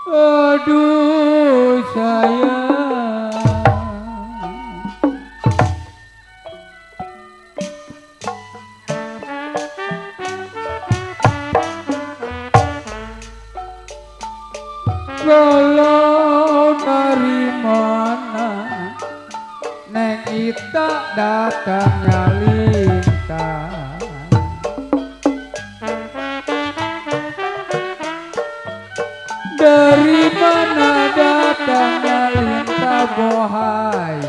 Aduh sayang, kalau dari mana Neng Ita datangnya lintang. Dari mana datangnya lintah bohai?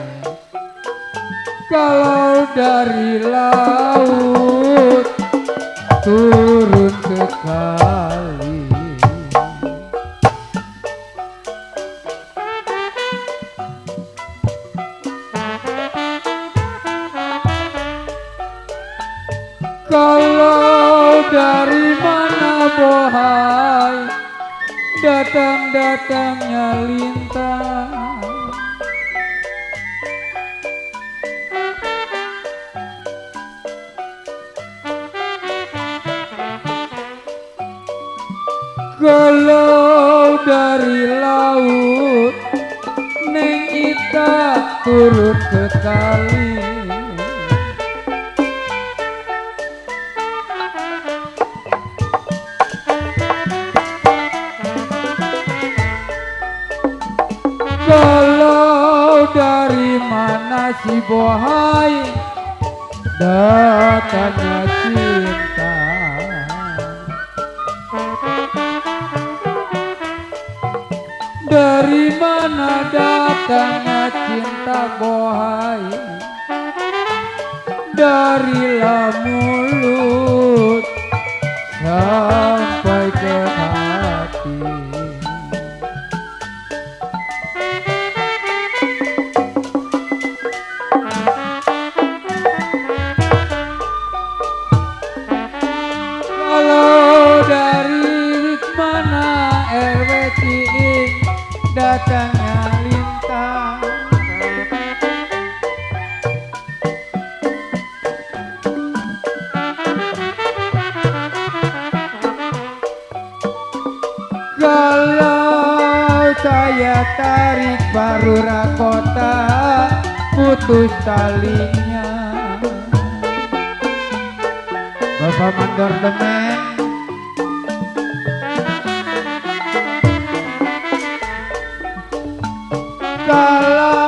Kalau dari laut turun ke kali. Kalau dari mana bohai datang-datangnya lintang. Kalau dari laut Neng Ita turun ke kali. Kalau dari mana si bohai datangnya cinta. Dari mana datangnya cinta bohai? Dari mulut sampai ke hati. Kalau dari mana RW Ciing datangnya lintang. Kalau saya tarik baru rakota putus talinya. Bapak mandor demen, kalau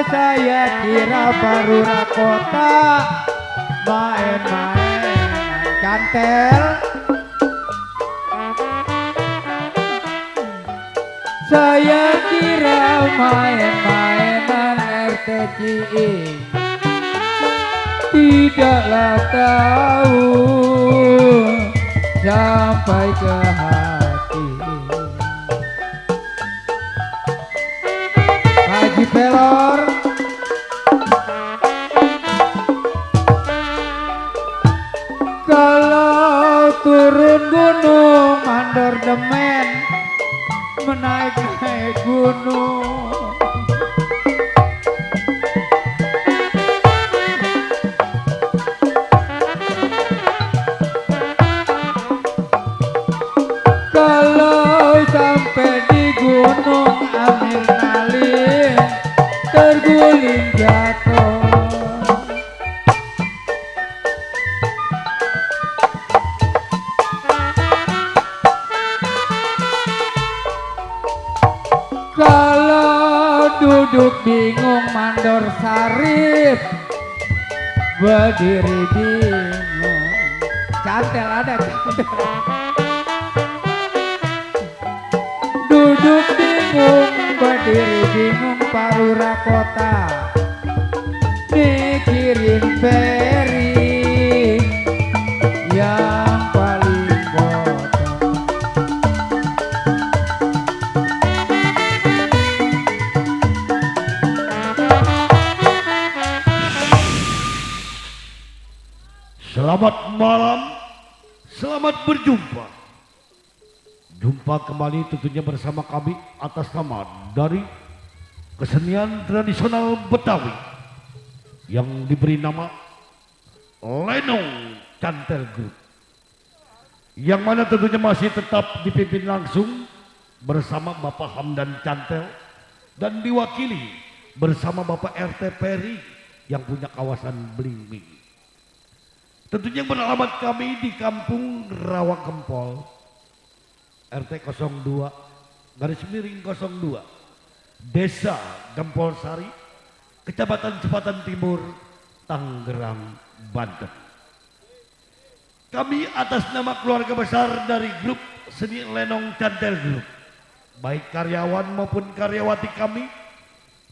saya kira baru rakota main-main cantel. Saya kira main-mainan RT Ciing, tidaklah tahu sampai ke hati. Haji Pelor, kalau turun gunung mandor demen menaik-naik gunung. Kalau sampai di gunung Amir Nalin terguling jatuh. Kalau duduk bingung mandor Sarip berdiri bingung. Cantel ada cantel. Duduk bingung berdiri bingung paru rakota mikirin Peri yang paling bodoh. Selamat malam, selamat berjumpa. Jumpa kembali tentunya bersama kami atas nama dari kesenian tradisional Betawi yang diberi nama Lenong Cantel Group, yang mana tentunya masih tetap dipimpin langsung bersama Bapak Hamdan Cantel dan diwakili bersama Bapak RT Peri yang punya kawasan Blimbing. Tentunya beralamat kami di Kampung Rawa Gempol, RT 02 garis miring 02, Desa Gempol Sari, Kecamatan Cepatan Timur, Tangerang, Banten. Kami atas nama keluarga besar dari grup Seni Lenong Cantel Group, baik karyawan maupun karyawati kami,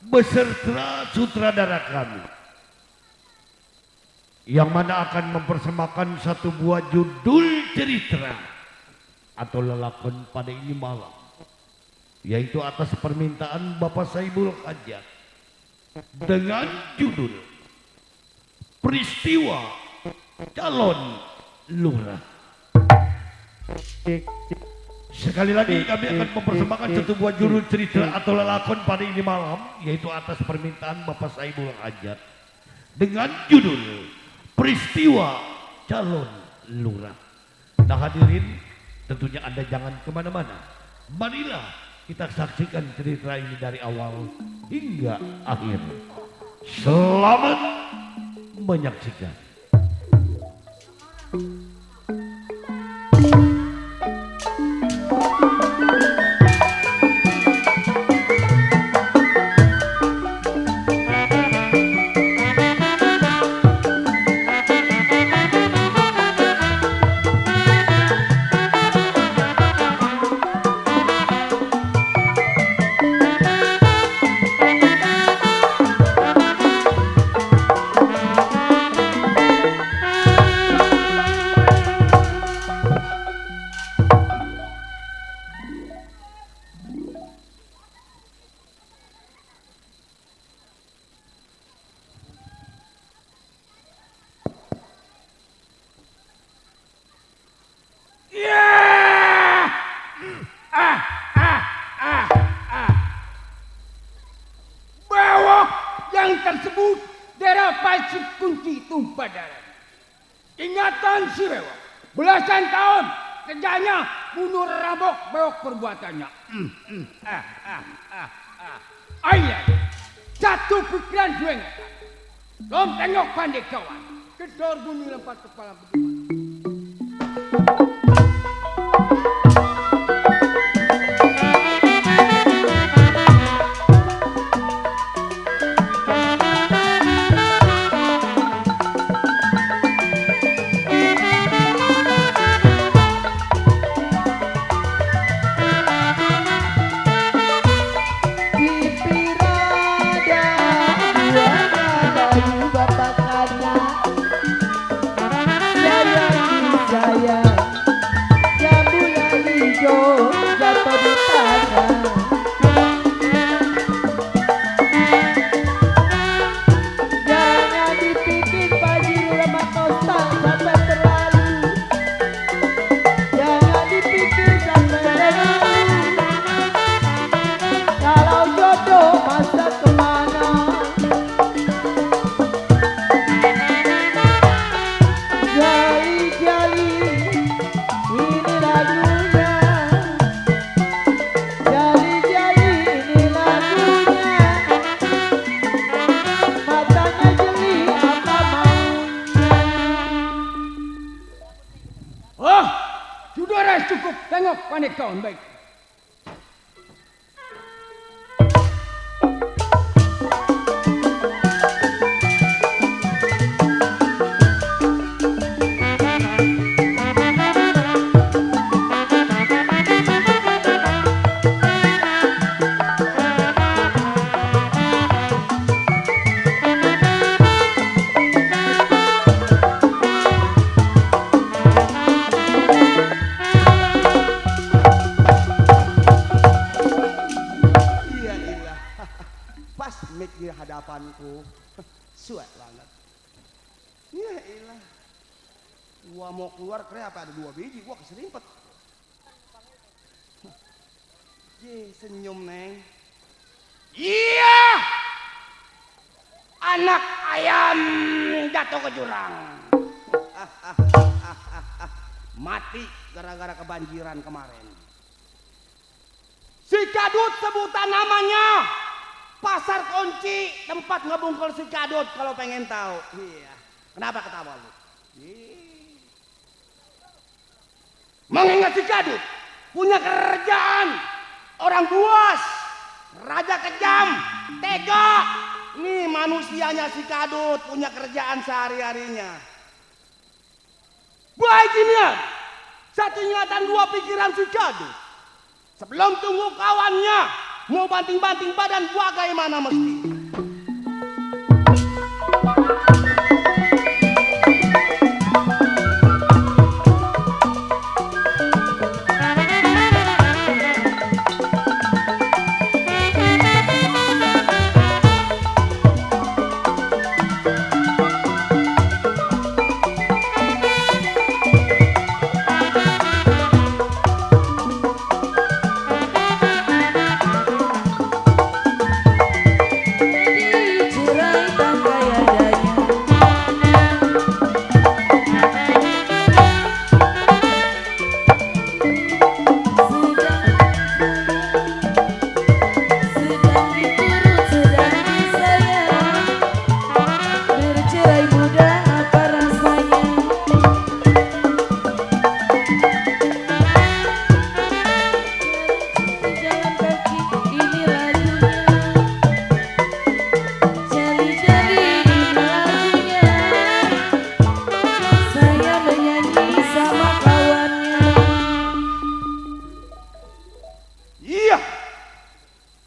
beserta sutradara kami, yang mana akan mempersembahkan satu buah judul cerita atau lelakon pada ini malam, yaitu atas permintaan Bapak Saibul Hajat dengan judul Peristiwa Calon Lurah. Sekali lagi kami akan mempersembahkan satu buah judul cerita atau lelakon pada ini malam, yaitu atas permintaan Bapak Saibul Hajat dengan judul Peristiwa Calon Lurah. Nah hadirin, tentunya Anda jangan kemana-mana. Marilah kita saksikan cerita ini dari awal hingga akhir. Selamat menyaksikan. Tersebut daerah Pasir Kunci Tumpah Darah. Ingatan si Rewa, belasan tahun kerjanya bunuh rabok bewok perbuatannya. Ayah, satu pikiran dua ingatan. Lom tengok pandai kawan, kedor bunuh lempar kepala berdua. Cukup, tengok pandai kawan baik. Di hadapanku suet banget. Ya ilah, gua mau keluar kenapa ada 2 biji, gua keserimpet. Ye, senyum neng. Iya, anak ayam jatuh ke jurang. Mati gara-gara kebanjiran kemarin. Si Kadut sebutan namanya. Pasar kunci, tempat ngebungkul si Kadut kalau pengen tahu. Iya. Kenapa ketawa lu? Mengingat si Kadut punya kerjaan, orang buas, raja kejam, tega. Nih manusianya si Kadut punya kerjaan sehari-harinya. Baik ini, satu ingatan dua pikiran si Kadut. Sebelum tunggu kawannya, mau banting-banting badan bagaimana mesti.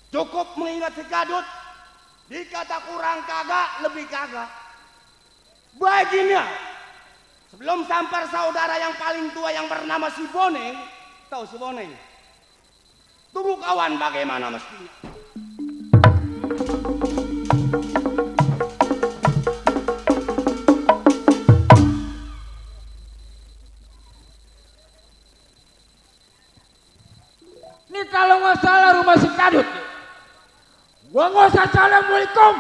Cukup mengingat si Kadut, dikata kurang kagak, lebih kagak. Baginya, sebelum sampai saudara yang paling tua yang bernama si Boneng, tahu si Boneng? Tunggu kawan bagaimana mestinya. Ini kalau nggak salah rumah si Kadut. Gua nggak usah assalamualaikum.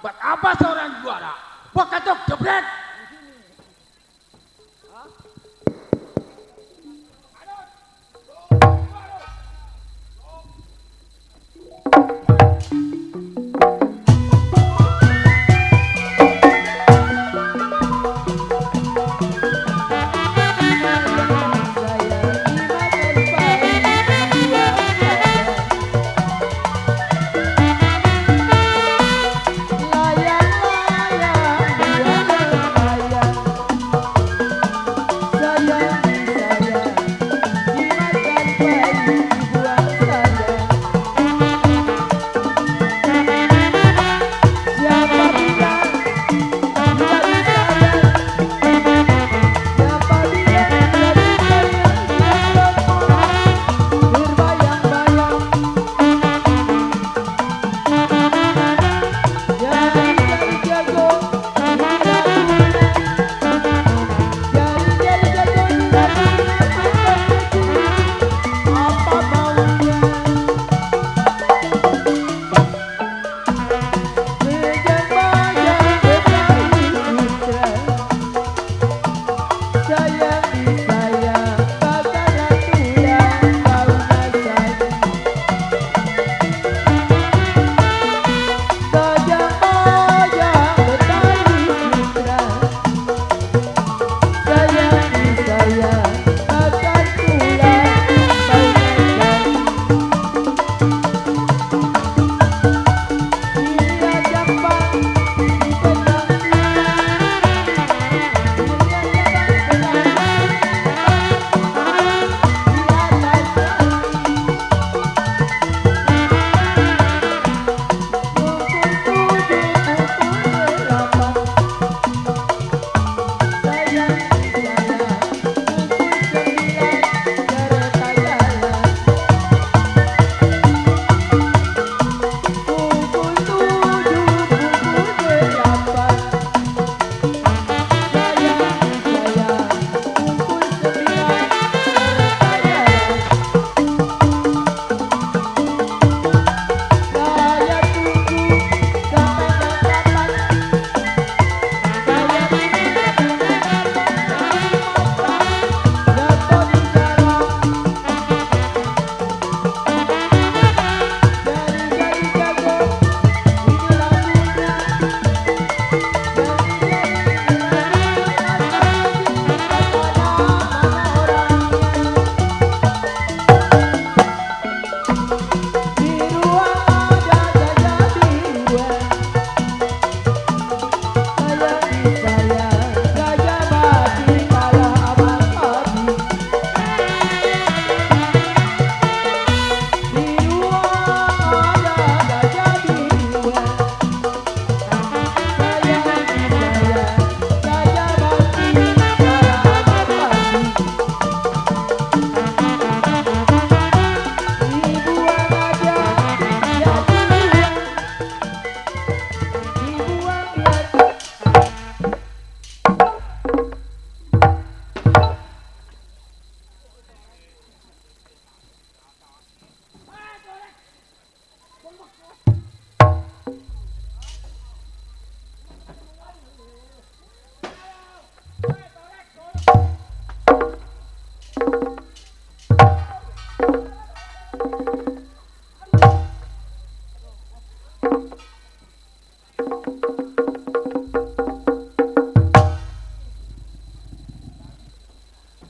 Buat apa seorang juara? Gua ketok jebrek. Layang-layang, buaya layang.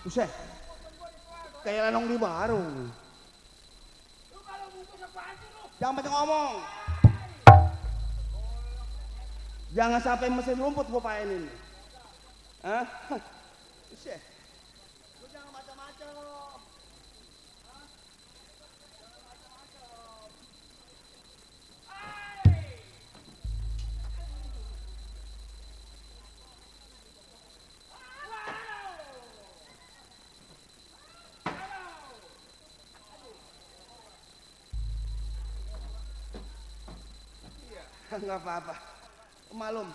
Buset. Kayak lanong di warung. Jangan banyak ngomong. Jangan sampai mesin rumput gua painin. Hah? Buset. Lu jangan macam-macam lo. Nggak apa-apa, malum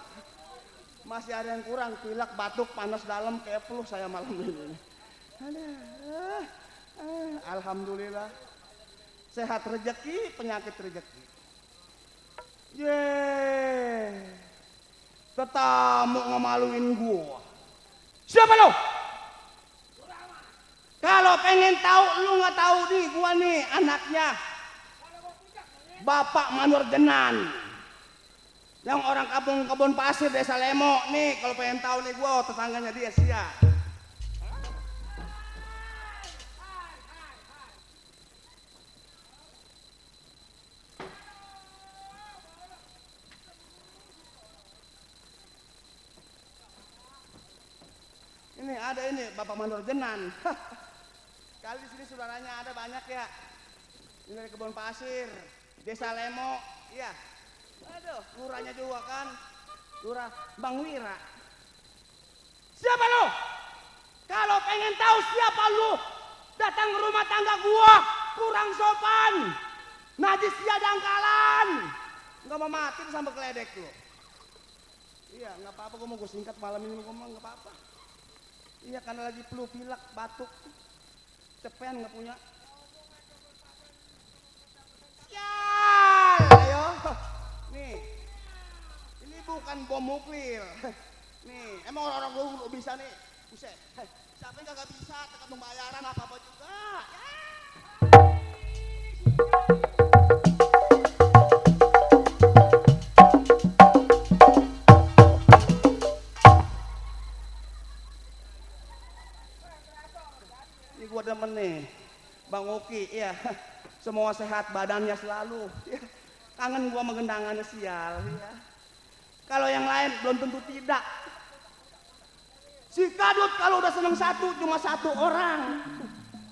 masih ada yang kurang, pilek, batuk, panas dalam, kayak flu saya malam ini. Alhamdulillah sehat rezeki, penyakit rezeki. Yeay, tetamu ngemaluin gua. Siapa lo? Kalau pengen tahu, lu nggak tahu nih, gua nih anaknya Bapak Manur Jenan. Yang orang kampung Kebon Pasir Desa Lemo nih, kalau pengen tahu nih gua tetangganya dia sia. Ini ada ini Bapak Manur Jenan. Kali di sini saudaranya ada banyak ya. Ini dari Kebon Pasir, Desa Lemo, iya. Aduh, lurahnya juga kan, lurah Bang Wira. Siapa lu? Kalau pengen tahu siapa lu, datang ke rumah tangga gua, kurang sopan, najis dia dangkalan, nggak mau mati sampai keledek lu. Iya, nggak apa-apa, gua mau gua singkat malam ini, gua mau nggak apa-apa. Iya, karena lagi flu, pilek, batuk, cepen nggak punya. Sial, ayo. Nih, ini bukan bom nuklir. Nih, emang orang-orang gue bisa nih. Buset, siapa yang gak bisa tekan pembayaran apa-apa juga. Ini gue demen nih, Bang Oki, ya. Semua sehat badannya selalu. Ya. Kangen gua menggendangannya sial ya. Kalau yang lain belum tentu tidak. Si Kadut kalau udah seneng satu cuma satu orang.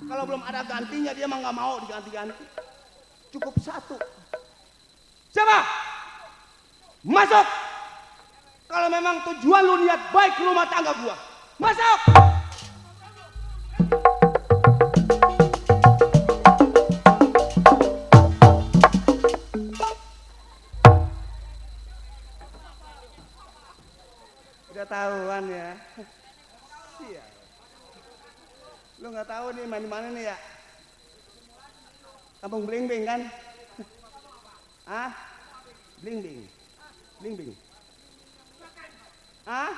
Kalau belum ada gantinya dia mah nggak mau diganti-ganti. Cukup satu. Siapa? Masuk. Kalau memang tujuan lu niat baik rumah tangga gua. Masuk. Tahuan ya. Iya. Lu nggak tahu nih main di mana nih ya? Kampung Blingbing kan? Ah? Blingbing. Blingbing. Ah?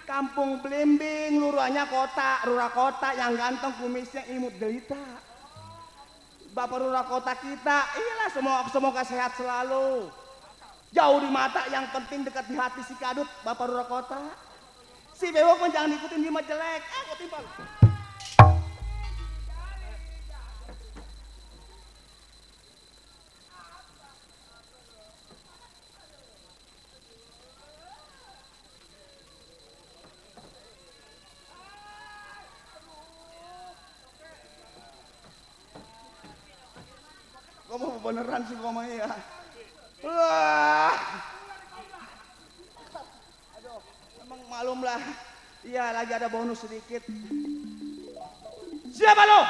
Kampung Blingbing, lurahnya kota, lurah kota yang ganteng kumisnya imut gelita. Bapak lurah kota kita, iyalah semoga sehat selalu. Jauh di mata, yang penting dekat di hati si Kadut, Bapak Lurah Kota. Si Bewok pun jangan ikutin dia mah jelek. Gua timpal. Gua mau beneran sih gua mah ya. Wah. Aduh, emang malum lah. Iya, lagi ada bonus sedikit. Siapa lo?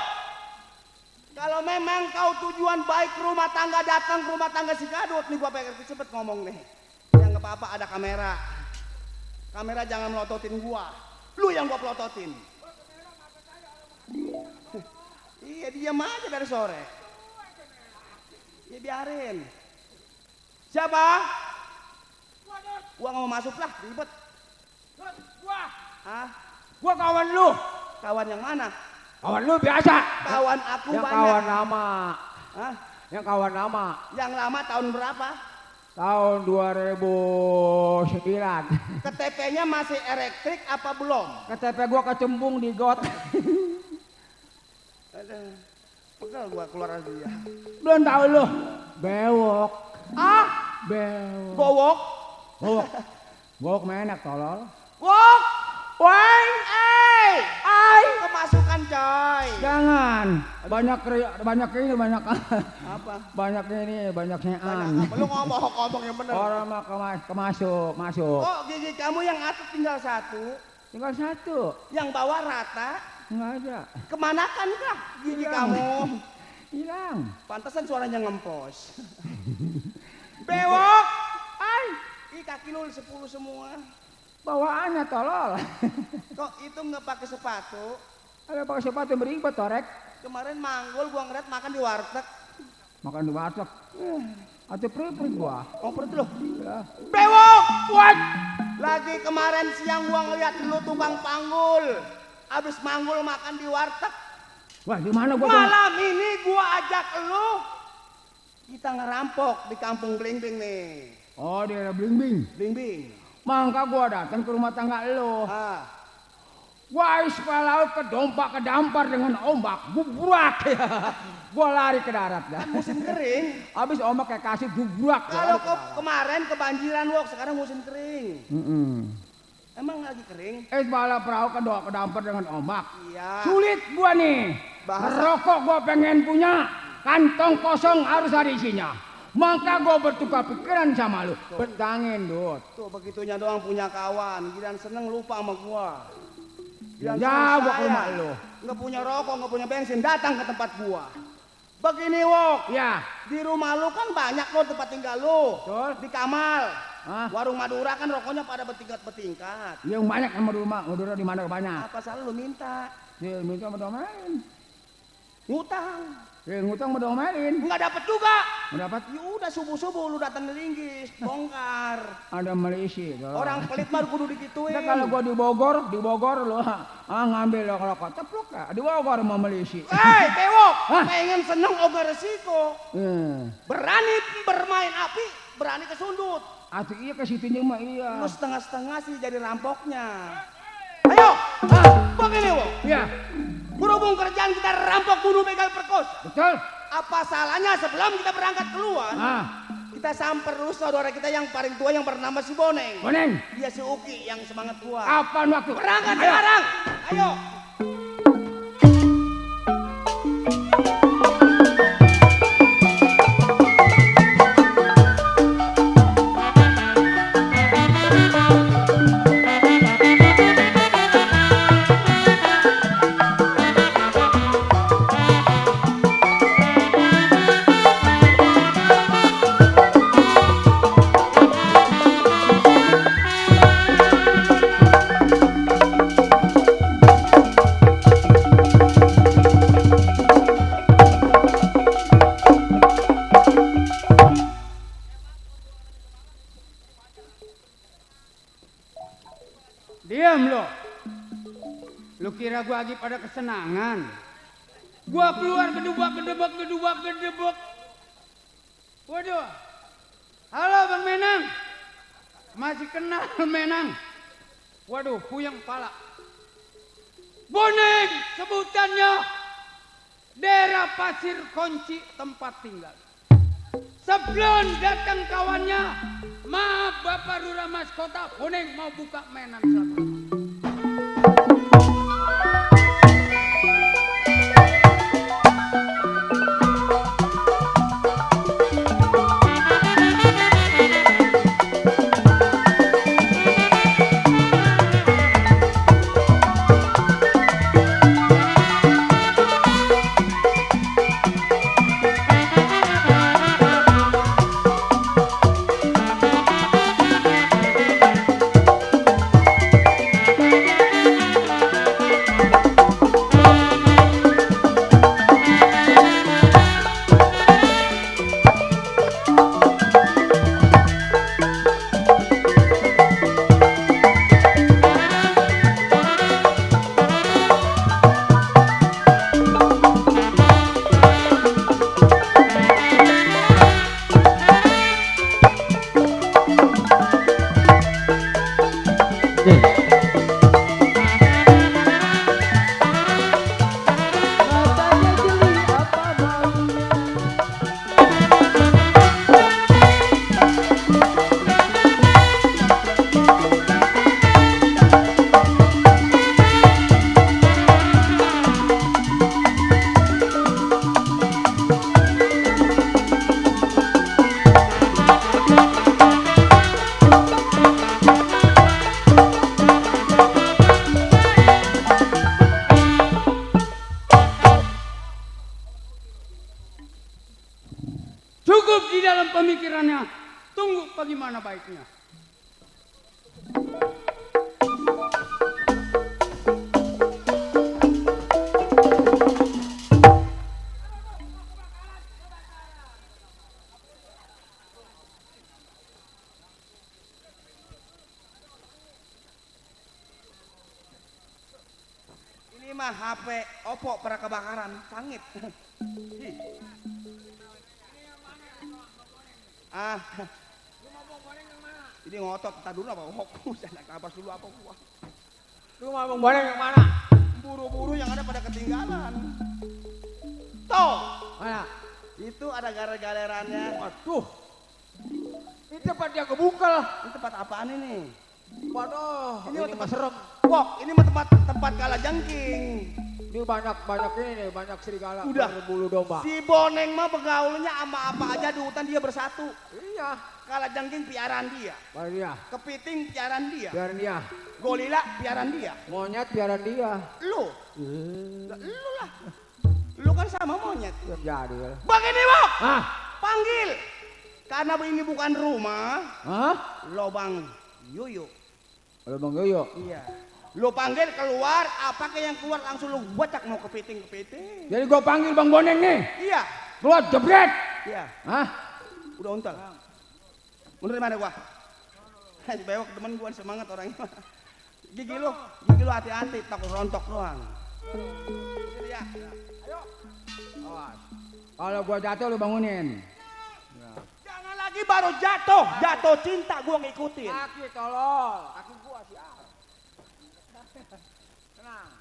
Kalau memang kau tujuan baik rumah tangga, datang ke rumah tangga si Kadut. Nih gua pengen cepet ngomong nih. Yang nggak apa-apa ada kamera. Kamera jangan melototin gua. Lu yang gua pelototin. Iya, diam aja dari sore. Ya biarin. Siapa? Gua nggak mau masuk lah, ribet. Gua. Hah? Gua kawan lu. Kawan yang mana? Kawan lu biasa. Kawan aku Yang banyak. kawan lama. Hah? Yang kawan lama. Yang lama tahun berapa? Tahun 2009. KTP-nya masih elektrik apa belum? KTP gua kecembung di got. Aduh, pegel gua keluar lagi ya. Belum tahu lu. Bewok. Ah, Bewok. gowok. Bewok. Bewok menak tolol. Wok. Woi, Ai, kemasukan coy. jangan. Banyak ini banyak Apa? banyak ini banyak sean. Apa? Lu ngomong yang bener. Orang mah masuk. Oh, gigi kamu yang atas tinggal satu, Tinggal satu. yang bawah rata. Enggak ada. Kemanakan kah gigi Hilang. kamu? Hilang. Pantesan suaranya ngempos. Bewok. Ai, Ih, kaki lu 10 semua. bawaannya tolol. Kok itu nggak pakai sepatu? Ada pakai sepatu beribet torek. Kemarin manggul gua ngeliat makan di warteg. Makan di warteg. Atuh perih gua. Oh, perut lu. Ya. Bewok. What? Lagi kemarin siang gua ngeliat lu tukang panggul. Abis manggul makan di warteg. Wah, di mana gua? Malam ini gua ajak lu. Kita ngerampok di kampung Blingbing nih. Oh, di daerah Blingbing. Blingbing. Mangka gua datang ke rumah tangga lo. Ah. Gua ispa laut kedampar dengan ombak, gubrak. Gua lari ke darat dah. Musim kering. Habis ombak kayak kasih gubrak. Kalau kemarin kebanjiran wok, sekarang musim kering. Emang lagi kering? Bala perahu kedampar dengan ombak. Iya. Sulit gua nih. Rokok gua pengen punya, kantong kosong harus ada isinya. Maka gua bertukar pikiran sama lu. Bertangin, Dut. Tuh begitunya doang punya kawan, giliran seneng lupa sama gua. Giliran Ya, seneng gua ke rumah sayang. lu. Nggak punya rokok, nggak punya bensin, datang ke tempat gua. Begini wok, Ya. di rumah lu kan banyak lo tempat tinggal lu. Betul. Di Kamal. Hah? Warung Madura kan rokoknya pada bertingkat-bertingkat. Yang banyak sama rumah, Madura di mana banyak. Apa salah lu minta? Dia minta mendomelin. Ngutang. Ngutang mendomelin. Nggak dapet juga. Mendapat Ya udah subuh-subuh lu datang di Linggis, bongkar. ada Malaysia. Orang pelit mah kudu digituin. Nah, kalau gua di Bogor lo ngambil lo kalau teplok di Bogor sama Malaysia. Bewok, Hah? pengen seneng oga resiko. Berani bermain api, berani kesundut. Atuh iya ke situnya mah iya. Lu setengah-setengah sih jadi rampoknya. Ayo, begini wok. Iya, Berhubung kerjaan kita rampok, bunuh, begal, perkosa. betul. Apa salahnya sebelum kita berangkat keluar, kita samper dulu saudara kita yang paling tua yang bernama si Boneng. Boneng, Dia si Uki yang semangat tua. apaan waktu? Berangkat Ayo. sekarang. Ayo. Diam lo. Lu kira gua lagi pada kesenangan? Gua keluar gedebak. Waduh. Halo Bang Menang. Masih kenal Menang? Waduh, puyeng pala. Boneng sebutannya. Daerah Pasir Kunci tempat tinggal. Sebelum datang kawannya, maaf Bapak Lurah Mas Kota, Boneng mau buka mainan satu. pemikirannya. Tunggu bagaimana baiknya. Ini mah HP Oppo pernah kebakaran, sangit. Ah, ini ngotot, tak dulu apa fokus, anak kapas dulu apa gua. Lu mau boneng yang mana? Buru-buru yang ada pada ketinggalan. Tuh, Mana? itu ada galer-galerannya. Waduh. Ini tempat yang kebuka. Ini tempat apaan ini? Waduh, Ini ini tempat- mah serem. Wok, ini mah tempat kalajengking. Ini banyak ini nih, banyak serigala. Udah. Berbulu domba. Si Boneng mah begaulnya sama apa aja di hutan dia bersatu. Iya. Kalajengking piaraan dia, Biarin dia. kepiting piaraan dia, Biarin dia. golila piaraan dia. Monyet biarin dia. Lu, lah, lu lah. Lu kan sama monyet. Belum jadi. Begini, Wok. Hah? Panggil. Karena ini bukan rumah, Hah? lobang yuyu. Kalau Bang Yoyo. Iya. Lu panggil keluar, apa yang keluar langsung lu bacak mau kepiting. Jadi gua panggil Bang Boneng nih. Iya, Keluar jebret. iya. Hah? Udah untel. Menurut mana gua? Bewok temen gua semangat orangnya. Gigi lu hati-hati, takut rontok doang. Ini dia. Ayo. Awas. Kalau gua jatuh lu bangunin. Jangan lagi baru jatuh cinta gua ngikutin. Kaki tolol. Kaki gua siap. Tenang.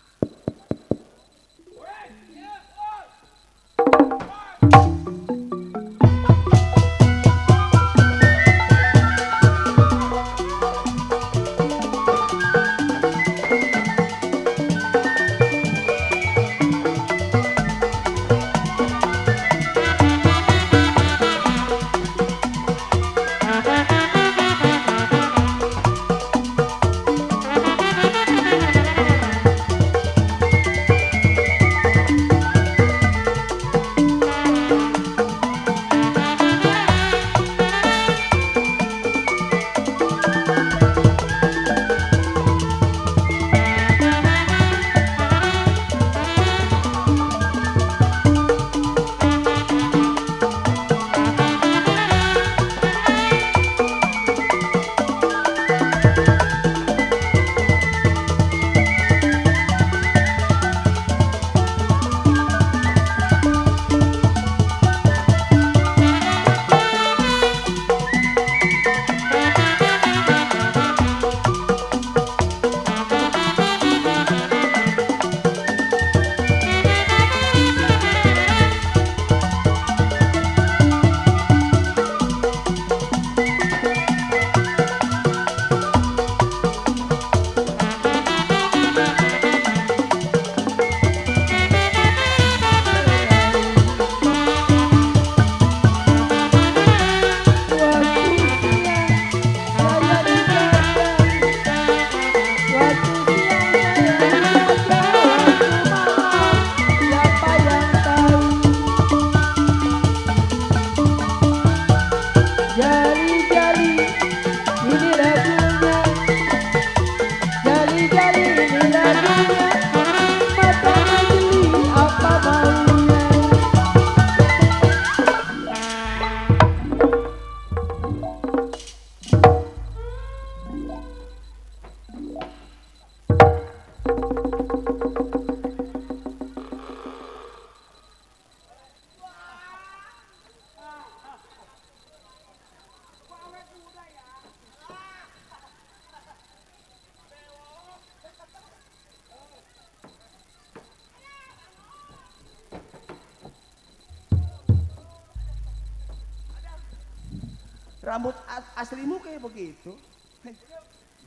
Rambut aslimu kayak begitu.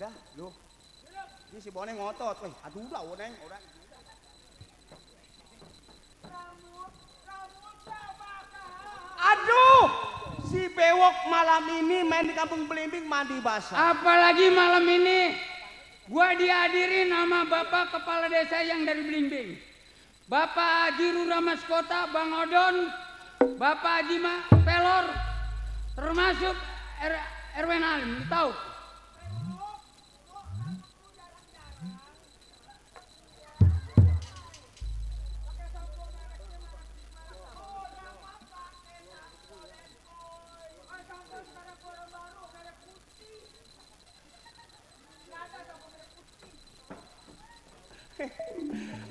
Dah, lu. Ini si Boneng ngotot, weh. Aduh dah, Boneng, orang. Aduh, si Bewok malam ini main di Kampung Belimbing mandi basah. Apalagi malam ini gua dihadirin sama Bapak Kepala Desa yang dari Belimbing. Bapak Haji Ruramas Kota, Bang Odon, Bapak Haji Pelor, termasuk Erwin Halim, lu tahu?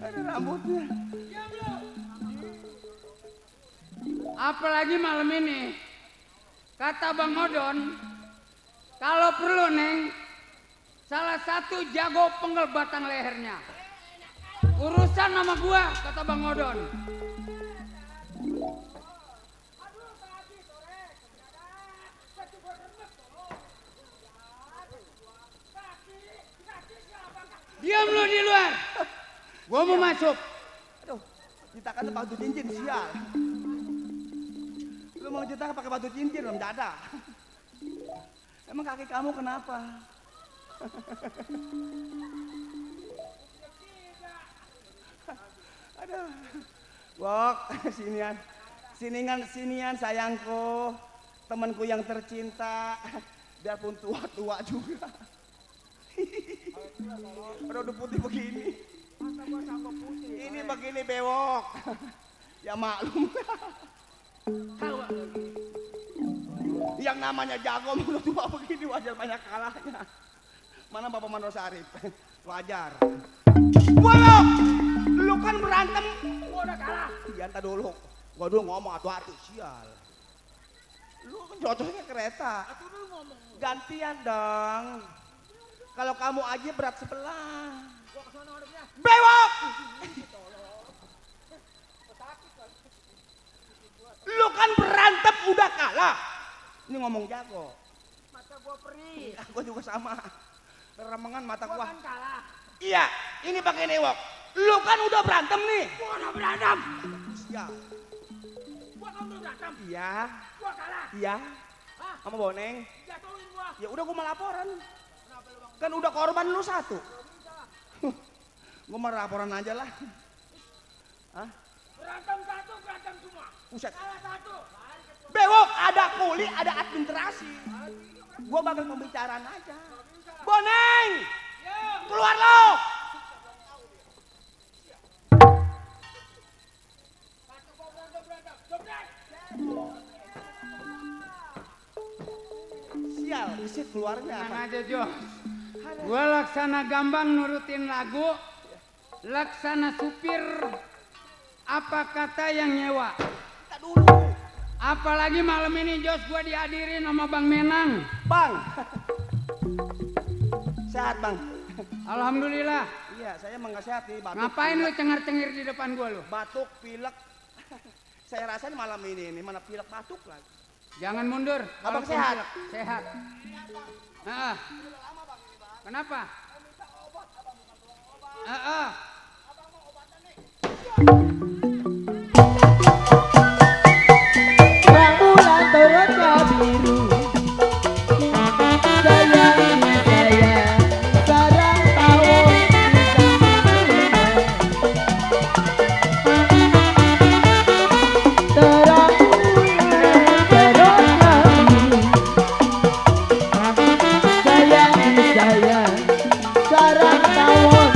Ada rambutnya. Apalagi malam ini, kata Bang Odon, kalau perlu Neng, salah satu jago penggal batang lehernya. Urusan sama gua, kata Bang Odon. Diam lu di luar. Gua mau masuk. Aduh, ditakan batu cincin sial. Lu mau cetak pakai batu cincin dalam dada. Emang kaki kamu kenapa? Aduh. Wok, sinian sayangku. Temanku yang tercinta. Biarpun tua-tua juga. Udah putih begini. Ini begini bewok. Ya maklum. Yang namanya jago mulut tua begini wajar banyak kalahnya. Mana Bapak Mandor Sarip? Wajar. Bewok! Lu kan berantem, gua udah kalah. Iya, entar dulu. Gua dulu ngomong atu-atu sial. Lu kan cocoknya kereta. Gantian dong. Kalau kamu aja berat sebelah. Bewok! Lu kan berantem udah kalah. Ini ngomong jago. Mata gua perih. Gua juga sama. Remengan mata gua. Kan kalah. Iya, ini pakai newok. Lu kan udah berantem nih. Gua udah berantem. Siap. Gua kan udah berantem. Iya. Gua kalah. Iya. Hah? Sama Boneng. Jatuhin gua. Ya udah gua mau laporan. Kan udah korban lu satu. Gua mau laporan aja lah. Hah? Berantem satu, berantem semua. Buset. Kalah satu. Bewok, ada kuli, ada administrasi. Gua bakal pembicaraan aja. Boneng! Keluar lo! Sial, kesit keluarnya. Tenang aja Jo. Gua laksana gambang nurutin lagu, laksana supir apa kata yang nyewa. Kita dulu. Apalagi malam ini Jos gua dihadirin sama Bang Menang. Bang. Sehat bang. Alhamdulillah. Iya, saya emang nggak sehat nih. Batuk, Ngapain lu pilek. cengar-cengir di depan gua lu? Batuk, pilek. Saya rasain malam ini mana pilek batuk lagi. Jangan mundur. Abang Walaupun sehat? pilek. Sehat. Heeh. Kenapa? Heeh. Rembulan turunnya biru, sayang saya sarang tawon terang terangnya biru, sayang saya sarang tawon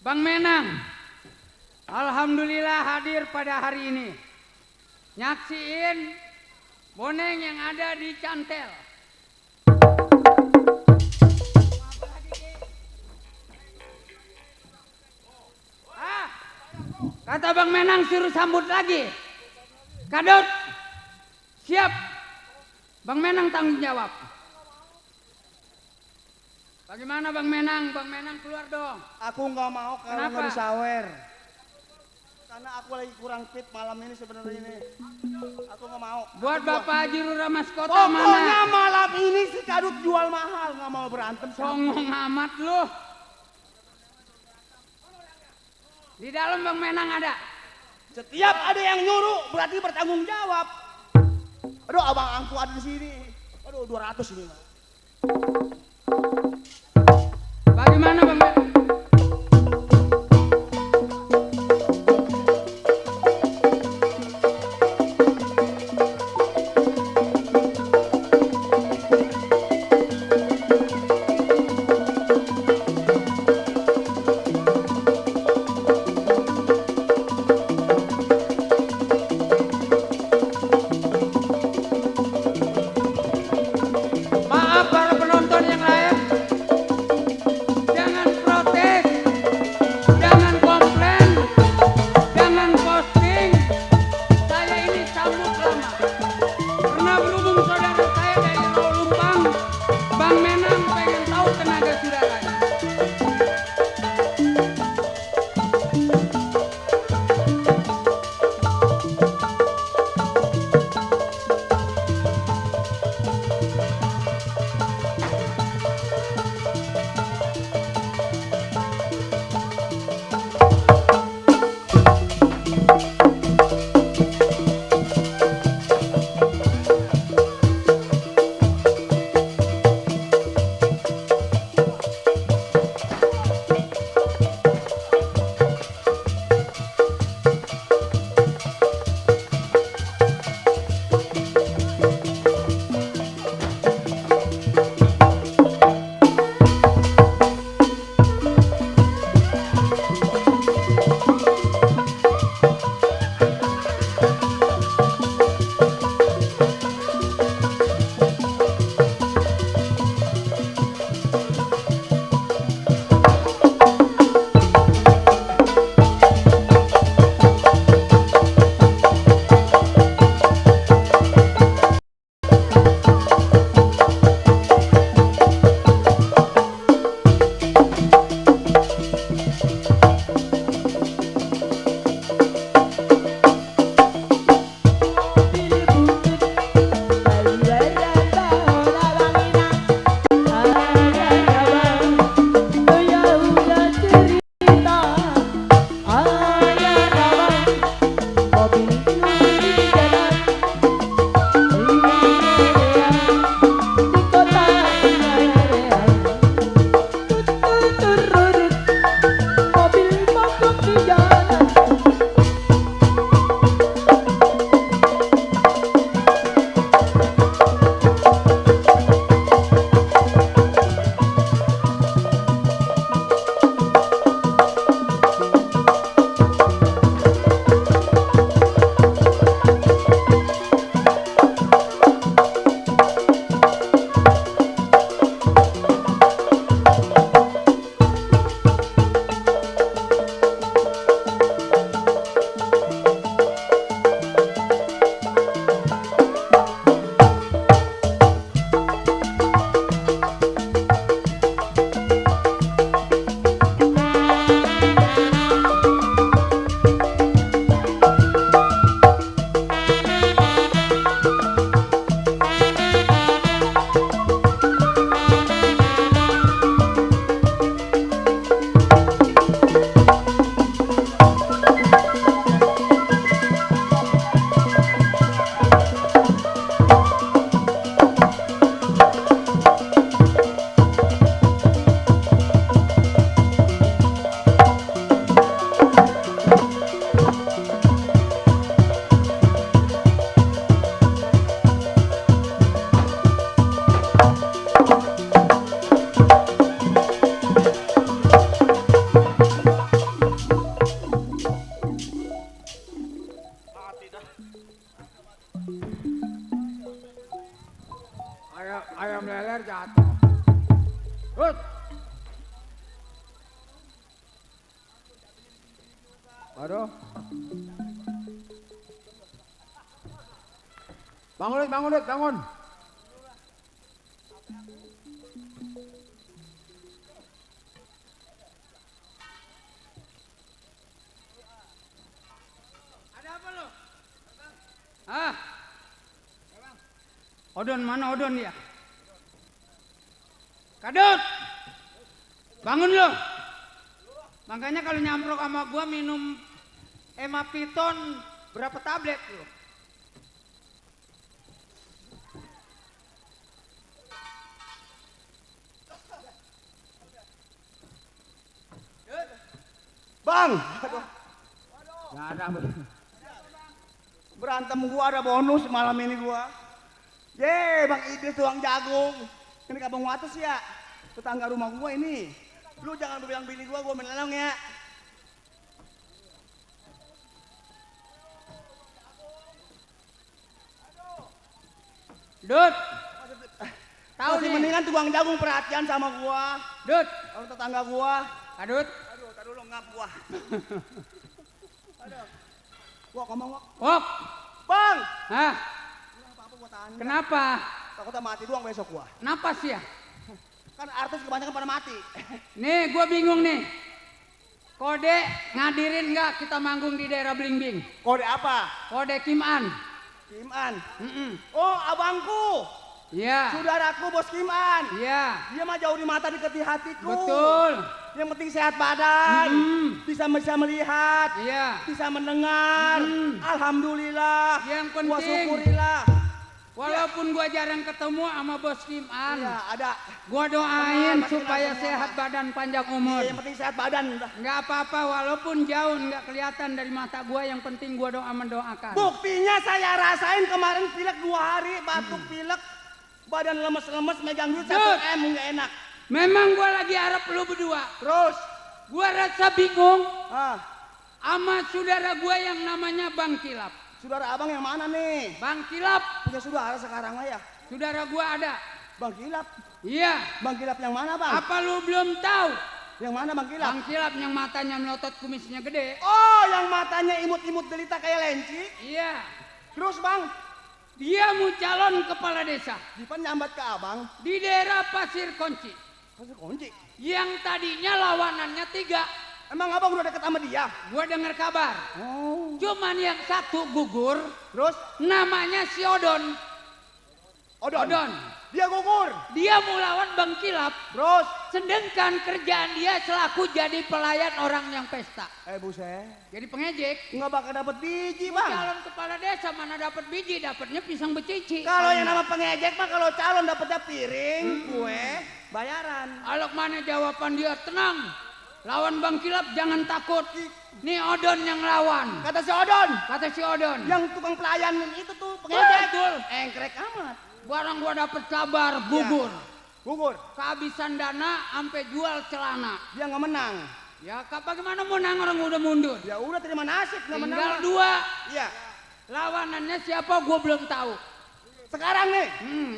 Bang Menang, alhamdulillah hadir pada hari ini. Nyaksiin boneng yang ada di Cantel. Kata Bang Menang suruh sambut lagi. Kadut, siap. Bang Menang tanggung jawab. Bagaimana Bang Menang? Bang Menang keluar dong. Aku nggak mau kalau Kenapa? nggak disawer. Karena aku lagi kurang fit malam ini sebenarnya ini. Aku nggak mau. Buat Aku Bapak Haji Rura Mas Kota Pokoknya mana? malam ini si Kadut jual mahal, nggak mau berantem. Songong amat lu. Di dalam Bang Menang ada. Setiap ada yang nyuruh berarti bertanggung jawab. Aduh abang angku ada di sini. Aduh 200 ini mah. Bagaimana Bang Menang? Maaf para penonton yang lain, jangan Aduh. Bangun, Dut, bangun, Dut, bangun. Ada apa lo? Ah. Odon mana Odon ya? Kadut. Bangun lo. Makanya kalau nyamprok sama gua minum Emapiton berapa tablet lo? Bang, Nggak ada. berantem gua ada bonus malam ini gua. Bang Idris tuang jagung. Ini kampung atas ya. Tetangga rumah gua ini. Lu jangan bilang bini gua menelong ya. Dut. Tahu Masih nih. mendingan tukang jagung perhatian sama gua. Dut. Kalau tetangga gua. Kadut. Aduh, tar dulu ngap gua. Aduh. Gua ngomong, Wak. Wok. Bang. Hah? Apa-apa gua tahan. Kenapa? Takutnya mati doang besok gua. Kenapa sih ya? Kan artis kebanyakan pada mati. Nih, gua bingung nih. Kode ngadirin nggak kita manggung di daerah Blingbing? Kode apa? Kode Kim-an. Kim-an. Mm-mm. Oh, abangku. Iya. Saudaraku Bos Kim-an. Iya. Dia mah jauh di mata dekat di hatiku. Betul. Yang penting sehat badan. Bisa melihat. Iya. Bisa mendengar. Alhamdulillah. Yang Gua penting. syukurilah. Walaupun gua jarang ketemu sama Bos Kim-an, Iya, ada. gua doain Semua, supaya semua. sehat badan panjang umur. Iya, yang penting sehat badan. Udah. Nggak apa-apa walaupun jauh nggak kelihatan dari mata gua, yang penting gua doa mendoakan. Buktinya saya rasain kemarin pilek 2 hari, batuk pilek, badan lemes-lemes, megang duit 1 Dut. M nggak enak. Memang gua lagi harap lu berdua. Terus, Gua rasa bingung ah, sama saudara gua yang namanya Bang Kilap. saudara abang yang mana nih? Bang Kilap, Punya saudara sekarang lah ya. saudara gua ada. Bang Kilap, Iya. Bang Kilap yang mana bang? Apa lu belum tahu? Yang mana Bang Kilap? Bang Kilap yang matanya melotot, kumisnya gede. Oh, yang matanya imut-imut delita kayak lenci. Iya. Terus bang, Dia mau calon kepala desa Dipan nyambat ke abang, di daerah Pasir Kunci. masih kunci. Yang tadinya lawanannya 3. Emang abang udah deket sama dia? Gua dengar kabar. Oh. Cuman yang satu gugur, Terus, namanya si Odon. Odon. Dia gugur. Dia mau lawan Bang Kilap. Terus, Sedangkan kerjaan dia selaku jadi pelayan orang yang pesta. buset. Jadi pengejek. Nggak bakal dapet biji Gua bang. calon kepala desa mana dapat biji, dapatnya pisang becici. Kalau yang nama pengejek mah kalau calon dapetnya piring, kue, bayaran. Alok mana jawaban dia, tenang. Lawan Bang Kilap jangan takut. Nih Odon yang lawan. Kata si Odon, Kata si Odon. yang tukang pelayan itu tuh pengejek. Betul. Engkrek amat. Barang gua dapet kabar gugur. Gugur. Kehabisan dana sampai jual celana. Dia nggak menang. Ya bagaimana menang, orang udah mundur. Ya udah terima nasib nggak menang. Tinggal mah. 2. Iya. Lawanannya siapa gua belum tahu. Sekarang nih.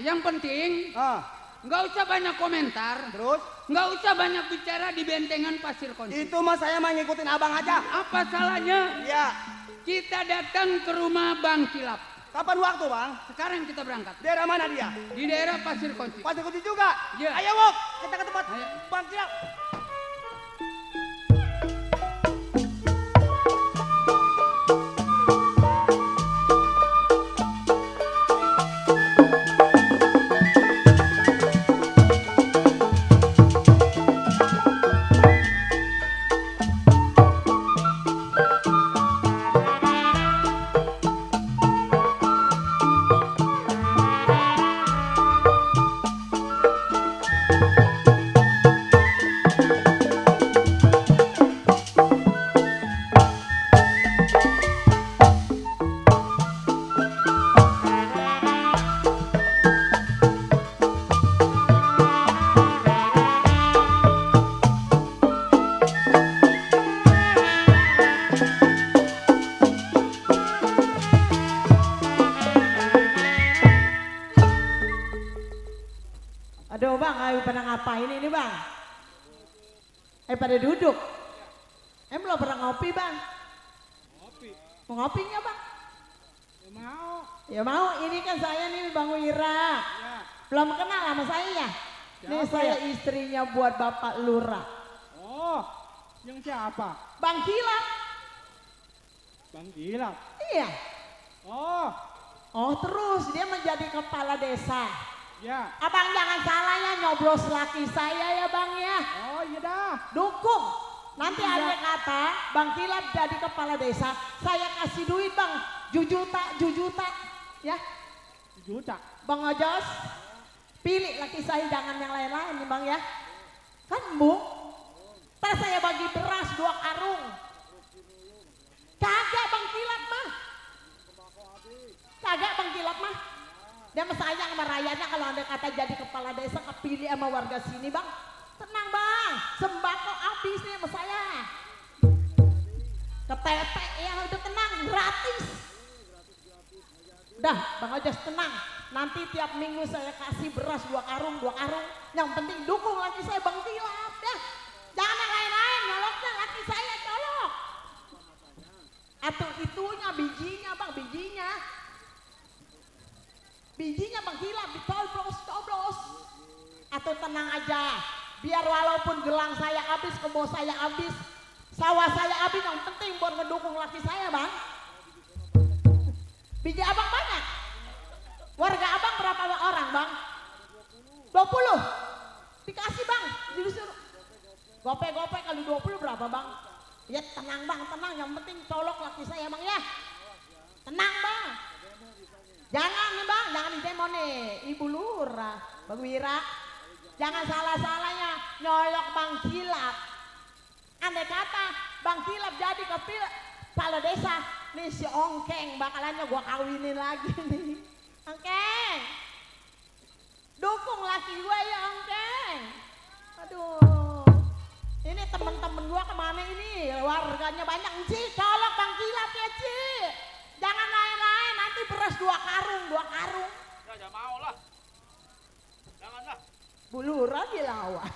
Yang penting Ah, nggak usah banyak komentar, terus nggak usah banyak bicara di bentengan Pasir Kunci. itu mah saya mah ngikutin abang aja. Apa salahnya Iya. kita datang ke rumah Bang Kilap? Kapan waktu bang? Sekarang kita berangkat Daerah mana dia? di daerah Pasir Kunci. Pasir Kunci juga. Iya. Ayo Wok, kita ke tempat Ayo. Bang Kilap. Aduh bang, ayo pada ngapain ini bang? Pada duduk. Belum pernah ngopi bang. Mau ngopi nggak bang? Ya mau. Ya mau, ini kan saya nih Bang Wira. Ya. Belum kenal sama saya ya? Nih Siapa saya ya? istrinya buat Bapak Lurah. Oh, yang siapa? Bang Kilap. Bang Gilang. Iya. Oh, Oh terus dia menjadi kepala desa. ya. Abang jangan salah ya nyoblos laki saya ya bang ya. Oh, iya dah. Dukung. Nanti Iya. ada kata Bang Kilap jadi kepala desa. Saya kasih duit bang. Jujuta. Ya. Juta. Bang Ojos. Pilih laki saya jangan yang lain-lain nih bang ya. Kan bu. Ntar saya bagi beras 2 karung. Kagak Bang Kilap mah. Kagak Bang Kilap mah. Dia mah sayang sama rakyatnya kalau anda kata jadi kepala desa kepilih sama warga sini bang. Tenang bang, sembako habis nih sama saya. Ketetek ya udah tenang, gratis. Udah Bang Ojos tenang. Nanti tiap minggu saya kasih beras 2 karung. Yang penting dukung laki saya Bang Kilap ya. Jangan yang lain-lain, nyoloknya laki saya colok. Atau itunya bijinya bang, bijinya Bang Kilap dicoblos. Atau tenang aja, biar walaupun gelang saya habis, kebun saya habis, sawah saya habis, yang penting buat mendukung laki saya bang. Biji abang banyak. Warga abang berapa orang bang? 20. Dikasih bang, disuruh. Gope kali 20 berapa bang? Ya tenang bang, tenang, yang penting colok laki saya bang ya. Tenang bang. Jangan nih bang, jangan di demo nih. Ibu Lurah, Bang Wira. Jangan salah-salahnya nyolok Bang Kilap. Andai kata Bang Kilap jadi kepala desa, nih si Ongkeng bakalannya gua kawinin lagi nih. Ongkeng, dukung laki gua ya Ongkeng. Aduh, ini temen-temen gua kemana ini? Warganya banyak. Ci, colok Bang Kilap ya Ci. Jangan lain-lain, nanti beras 2 karung. Ya jangan mau lah. Janganlah. Bu Lurah dilawan.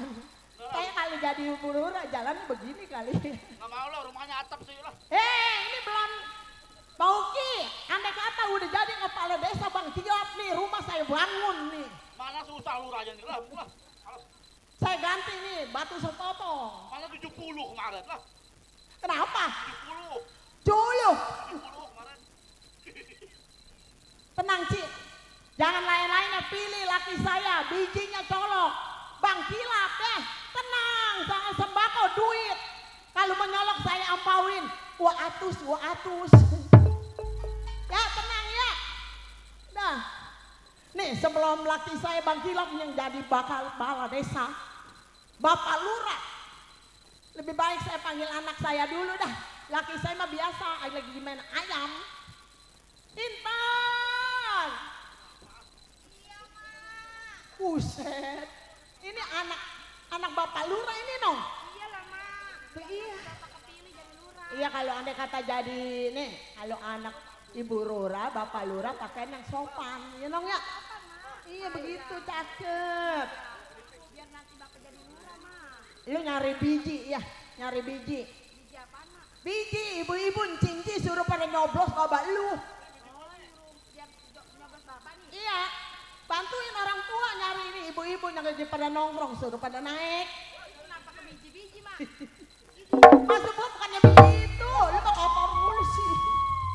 Saya kali jadi Bu Lurah jalan begini kali. Nggak mau lah, rumahnya atap sih lah. Ini belum Bauki, andai kata udah jadi kepala desa Bang Kilap nih, rumah saya bangun nih. Mana susah lu raja nih lah. Saya ganti nih batu setotong. Mana 70 kemarin lah. Kenapa? 70 Juluh. kemarin. Tenang Ci, jangan lain-lainnya pilih laki saya, bijinya colok. Bang Kilap ya, tenang, jangan sembako duit. Kalau menyolok saya ampauin, wa atus. Ya tenang ya. Nah, nih sebelum laki saya Bang Kilap yang jadi bakal kepala desa, Bapak Lurah. Lebih baik saya panggil anak saya dulu dah. Laki saya mah biasa, lagi main ayam. Intan. Buset. Ini anak Bapak Lurah ini dong. Iyalah mak. Iya. Bapak kepilih jadi lurah. Iya kalau andai kata jadi nih, kalau anak Ibu Lurah, Bapak Lurah pakaian yang sopan, ya dong ya. Iya begitu cakep. Biar nanti bapak jadi lurah mak. Lu nyari biji ya, nyari biji. Biji apaan mak? Biji ibu-ibu cinci suruh pada nyoblos bapak lu. Oh nyuruh biar nyoblos bapak nih. Iya, bantuin orang tua nyari ini ibu-ibu yang lagi pada nongkrong suruh pada naik. Kenapa ke biji-biji mak? Masuk gua bukannya begitu, lu kok kotor mulu sih.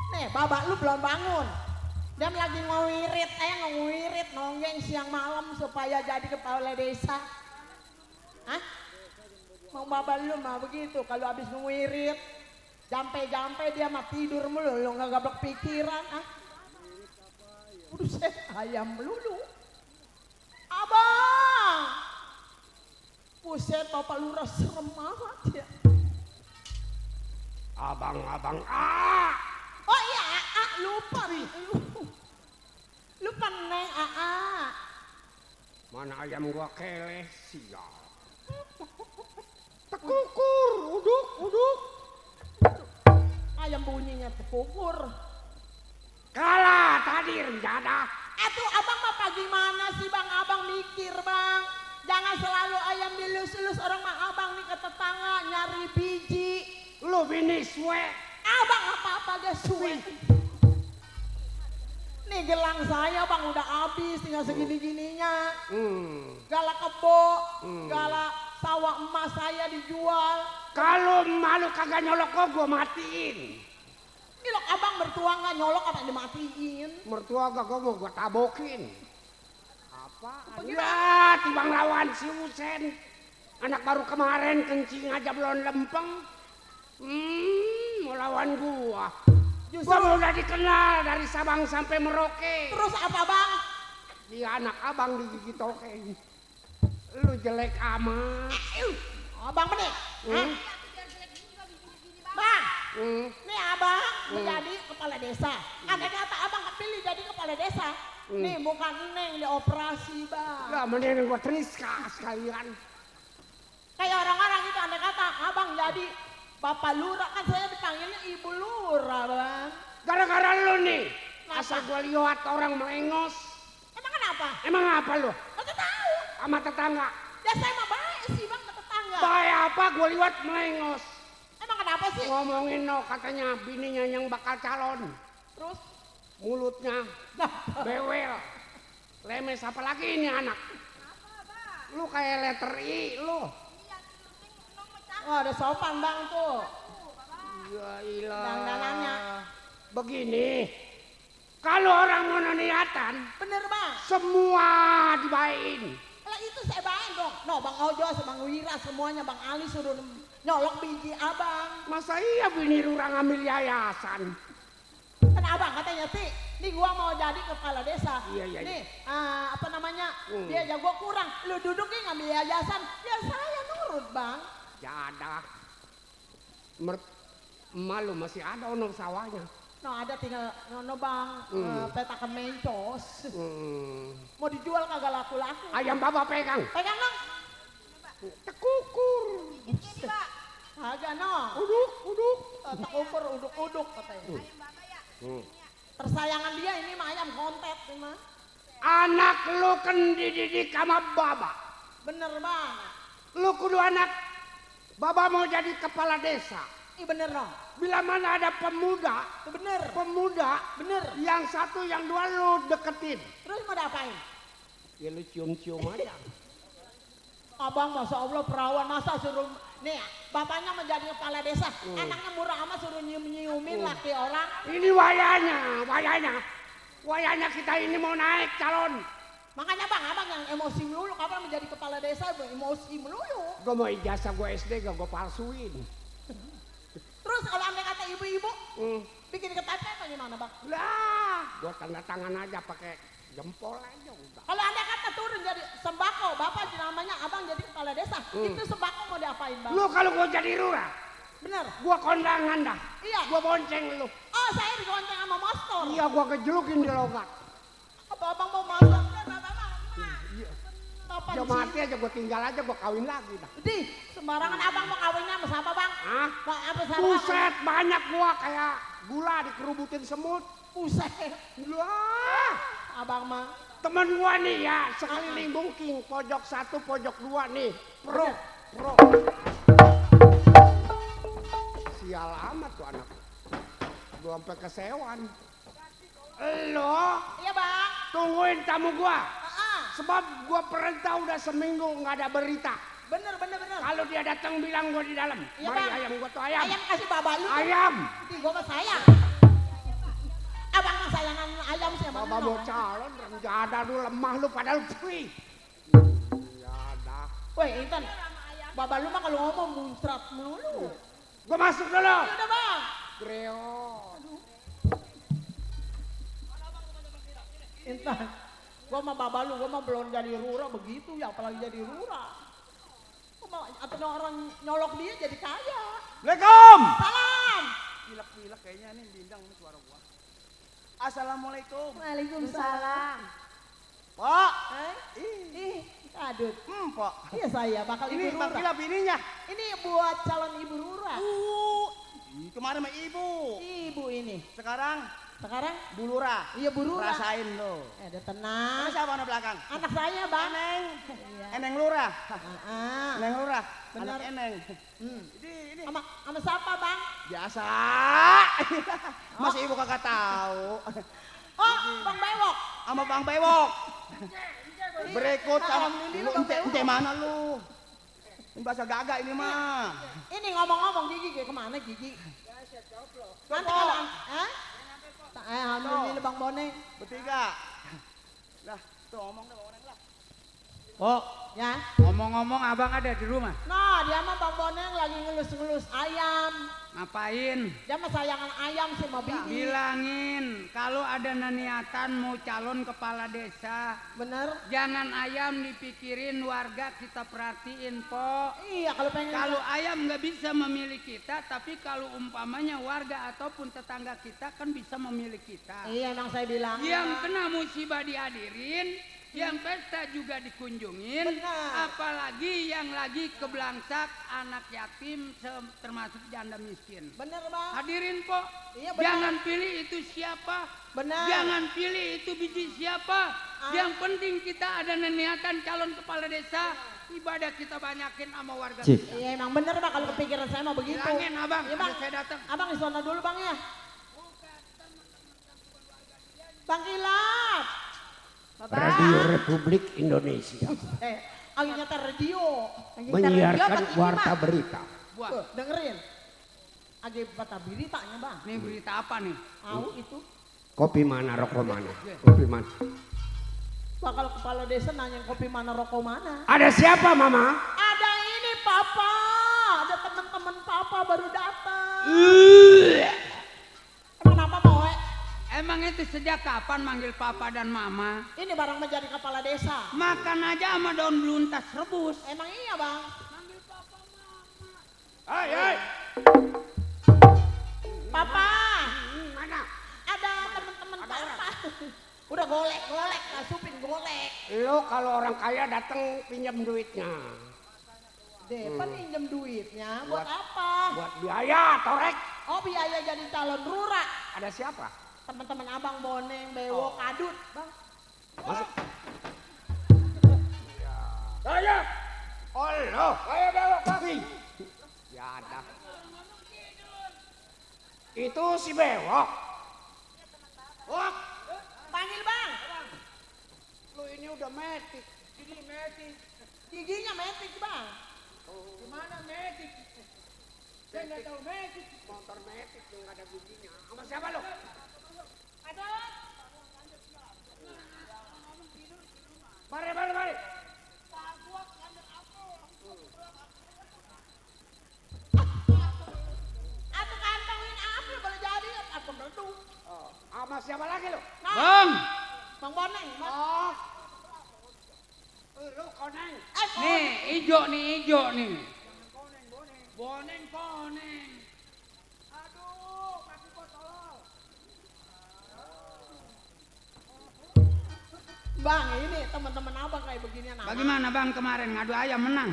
Nih, babak lu belum bangun. Dia lagi ngewirit nonggeng siang malam supaya jadi kepala desa. Hah? Mau babak lu mah begitu, kalau habis ngewirit, jampe dia mah tidur mulu, lu nggak gablek pikiran, ah? Buset, ayam melulu. Abang! Buset, Bapak Lurah serem banget ya. Abang. Oh iya, lupa nih. Lupa Neng Mana ayam gua keleh sial. Tekukur, uduk. Ayam bunyinya tekukur. Kalah tadi rencana. Tuh abang mah gimana sih bang? Abang mikir bang. Jangan selalu ayam dilus-lus orang mah abang nih ke tetangga nyari biji. Lu bini swe. Abang apa-apa aja suwe. Nih gelang saya bang udah habis tinggal segini-gininya. Galak kebo, galak sawah emas saya dijual. Kalau malu kagak nyolok kok gua matiin. Ini loh abang mertua nggak nyolok apa dimatiin. Mertua kagak mau gua tabokin. Apa? Ya, timbang lawan si Usen. Anak baru kemarin kencing aja belum lempeng. Mau lawan gua. Justru Gua udah dikenal dari Sabang sampai Merauke. terus apa bang? Dia anak abang digigit toke. Lu jelek amat. Abang benih. Hmm? Bang, Hmm. nih abang menjadi kepala desa. Andai kata abang kepilih jadi kepala desa. Nih bukan neng dioperasi bang. Lah mending gua Triska sekalian. Kayak orang-orang itu andai kata abang jadi bapak lurah kan saya dipanggilnya ibu lurah bang. Gara-gara lu nih. Asal gua lihat orang melengos. Emang kenapa? Emang apa lu? Aku tahu. Sama tetangga. Ya saya mah baik sih bang ke tetangga. Baik apa gua lihat melengos. Emang kenapa sih? Ngomongin no katanya bininya yang bakal calon. Terus? Mulutnya bewel. Lemes apa lagi ini anak? Lu kayak letter I lu. Oh ada sopan bang tuh. Ya ilah. Dandanannya. Begini. Kalau orang mau niatan, Bener bang. semua dibayain. Lah itu saya baik dong. No bang Ojo, bang Wira semuanya bang Ali suruh nyolok biji abang. Masa iya bini Rura ngambil yayasan? Kan abang katanya sih, nih gua mau jadi kepala desa. Iya. Nih, apa namanya? Dia jago kurang. Lu duduk nih ngambil yayasan. Ya saya nurut bang. Jadah. Malu masih ada ono sawahnya. No ada tinggal no bang petakan mencos. Mau dijual kagak laku-laku. Ayam bapak pegang. Pegang dong. Tekukur. Kagak no. Uduk. Tekukur uduk-uduk katanya. Tersayangan dia ini mah ayam kontet nih mah. Anak lu kan dididik sama baba. Bener bang. Lu kudu anak baba mau jadi kepala desa. Ih bener dong. Bila mana ada pemuda Bener. yang satu yang dua lu deketin. Terus mau diapain? Ya lu cium-cium aja. Abang masya Allah perawan masa suruh nih bapaknya menjadi kepala desa, anaknya murah amat suruh nyium-nyiumin laki orang. Ini wayanya kita ini mau naik calon. Makanya bang, abang yang emosi melulu, kapan menjadi kepala desa emosi melulu. Gue mau ijazah gue SD gak gue palsuin. Terus kalau anda kata ibu-ibu, bikin KTP apa gimana bang? Lah, gue tanda tangan aja pakai jempol aja udah. Kalau anda kata turun jadi sembako, bapak namanya abang jadi kepala desa, itu sembako mau diapain bang? Lu kalau gue jadi lurah, Bener? gue kondangan dah. Iya. Gue bonceng lu. Oh saya digonceng sama Mostor. Iya, gue kejelukin di logat. Apa abang mau masak? Apa Dia mati aja gue tinggal aja gue kawin lagi dah. Di sembarangan abang mau kawinnya sama siapa bang? Hah? Apa sama? Buset, banyak gua kayak gula dikerubutin semut. Buset. Lah, Abang mah. temen gua nih ya, sekeliling bungking, pojok satu, pojok dua nih. Pro. Sial amat tuh anak. Gua sampai kesewan. Lo Iya bang. tungguin tamu gua. Ah, Sebab gua perintah udah seminggu nggak ada berita. bener. Kalau dia datang bilang gua di dalam. Iya, Mari Bang. ayam gua tuh ayam. Ayam kasih baba lu. Ayam. Di gua mah sayang. Abang mah sayangan ayam sih emang. Bapak mau calon, nggak ada dulu lemah lu padahal free. Ya ada. Woi Intan, baba lu mah kalau ngomong muncrat mulu. Gua masuk dulu. Ya udah bang. Greo. Intan, gua mah baba lu, gua mah belum jadi lurah begitu ya, apalagi jadi lurah. Gua mah atau orang nyolok dia jadi kaya. Assalamualaikum. Salam. Pilek-pilek kayaknya nih bindang nih suara gua. Assalamualaikum. Waalaikumsalam. Pak. Ih, adut. Pak. Iya saya bakal Ini ibu Bang lurah. Kila bininya. Ini buat calon ibu lurah. Kemarin sama ibu. Ibu ini. Sekarang Sekarang Bu Lurah. iya Bu Lurah. Rasain lo. Udah tenang. Ini siapa di belakang? Anak saya bang. Eneng. Iya. Eneng Lurah. Ah. Eneng Lurah. Benar. Anak Eneng. Ini Sama siapa bang? biasa. Masih ibu kagak tahu. Oh Bang Bewok. Sama Bang Bewok. Berikut sama Alhamdulillah, lu Bang ente Bewok. ente mana lu? Ini bahasa gagak ini mah. Ini ngomong-ngomong Gigi kayak kemana Gigi? Nanti kalau alhamdulillah Bang Boneng. Bertiga. Lah, tuh ngomong deh Boneng lah. Oh, Ya. ngomong-ngomong abang ada di rumah. Nah dia mah Bang Boneng lagi ngelus-ngelus ayam. Ngapain? Dia mah sayangan ayam sih mau bibi. Bilangin kalau ada niatan mau calon kepala desa, Bener? jangan ayam dipikirin warga, kita perhatiin po. Iya kalau pengen. Kalau ayam nggak bisa memilih kita, tapi kalau umpamanya warga ataupun tetangga kita kan bisa memilih kita. Iya emang saya bilang. Yang kena musibah dihadirin, yang pesta juga dikunjungin, Benar. apalagi yang lagi kebelangsak, anak yatim, termasuk janda miskin. Bener bang. Hadirin po, Iya, benar. jangan pilih itu siapa, Benar. jangan pilih itu biji siapa. Yang penting kita ada niatan calon kepala desa, ibadah kita banyakin sama warga. Iya emang bener bang kalau kepikiran saya mau begitu. Bilangin abang, Iya, bang. ada saya datang. Abang di sana dulu bang ya. Bang Kilap. Radio Republik Indonesia Lagi nyetel radio. menyiarkan warta berita. Buat, Dengerin. Lagi baca beritanya bang. nih berita apa nih? Tahu itu. Kopi mana, rokok mana? Kopi mana? Bakal kepala desa nanya kopi mana rokok mana. Ada siapa, Mama? Ada ini papa. Ada teman-teman papa baru datang. Emang kenapa Boe? Emang itu sejak kapan manggil papa dan mama? Ini barang menjadi kepala desa. Makan aja sama daun beluntas rebus. Emang iya bang. Hai. Papa. Mana? Ada teman-teman papa. Udah golek, kasupin golek. Lo kalau orang kaya datang pinjam duitnya. Depan pinjam duitnya buat apa? Buat biaya, torek. Oh biaya jadi calon lurah. Ada siapa? Teman-teman abang Boneng, Bewok, Kadut, bang. Masuk. Saya. Allah. Saya bawa kopi. Ya ada. Itu si Bewok. Wok. Panggil bang. Lu ini udah metik. Giginya metik bang. Gimana metik? Saya nggak tahu metik. Motor metik tuh nggak ada giginya. Sama siapa lo? Ada. Mari. Aku kantongin apa boleh jadi? Aku meledup. Oh, sama siapa lagi lo? Nah, Bang, bang Boneng. Bang. Oh. Lu koneng. nih ijo nih. Boneng. Aduh, kaki gua tolol. Bang ini teman-teman abang kayak beginian. Bagaimana bang kemarin ngadu ayam menang?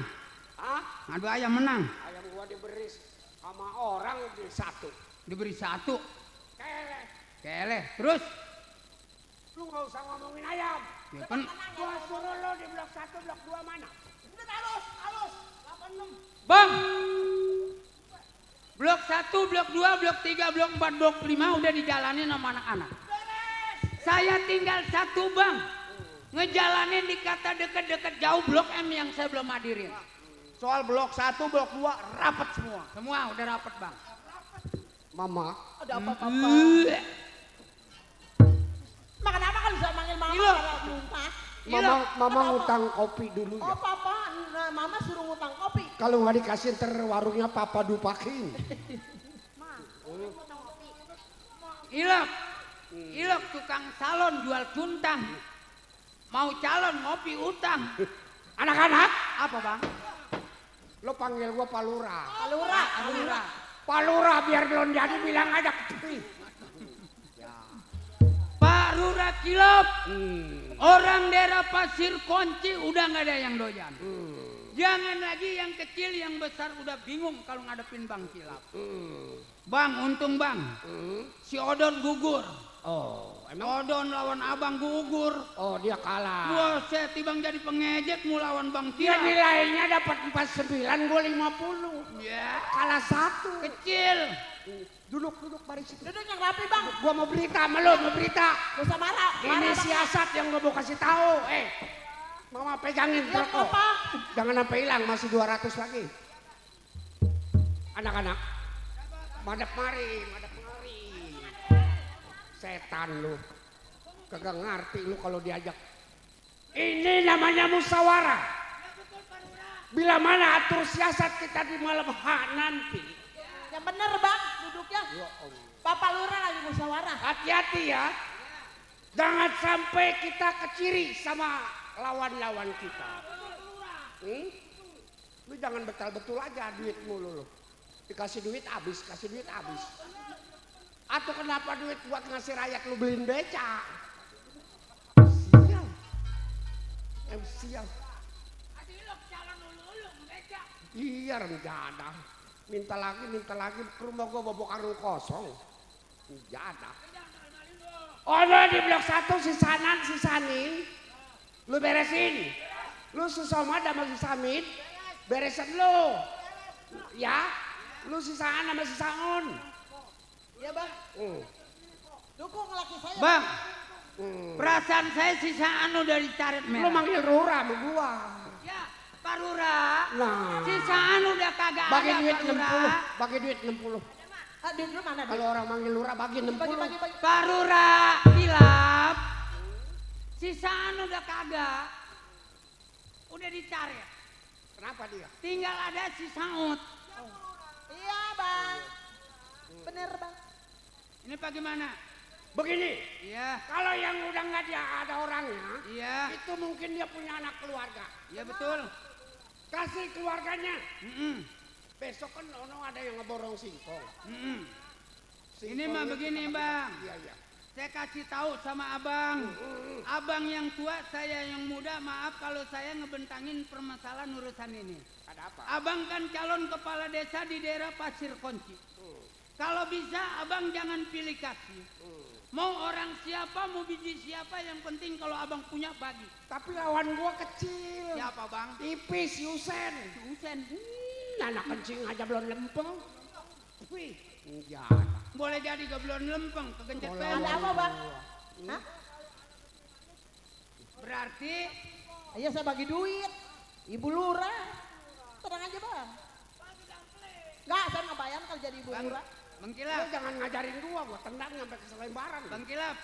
Hah? Ngadu ayam menang. Ayam gua diberi sama orang di satu. Diberi 1. Keleh. Keleh. Terus? Lu nggak usah ngomongin ayam. Ya kan Gua suruh lo di blok 1, blok 2 mana? Halus. 86. Bang, blok 1, blok 2, blok 3, blok 4, blok 5 udah dijalanin sama anak-anak. Saya tinggal 1 bang, ngejalanin di kata deket-deket jauh blok M yang saya belum hadirin. Soal blok 1, blok 2 rapat semua. Semua udah rapet bang. Mama. Ada apa-apa? Mak kenapa kalau bisa manggil mama Ilo. kalau muntah? Mama ngutang kopi dulu Oh ya. papa, nah, mama suruh ngutang kopi. Kalau nggak dikasih ntar warungnya papa dupakin. Ilok tukang salon jual cuntang. Mau calon ngopi utang. Anak-anak, Apa bang? lo panggil gua Pak Lurah. Lurah. Pak Lurah biar belum jadi bilang aja ketepi. Pak Lurah Kilop. Orang daerah Pasir Kunci udah nggak ada yang doyan. Jangan lagi yang kecil, yang besar udah bingung kalau ngadepin Bang Kilap. Bang, untung bang, si Odon gugur. Oh, emang Odon lawan abang gugur. oh dia kalah. Buset, ibang jadi pengejek mau lawan Bang Dia Tia. nilainya dapat 49, gue 50. Ya, Kalah 1. kecil. Duduk baris situ. Duduk yang rapi bang. Gua mau berita sama lo, mau berita. Gak usah marah. Ini Marah bang. siasat yang gua mau kasih tahu. Mama pegangin Ya rokok. apa? Jangan sampai hilang, masih 200 lagi. Anak-anak, madep mari. Setan lu. Kagak ngerti lu kalau diajak. Ini namanya musyawarah. Bila mana atur siasat kita di malam nanti. Yang bener bang, duduknya. Bapak lurah lagi musyawarah. Hati-hati ya. Jangan sampai kita keciri sama lawan-lawan kita. Lu jangan betul-betul aja duit mulu lu. Dikasih duit habis, kasih duit habis. Atau kenapa duit buat ngasih rakyat lu beliin beca? Sial. Iya rencana. Minta lagi ke rumah gua bawa karung kosong. Rencana. Oh di blok 1 si Sanin. Lu beresin. Lu si Somad sama si Samit. Beresin lu. Ya. Lu si Saan sama si Saun. Iya bang. Dukung laki saya. Bang, perasaan saya sisaan udah dicaret Lu merah. manggil Rura sama gua. Ya, Pak Rura. Nah. Sisaan udah kagak Bagi ada, duit Pak Rura. 60. Bagi duit 60. Duit lu mana? Kalau orang manggil Lura bagi 60. Bagi. Pak Rura, hilap. Sisaan udah kagak. Udah dicaret. Kenapa dia? Tinggal ada si Saud. Iya bang. Bener bang. Ini bagaimana? Begini, Iya, kalau yang udah nggak ada orangnya, iya, itu mungkin dia punya anak keluarga. iya betul. Kasih keluarganya. Mm-mm, Besok kan ada yang ngeborong singkong. mm-mm. Ini Singkong mah itu begini apa? bang. Iya. Saya kasih tahu sama abang. Abang yang tua, saya yang muda. Maaf kalau saya ngebentangin permasalahan urusan ini. Ada apa? Abang kan calon kepala desa di daerah Pasir Konci. Kalau bisa abang jangan pilih kasih. Mau orang siapa, mau biji siapa, yang penting kalau abang punya bagi. Tapi lawan gua kecil. Siapa bang? Tipis, Yusen. Usen. Anak kencing aja belum lempeng. Wih, enggak. Boleh jadi gablon lempeng, kegencet Boleh. pel. Ada apa bang? Hah? Berarti Iya saya bagi duit. Ibu lurah. Tenang aja bang. Enggak, saya nggak bayar kalau jadi ibu bang, lurah. Lu Kilap, jangan ngajarin gua tendang sampai ke selembaran. Bang Kilap.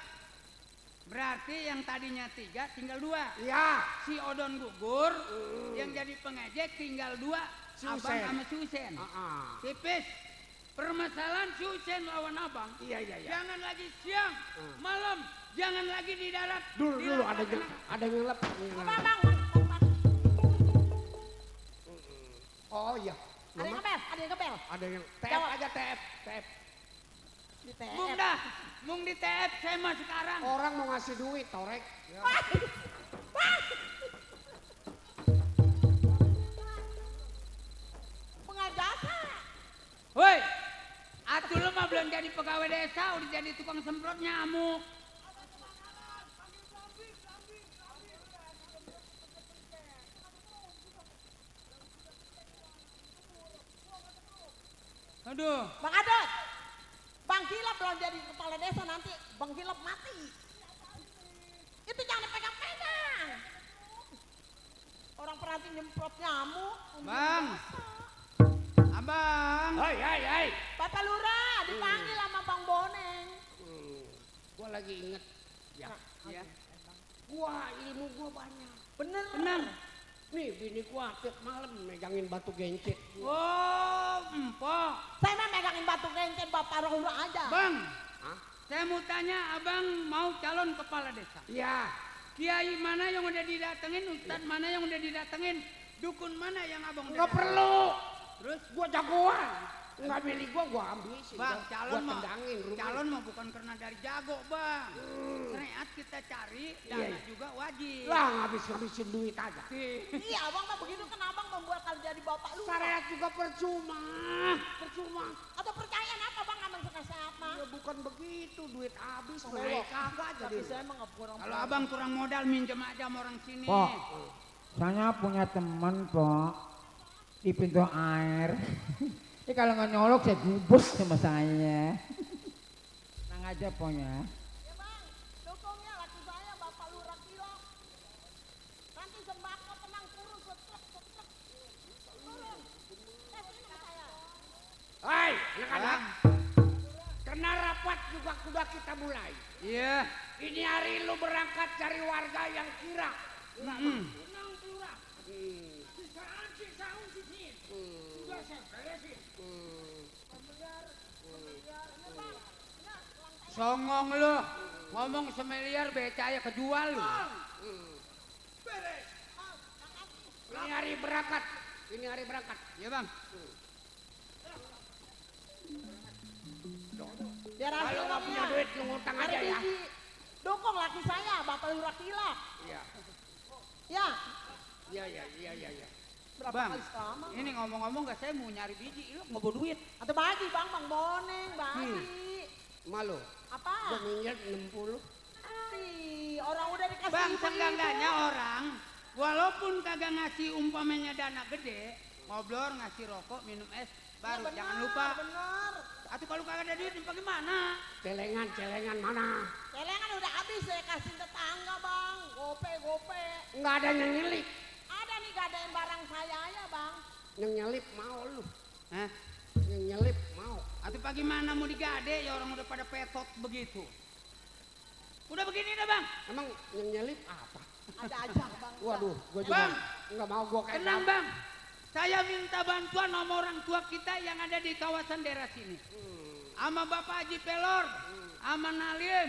Berarti yang tadinya 3 tinggal 2. Iya. Si Odon gugur, yang jadi pengejek tinggal 2. Si Abang Usen. sama si Usen. Tipis. Permasalahan si Usen lawan abang. Iya. Jangan lagi siang, malam, jangan lagi di darat. Dulu ada yang lep. Bang. Oh iya. Ada yang ngepel, ada yang ngepel. Ada yang TF Jawab. aja TF. Di TF. Mung dah, mung di TF saya mah sekarang. Orang mau ngasih duit, torek. Ya. Pengajasa. Woi, atuh lu mah belum jadi pegawai desa, udah jadi tukang semprot nyamuk. Aduh, Bang Adot. Bang Kilap belum jadi kepala desa nanti Bang Kilap mati. Itu jangan dipegang-pegang. Orang perhati nyemprot nyamuk. Bang. Abang. Hai. Bapak Lurah dipanggil sama Bang Boneng. Gua lagi inget. Ya. Ya. Ilmu gua banyak. Bener. Benar. Nih bini gua tiap malam megangin batu gencet. Oh, empok. Saya mah megangin batu gencet Bapak Lurah aja. Bang, Hah? saya mau tanya, abang mau calon kepala desa. Iya. Kiai mana yang udah didatengin, ustadz mana yang udah didatengin, dukun mana yang abang udah Nggak perlu. Terus, Gua jagoan. Nggak milih gua ambisin. bang, Gua tendangin. rumah. calon mah bukan karena dari jago, bang. Syariat kita cari, dana juga wajib. Lah ngabis-ngabisin duit aja. Iya abang mah begitu kan abang membuat kalau jadi Bapak Lurah. Syariat juga percuma. Atau percayaan apa bang abang suka siapa? Ya bukan bukan begitu, duit habis naik kagak jadi. Tapi saya emang nggak kurang. Kalau abang kurang modal minjem aja sama orang sini. Pok, saya punya teman, Pok, di pintu air. Ini kalau nggak nyolok saya gubus sama saya. Tenang aja, Poknya. Ya bang, dukungnya laki saya Bapak Lurah Kilo. Nanti sembako tenang kurus setrek. Turun. Sini sama saya. Hai, anak-anak. Karena rapat juga sudah kita mulai. Iya. Ini hari lu berangkat cari warga yang kira. Mm-mm. Tenang kelurah. Sisaan sini. Sudah saya beresin. Songong lu. Ngomong semiliar becaya kejual lu. Beres. Ini hari berangkat. Ini hari berangkat. Iya bang. Biar Kalau nggak punya duit lu ngutang aja ya. Dukung laki saya Bapak Lurah Kilo. Iya. Ya. Iya. Berapa Bang, kali selama? ini ngomong-ngomong gak saya mau nyari biji, lu nggak bawa duit. Atau bagi bang boneng bagi. Malu. Apa? Gue minyak 60. Ih, orang udah dikasih Bang, begitu. seenggak-enggaknya orang, walaupun kagak ngasih umpamanya dana gede, ngobrol, ngasih rokok, minum es, baru Ya, bener, jangan lupa. Bener. Atau kalau kagak ada duit, bagaimana? Celengan mana? Celengan udah habis saya kasih tetangga bang. Gope. Nggak ada yang nyelip. Ada nih gadain barang saya ya bang. Yang nyelip mau lu. Hah? Yang nyelip mau. Atau bagaimana mau digade, ya orang udah pada petot begitu. Udah begini dah bang. Emang yang nyelip apa? Ada aja bang. Waduh, gue juga Bang. nggak mau gue kayak Tenang bang. Saya minta bantuan sama orang tua kita yang ada di kawasan daerah sini. Sama Bapak Haji Pelor, sama Nalim,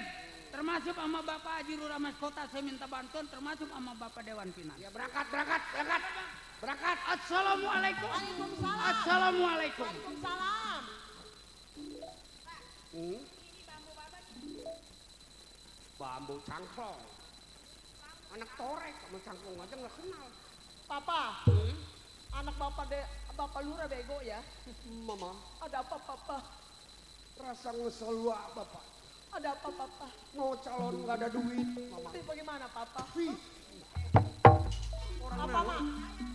termasuk sama Bapak Haji Lurah Mas Kota saya minta bantuan, termasuk sama Bapak Dewan Pinang. Ya berangkat. Assalamualaikum. Waalaikumsalam. Assalamualaikum. Waalaikumsalam. Bambu cangklong. Anak torek sama cangklong aja nggak kenal. Papa. Anak Bapak Lurah bego ya. Mama, Ada apa papa? rasa ngeselua bapak. Ada apa papa? Mau calon nggak ada duit, mama. Tapi bagaimana papa? Wih, Apa mah?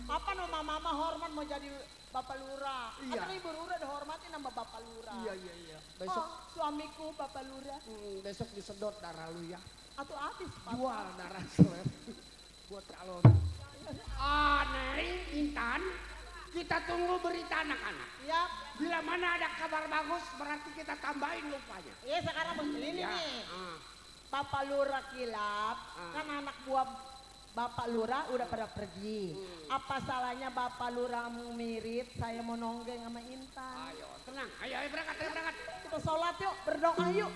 Apa nama mama hormat mau jadi Bapak Lurah? Iya. Kan ibu Lurah dihormatin sama Bapak Lurah. iya. Besok, Suamiku Bapak Lurah. besok disedot darah lu ya. Atau habis papa. Jual darah seleb buat calon. Neng, Intan, kita tunggu berita anak-anak. Ya. Bila mana ada kabar bagus, berarti kita tambahin lupanya. Iya sekarang begini Ya. nih. Bapak Lurah kilap, kan anak buah Bapak Lurah udah pada pergi. Apa salahnya Bapak Lurah mau mirip, saya mau nonggeng sama Intan. Ayo, tenang. Ayo berangkat. Kita sholat yuk, berdoa yuk.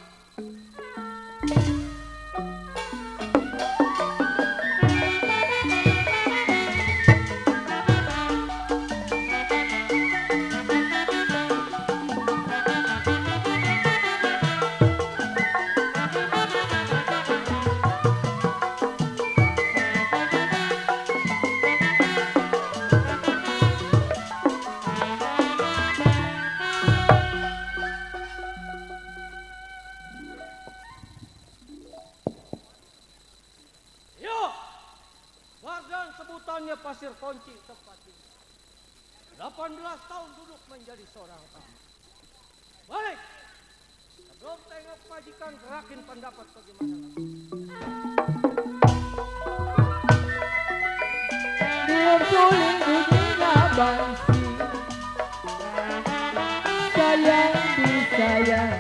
Yuk, warga yang sebutannya Pasir Kunci tempat ini. 18 tahun duduk menjadi seorang tamu. Balik. Sebelum tengok majikan gerakin pendapat bagaimana. Belum suling dunia bangsi, sayang disayang,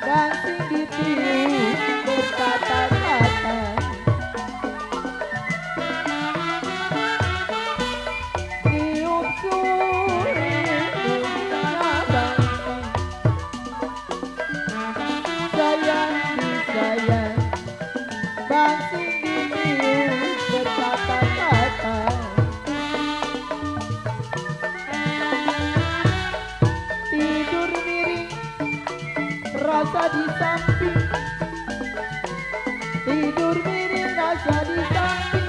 bangsi ditiup berkata-kata. Tiup suling dunia bangsi, sayang disayang, bangsi ditiup berkata-kata. Tidur miring, rasa di samping. Tidur miring, rasa di samping.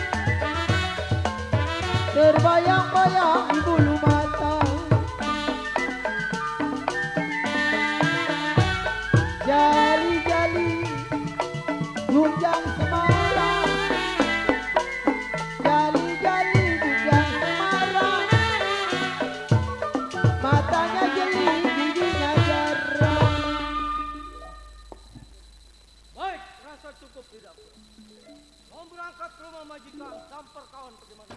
Terbayang-bayang di bulu mata. hujan Semarang, jali-jali hujan Semarang, matanya jeli, giginya jarang. Baik, rasa cukup tidak? Mau berangkat ke rumah majikan, samper kawan bagaimana?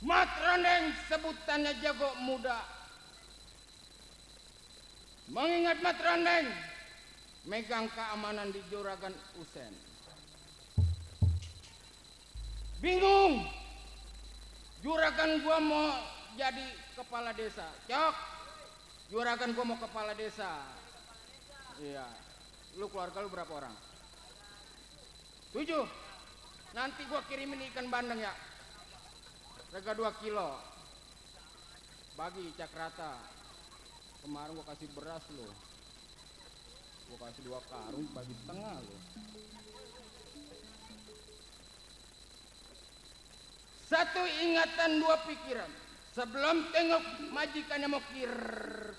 Mat Randeng sebutannya jago muda. Mengingat Mat Randeng megang keamanan di Juragan Usen. Bingung. Juragan gua mau jadi kepala desa. Cok. Juragan gua mau kepala desa. Iya. Lu keluarga lu berapa orang? 7. Nanti gua kirimin ikan bandeng ya. Harga 2 kilo. Bagi cak rata. Kemarin gua kasih beras lo. Gua kasih 2 karung bagi setengah lo. Satu ingatan 2 pikiran. Sebelum tengok majikannya mau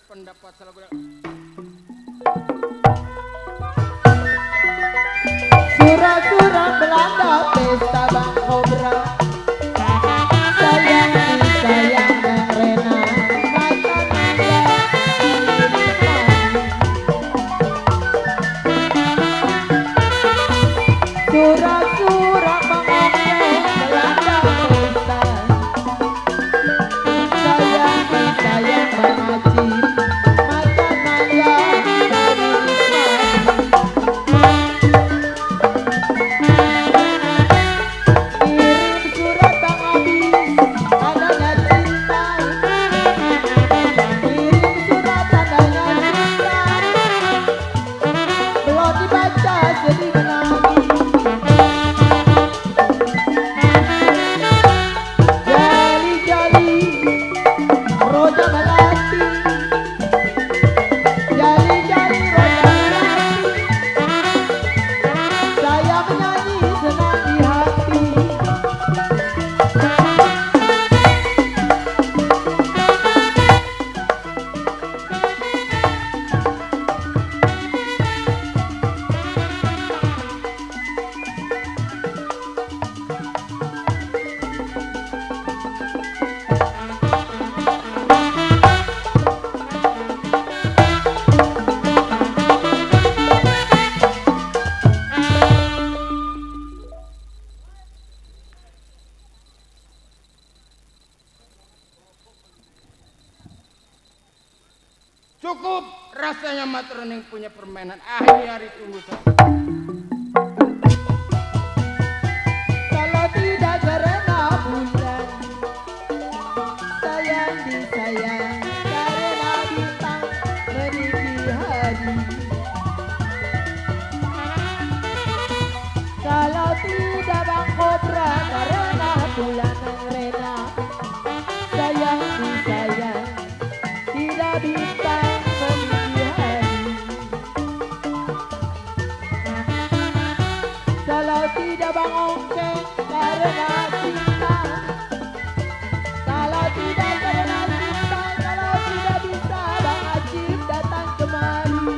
pendapat salah gue. Surat-surat Belanda pesta Bang Kobra, sayang disayang Neng Rena, mata nanda surat-surat mengongkeng Belanda pesta, sayang disayang Bang Haji, mata nanda dari Cukup rasanya Mat Randeng punya permainan. Hari-hari tunggu saja. kalau tidak karena bulan, sayang disayang karena bintang meniti hari. Kalau tidak Bang Kobra karena bulan Neng Rena, sayang disayang tidak bintang meniti hari. Kalau tidak Bang Ongkeng karena cinta, kalau tidak karena cinta, kalau tidak bisa Bang Ajib datang kemari.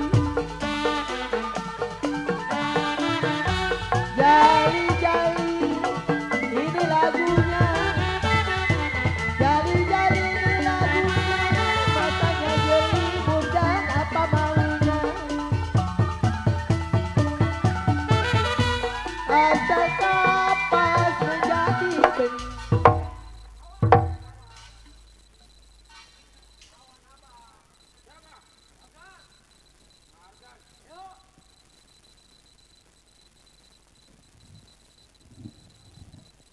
Jali-jali ini lagunya, jali-jali ini lagunya, matanya jeli dan apa maunya. Asal kapas menjadi benci.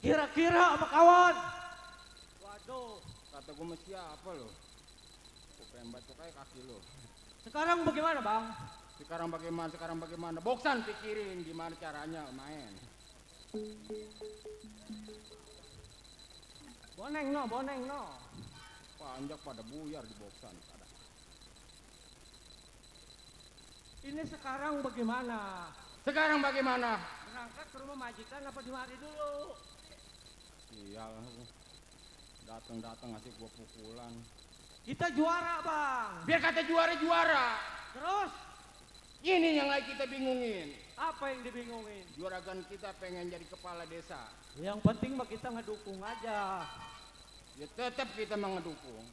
Kira-kira apa kawan? Waduh, kata gue mesti apa lo? Gue pengen bacok aja kaki lo. Sekarang bagaimana bang? Sekarang bagaimana? Boksan pikirin gimana caranya main. Boneng no. Panjak pada buyar di boksan. Ini sekarang bagaimana? Sekarang bagaimana? Berangkat ke rumah majikan apa di mari dulu? Sial, datang ngasih gua pukulan. Kita juara bang. Biar kata juara. Terus Ini yang lagi kita bingungin. apa yang dibingungin? Juragan kita pengen jadi kepala desa. Yang penting mah kita ngedukung aja. Ya tetap kita mengedukung.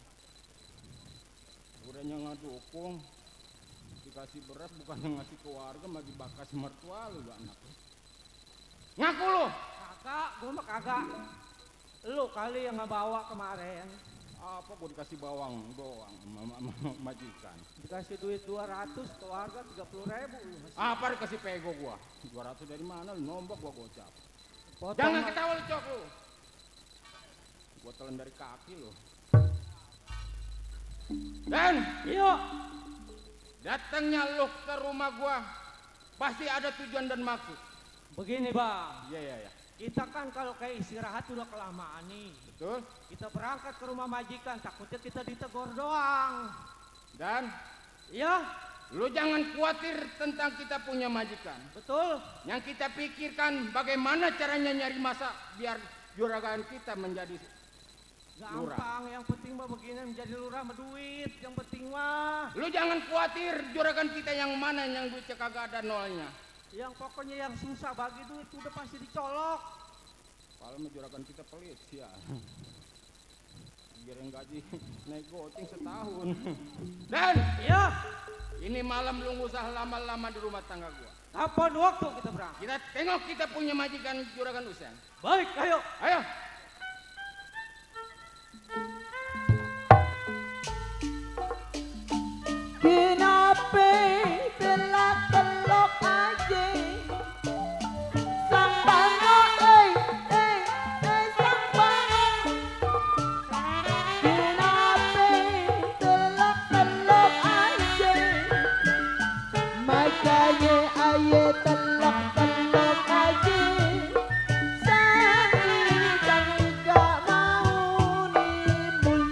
Udahnya ngedukung, dikasih beras bukan ngasih ke warga, malah dibakas mertua lu anak. Ngaku lu. Kagak, gua mah kagak. Lu kali yang ngebawa kemarin. Apa gua dikasih bawang doang majikan. Dikasih duit 200 ke warga 30.000 lu. Apa dikasih pego gua? 200 dari mana lu nombok gua gocap. Potong Jangan mah- ketawa lu cok lu. Gua telan dari kaki lu. Dan Iya. datangnya lu ke rumah gua pasti ada tujuan dan maksud. Begini bang, Iya. kita kan kalau kayak istirahat udah kelamaan nih. Betul? Kita berangkat ke rumah majikan, takutnya kita ditegur doang. Dan Iya, lu jangan khawatir tentang kita punya majikan. betul. Yang kita pikirkan bagaimana caranya nyari masa biar juragan kita menjadi lurah. Gampang, yang penting mah begini menjadi lurah mah duit, yang penting mah. Lu jangan khawatir juragan kita yang mana yang duitnya kagak ada nolnya. Yang pokoknya yang susah bagi duit udah pasti dicolok. Kalau mah juragan kita pelit ya. Biar yang gaji naik goceng setahun. Dan Iya, ini malam lu nggak usah lama-lama di rumah tangga gua. kapan waktu kita berangkat? Kita tengok kita punya majikan juragan Usen. Baik, ayo. Ayo. Kenapa telah telok aja sang bango sang bango kenapa telah telok aja makanya aye telok aja sang gak mau nimbul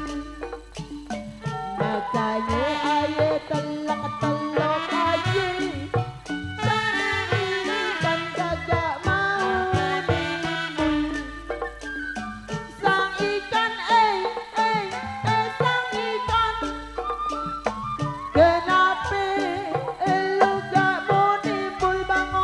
makanya aye telok aja sang kagak mau nimbul sang ikan sang ikan kenapa lu gak mau nimbul bango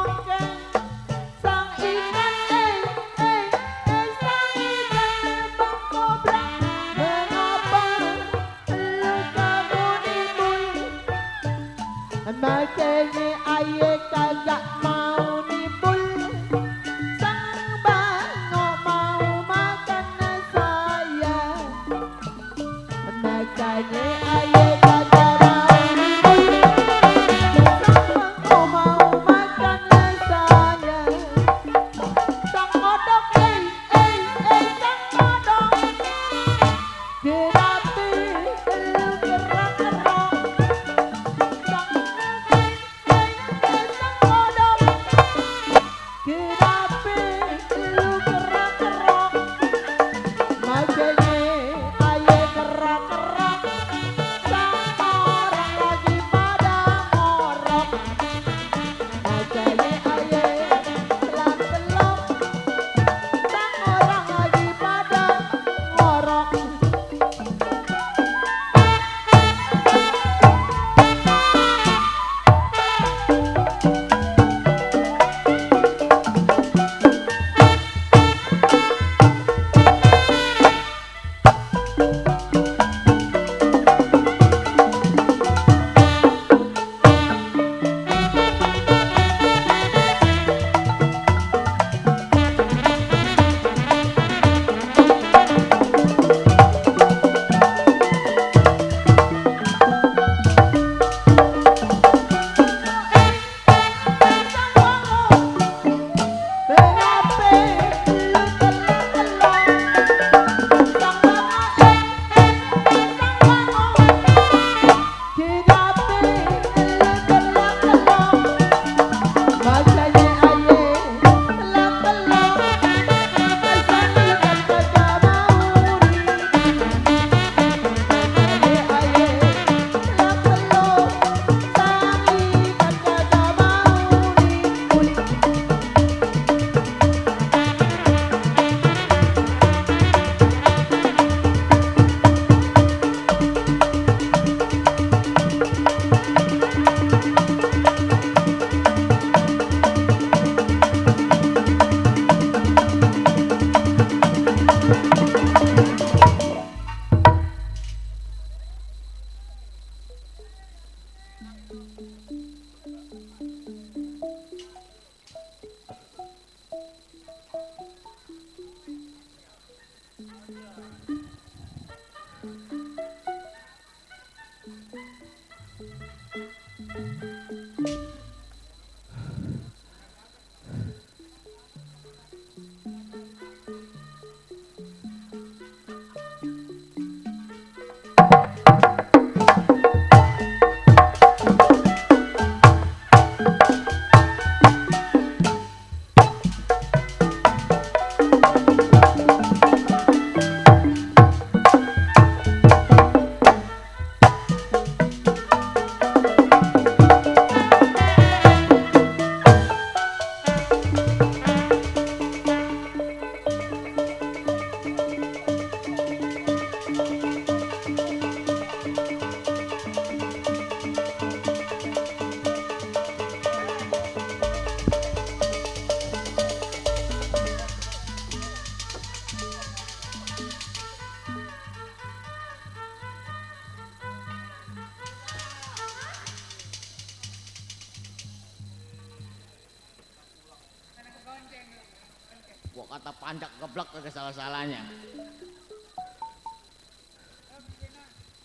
Gua kata panjak geblek kagak salah-salahnya.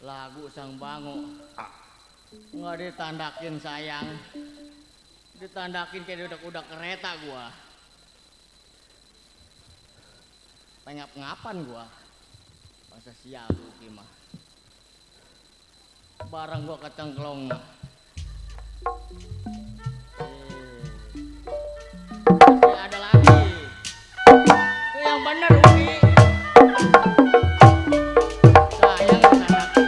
Lagu Sang Bango. Nggak ditandakin sayang. Ditandakin kayak udah kereta gua. Pengap-ngapan gua. Masa sial tuh mah. Barang gua kecengklong mah. Masih ada lagi. Itu yang bener Uki. Sayang ditandakin.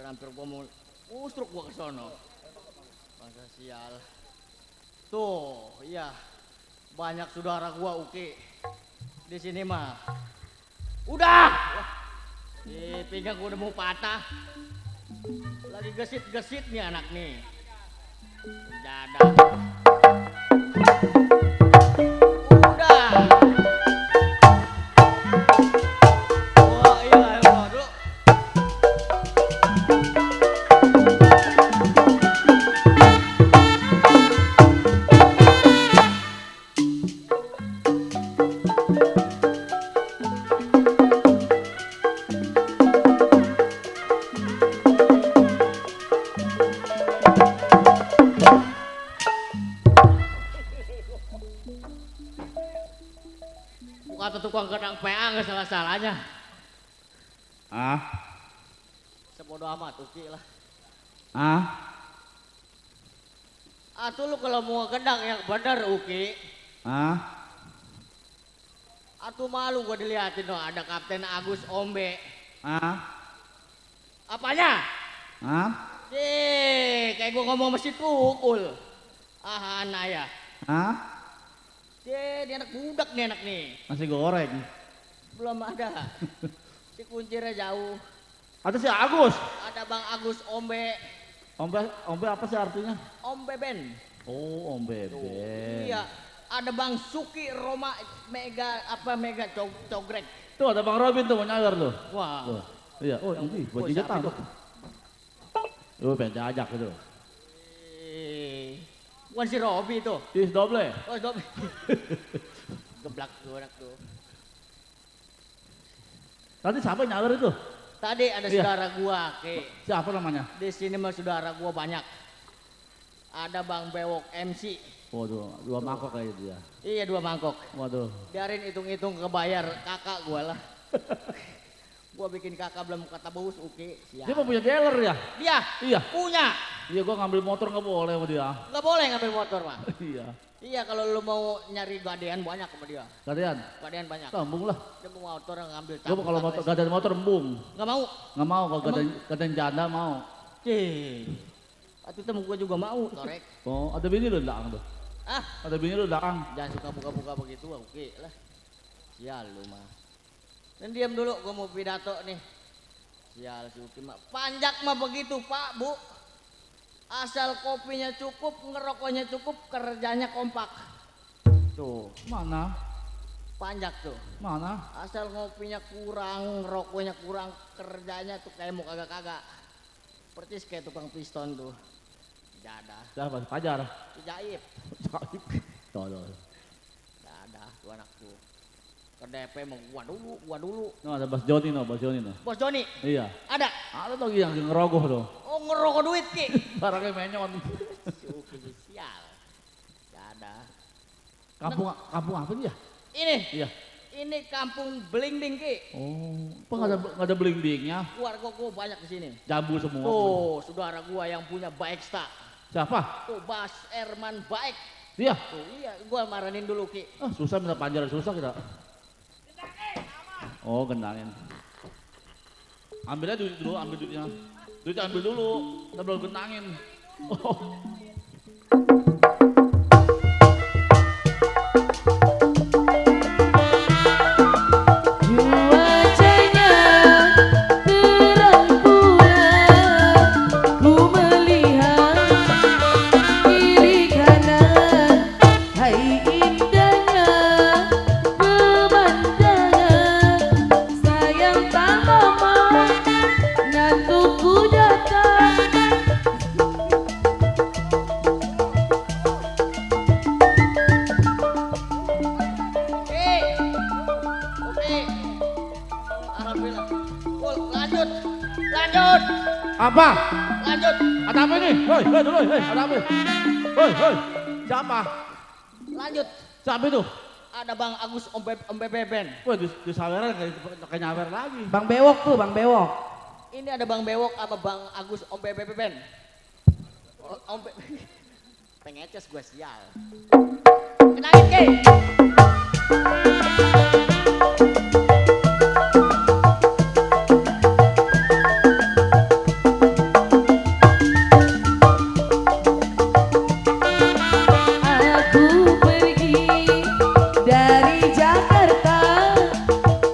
Hampir gua mau mustruk gua ke sono. Masa sial. Tuh, iya. Banyak saudara gua Uki. Di sini mah. Udah. Wah, di pinggang gua udah mau patah. Lagi gesit-gesit nih anak nih. Dadah. Udah. Oh iya, dulu. masalahnya. Ah, Sebodoh amat, Uki lah. ah, Atuh lu kalau mau gendang yang bener, Uki. ah. Atuh malu gua dilihatin dong, ada Kapten Agus Ombe. Ah, Apanya? ah, Kayak gua ngomong mesti tukul. Ah, anak ya. ah. Dia anak budak nih anak nih. Nasi goreng. Belum ada. Si kuncirnya jauh. Ada si Agus. Ada Bang Agus Ombe. Ombe apa sih artinya? Ombe Ben. Oh, ombe. Iya. Ada Bang Suki Roma Mega Cogrek. Tuh ada Bang Robin tuh mau nyawar tuh. Wah. Tuh. Iya, oh ini buat siapa jajan. itu? Lu pengen jajak gitu. Bukan si Robi tuh. Is doble. Oh, Robi. Geblak tuh anak tuh. Tadi siapa yang nyawar itu? Tadi ada Iya. saudara gua, Ki. Siapa namanya? Di sini mah saudara gua banyak. Ada Bang Bewok MC. Waduh, 2 mangkok kayak gitu ya. Iya 2 mangkok. Waduh. Biarin hitung-hitung kebayar kakak gua lah. Gua bikin kakak belum kata bus, Uki. Dia Siap. mau punya dealer ya? Dia Iya. punya. Iya, gua ngambil motor nggak boleh sama dia. Nggak boleh ngambil motor, Pak. Iya. Iya kalau lu mau nyari gadean banyak sama dia. Gadean, Gadean banyak. sambung lah. Dia mau motor ngambil Gua kalau motor gadean motor embung. Nggak mau. Nggak mau kalau gadean janda mau. Itu temen gua juga mau, korek. Oh, ada bini lu di belakang tuh. Ah, Ada bini lu di belakang. jangan suka buka-buka begitu, oke lah. Sial lu mah. Dan diam dulu, gua mau pidato nih. Sial si Uki mah. Panjak mah begitu, Pak, Bu. Asal kopinya cukup, ngerokoknya cukup, kerjanya kompak. Tuh, Mana? panjak tuh. Mana? Asal ngopinya kurang, ngerokoknya kurang, kerjanya tuh kayak mau kagak-kagak. Percis kayak tukang piston tuh. Jadah, Siapa? Pajar. jaib. Tolol. Jadah tuh anak tuh. Ke DP mau gua dulu. No, ada Bas Joni no, Bas Joni no. Bos Joni, Iya. ada. Ada lagi yang ngerogoh tuh. Oh ngerokok duit Ki. Barangnya menyon. Uki sial. Jadah. Kampung apa dia? Ini, Iya. ini kampung Blingding Ki. Oh, apa nggak ada bling-blingnya? Keluarga gua banyak di sini. Jambu semua. Tuh, saudara gua yang punya Baeksta. Siapa? Tuh Bas Erman Baek. Dia. Tuh iya, gua maranin dulu Ki. Ah, susah minta panjaran susah kita. Oh, gendangin. Ambil aja duit dulu, ambil duitnya. Duitnya ambil dulu, kita belum gendangin. Oh. Cuacanya terang bulan, ku melihat kiri kanan, hai indahnya pemandangan. Sayang tak lama ngantukku datang. Oke. Alhamdulillah. Lanjut. Lanjut. Apa? Lanjut. Ada apa ini? Hei, dulu, ada apa? Hei, siapa? Lanjut. Siapa itu? Ada Bang Agus Ombe Beben. Wah, di saweran kayak nyawer lagi. Bang Bewok tuh, Bang Bewok. Ini ada Bang Bewok sama Bang Agus Ombe Beben. Ombe. Pengeces gua sial. Kenalin Ki. Aku pergi dari Jakarta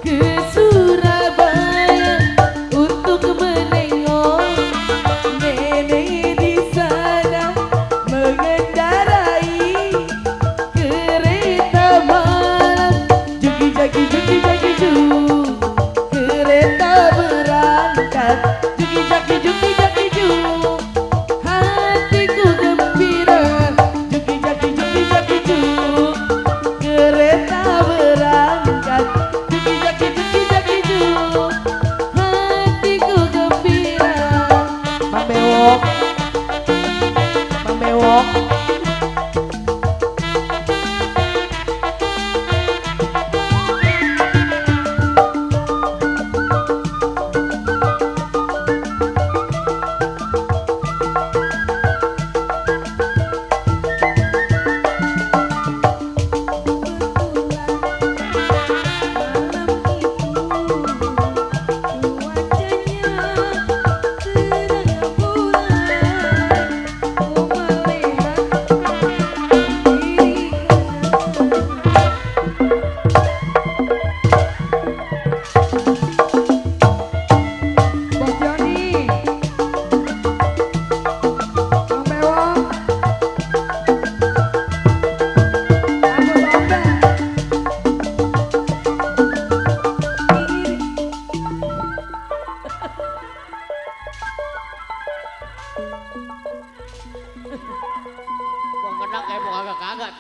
ke Surabaya untuk menengok nenek di sana mengendarai kereta malam. Juki jaki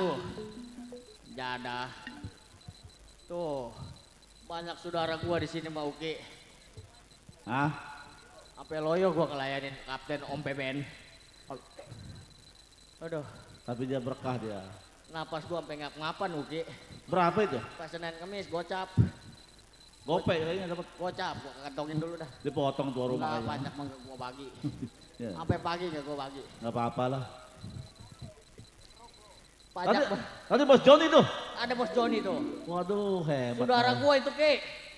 tuh. Jadah. Tuh. Banyak saudara gua di sini Mbak Uki. Hah? Apa loyo gua kelayanin Kapten Om Beben. Aduh, Tapi dia berkah dia. napas gua sampai ngap-ngapan Uki. Berapa itu? Pas Senin Kemis gocap. Gopay kayaknya dapat. Gocap, gua kantongin dulu dah. Dipotong tuh rumah Enggak kayaknya. banyak mah gua bagi. Ya. Sampai pagi gak gua bagi. Nggak apa-apa lah. Pajak Tadi bos Joni tuh. ada Bos Joni tuh. Waduh hebat. Saudara gua itu Ki.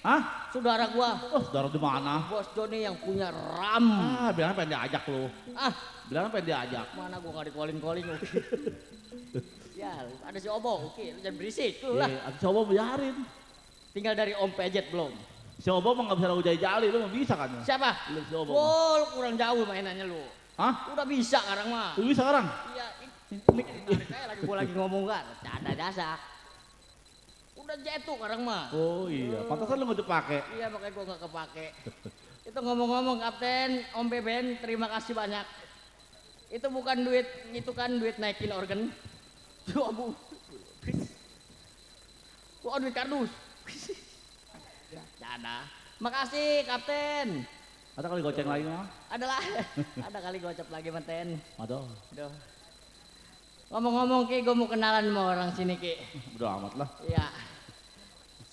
Hah? Saudara gua. Oh saudara di mana? Bos Joni yang punya RAM. Ah bilang pengen diajak lu. Ah, Bilang pengen diajak. mana gua gak di-calling Uki. Ya, ada si Obong Uki, lu jangan berisik lu lah. Abis si Obong biarin. Tinggal dari Om Pejet belum. Si Obong mah nggak bisa lagu jali-jali, lu mah bisa kan? Siapa? Lu si Obong. Gol kurang jauh mainannya lu. Hah? Udah bisa sekarang mah. Lu bisa sekarang? Iya, saya lagi gua lagi ngomong kan, canda jasa. Udah jatuh sekarang mah. Oh iya, pantasan lu nggak dipakai. Iya makanya gua nggak kepake. Itu ngomong-ngomong Kapten Om Beben, terima kasih banyak. Itu bukan duit, itu kan duit naikin organ. Tuh abu. Wah duit kardus. Canda. Makasih Kapten. Ada kali goceng lagi mah? Adalah, ada kali gocap lagi manten. Aduh, Aduh. Ngomong-ngomong Ki, gue mau kenalan sama orang sini Ki. udah amat lah. Iya.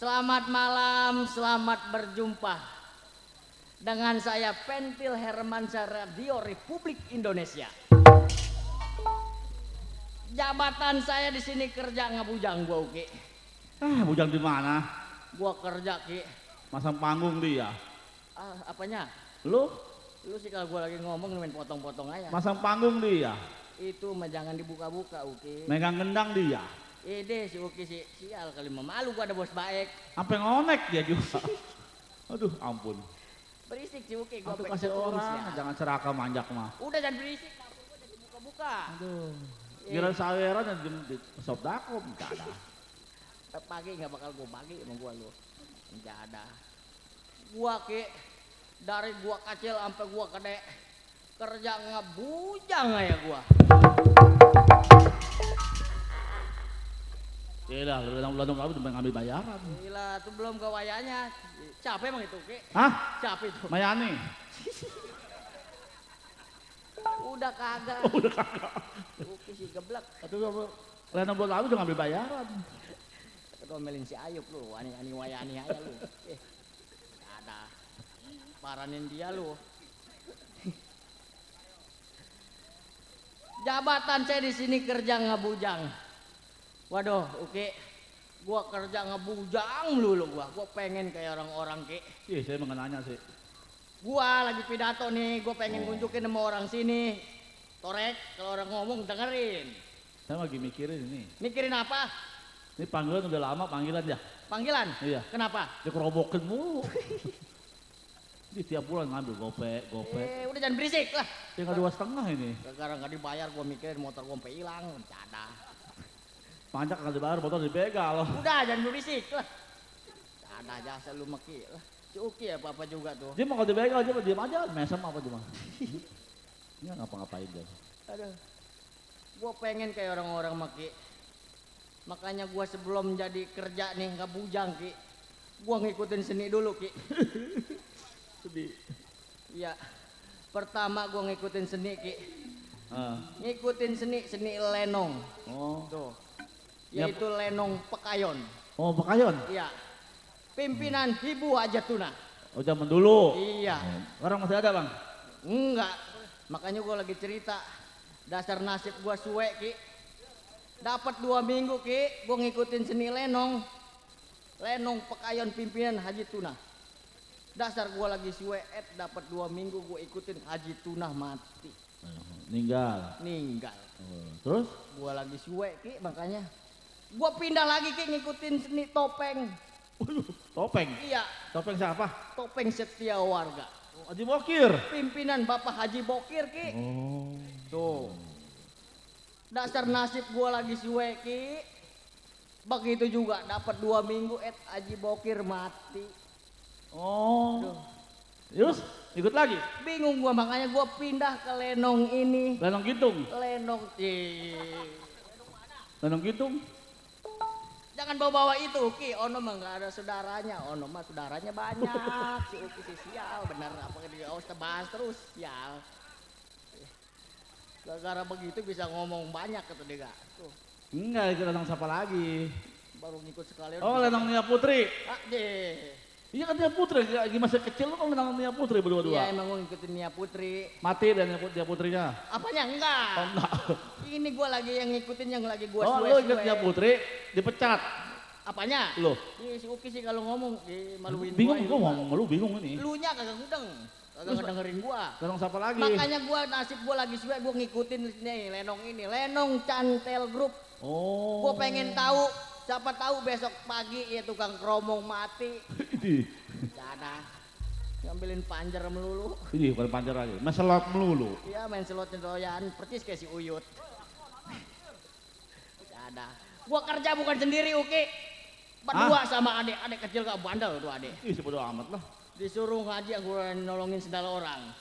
Selamat malam, selamat berjumpa. Dengan saya Pentil Hermansyah Radio Republik Indonesia. Jabatan saya di sini kerja ngabujang gua Ki. Ah, bujang di mana? Gua kerja Ki. Masang panggung dia. Ah, apanya? Lu Lu sih kalau gua lagi ngomong main potong-potong aja. masang panggung dia. Itu mah jangan dibuka-buka Uki. Megang gendang dia. Ide si Uki si sial kali mah malu gua ada bos baik. Sampai ngonek dia juga. Aduh, ampun. Berisik si Uki gua Aduh pengen kasih ketemu orang, sial. jangan serakah manjak mah. Udah jangan berisik, kampung gua jadi buka-buka. Aduh. Kira saweran yang di sop dakom, enggak ada. Pagi nggak bakal gua bagi sama gua lu. Enggak ada. Gua Ki dari gua kecil sampai gua gede kerja ngebujang ya gua. Gila, lu bulan lalu udah ngambil bayaran. Gila, tuh belum gawayanya. Siapa emang itu Ki? Hah? Siapa itu? Mayani? Udah kagak. Oh, udah kagak. Uki si geblek. Tapi bulan lalu udah ngambil bayaran. Kedomelin si Ayub lu, ani wayani aja lu. Nggak ada. Paranin dia lu. Jabatan saya di sini kerja ngebujang. Waduh, Uki, gua kerja ngebujang melulu gua pengen kayak orang-orang Ki. Iya, saya mengenanya sih. Gua lagi pidato nih, gua pengen nunjukin sama orang sini. Torek, kalau orang ngomong dengerin. Saya lagi mikirin ini. Mikirin apa? Ini panggilan udah lama panggilan ya. Panggilan? Iya. Kenapa? Dikerobokin mulu. Di tiap bulan ngambil gopek. Udah jangan berisik lah. Tinggal 2,5 ini. Gara-gara nggak dibayar, gua mikirin motor gua sampai hilang, bercanda. Pajak kagak dibayar, motor dibegal. Udah jangan berisik lah. Ada jasa lu maki lah. Si Uki ya apa juga tuh. Dia mau kalau dibegal aja, diam aja, mesem apa cuma. Ini ngapa-ngapain dia. Aduh. Gua pengen kayak orang-orang maki. Makanya gua sebelum jadi kerja nih nggak bujang Ki. Gua ngikutin seni dulu Ki. Sedih. Iya. Pertama gua ngikutin seni Ki. Ah. Ngikutin seni lenong. Oh. Tuh. Ya. Yaitu lenong Pekayon. Oh, Pekayon. Iya. Pimpinan Ibu Ajatuna. Oh, zaman dulu. Iya. Orang masih ada, Bang? Enggak. Makanya gua lagi cerita. Dasar nasib gua suwe Ki. Dapat 2 minggu Ki, gua ngikutin seni lenong. Lenong Pekayon pimpinan Haji Tuna. Dasar gua lagi suwe, dapat 2 minggu gua ikutin Haji Tuna mati. Ninggal. Oh, terus? Gua lagi suwe Ki, makanya gua pindah lagi Ki ngikutin seni topeng. Topeng? Iya. Topeng siapa? Topeng Setia Warga. Oh, Haji Bokir. Pimpinan Bapak Haji Bokir Ki. Oh. Tuh. Dasar nasib gua lagi suwe Ki. Begitu juga dapat 2 minggu Haji Bokir mati. Oh. Duh. Terus ikut lagi? Bingung gua makanya gua pindah ke lenong ini. Lenong Gintung. Lenong Lenong Gintung. Jangan bawa-bawa itu Uki, Ono mah nggak ada saudaranya, Ono mah saudaranya banyak. Si Uki si sial, bener apa dia harus tebas terus, sial. Gara-gara begitu bisa ngomong banyak kata dia gak. Tuh, Enggak, itu Lenong siapa lagi? baru ngikut sekali. Oh, Lenong Nia Putri. Ah, deh. Iya kan Nia Putri, lagi masih kecil lu kan Lenong Nia Putri Iya berdua-dua. emang gue ngikutin Nia Putri. Mati dan Nia Putrinya. Apanya enggak? Oh, enggak. Ini gua lagi yang ngikutin yang lagi gua Oh, lu ikut Nia Putri, dipecat. Apanya? Loh. Si Uki sih kalau ngomong maluin Bingung gua. gua ngomong, lu bingung ini. Lu nya kagak ngudeng. Kagak Terus, ngedengerin gua. Lenong siapa lagi? Makanya gua nasib gua lagi suwe gua ngikutin nih Lenong ini, Lenong Cantel Group. Oh. Gua pengen tahu, siapa tahu besok pagi ya tukang kromong mati. Ini. Ada ngambilin panjer melulu. Ini bukan panjer aja, meselot melulu. Iya main selotnya doyan, percis kayak si Uyut. Ada. Gua kerja bukan sendiri Uki. Berdua sama adik kecil gak bandel tuh adik. Ih, bodo amat lah. Disuruh ngaji gua nolongin sendal orang.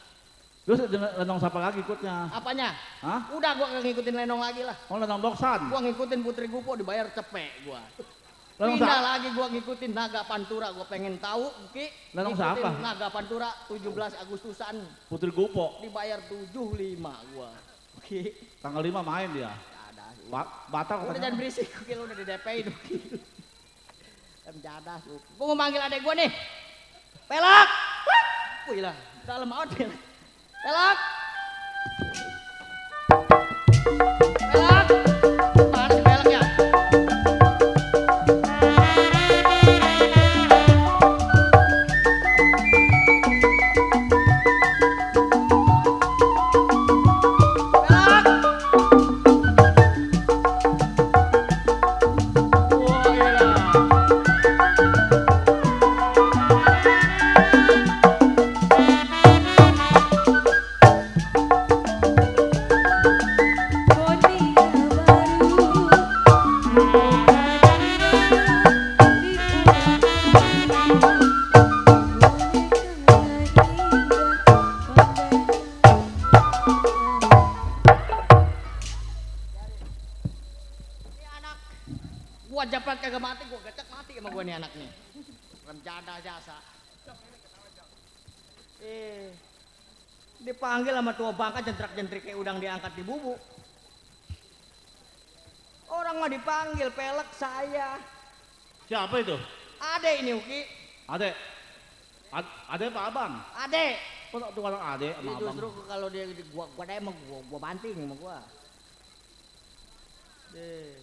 Terus Lenong siapa lagi ikutnya? Apanya? Hah? Udah gua gak ngikutin Lenong lagi lah. Oh, Lenong Doksan. Gua ngikutin Putri Gupo dibayar cepek gua. Lenong Pindah siapa? lagi gua ngikutin Naga Pantura, gua pengen tahu Uki. Lenong Ngikutin siapa? Naga Pantura 17 Agustusan Putri Gupo. dibayar 75 gua. Uki. Tanggal 5 main dia. Ada. Batal Udah jangan berisik, Uki lu udah di DP-in Uki. Jadah, gua mau manggil adek gua nih. Pelak. Wih lah, dalam out dia. Pelak. Pelak. Mana si pelak ya? Pelak. Wah, iyalah. Ini anak gua japrak kagak mati, gua gecek mati sama gua nih anak nih. Rencana jasa. Dipanggil sama tua bangka jentrak-jentrik kayak udang diangkat di bubuk. Orang mah dipanggil pelek saya. Siapa itu? Ade ini Uki. Ade. Ade Pak Abang. Ade. Kok tuh orang Ade sama Abang? Justru kalau dia gua deh emang gua banting sama gua. Deh.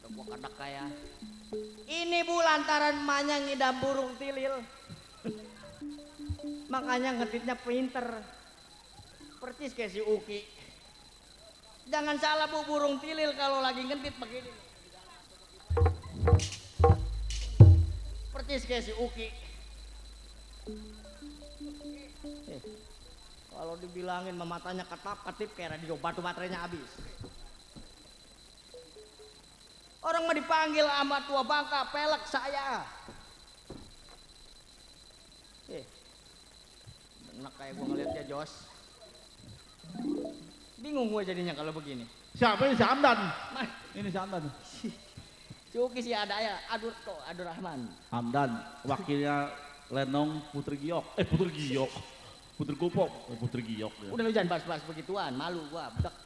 Udah gua kadak kayak. Ini Bu lantaran emaknya ngidam burung tilil. Makanya ngeditnya pinter. Percis kayak si Uki. Jangan salah Bu, burung tilil kalau lagi ngedit begini. Percis kayak si Uki. Kalau dibilangin matanya ketap-ketip kayak radio batu baterainya habis. Orang mah dipanggil sama tua bangka, pelek saya. Enak kayak gua ngeliat dia Jos. Bingung gua jadinya kalau begini. Siapa ini? Si Hamdan. Ini si Hamdan. Si Uki si ada ya, Adur Rahman. Hamdan, wakilnya Lenong Putri Giok. Putri Giok. Putri Gupo. Putri Giok. Ya. Udah lu jangan bahas-bahas begituan, malu gua, bedek.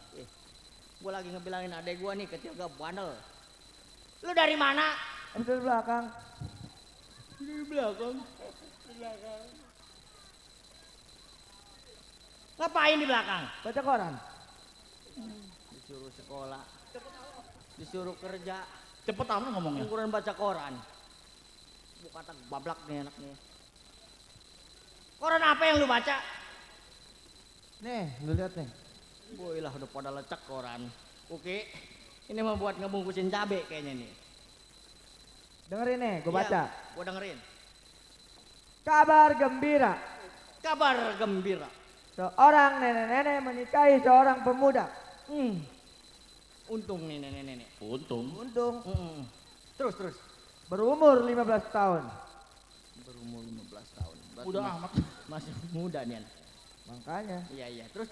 Gua lagi ngebilangin adek gua nih kecil gak bandel. Lu dari mana? Dari belakang. Dari belakang. Ngapain di belakang? Baca koran. Disuruh sekolah. Disuruh kerja. Cepet amat ngomongnya. Ukuran baca koran. Bu kata bablak nih anaknya. Koran apa yang lu baca? Nih, lu lihat nih. Boy lah udah pada lecek koran. Oke. Ini mah buat ngebungkusin cabe kayaknya nih. Dengerin nih, gue Iya, baca. Gua dengerin. Kabar gembira. Kabar gembira. Seorang nenek-nenek menikahi seorang pemuda. Untung nih nenek-nenek. Untung. Terus. Berumur 15 tahun. Berumur 15 tahun. Berarti Udah amat. Masih muda nih anak. Makanya. Iya. Terus.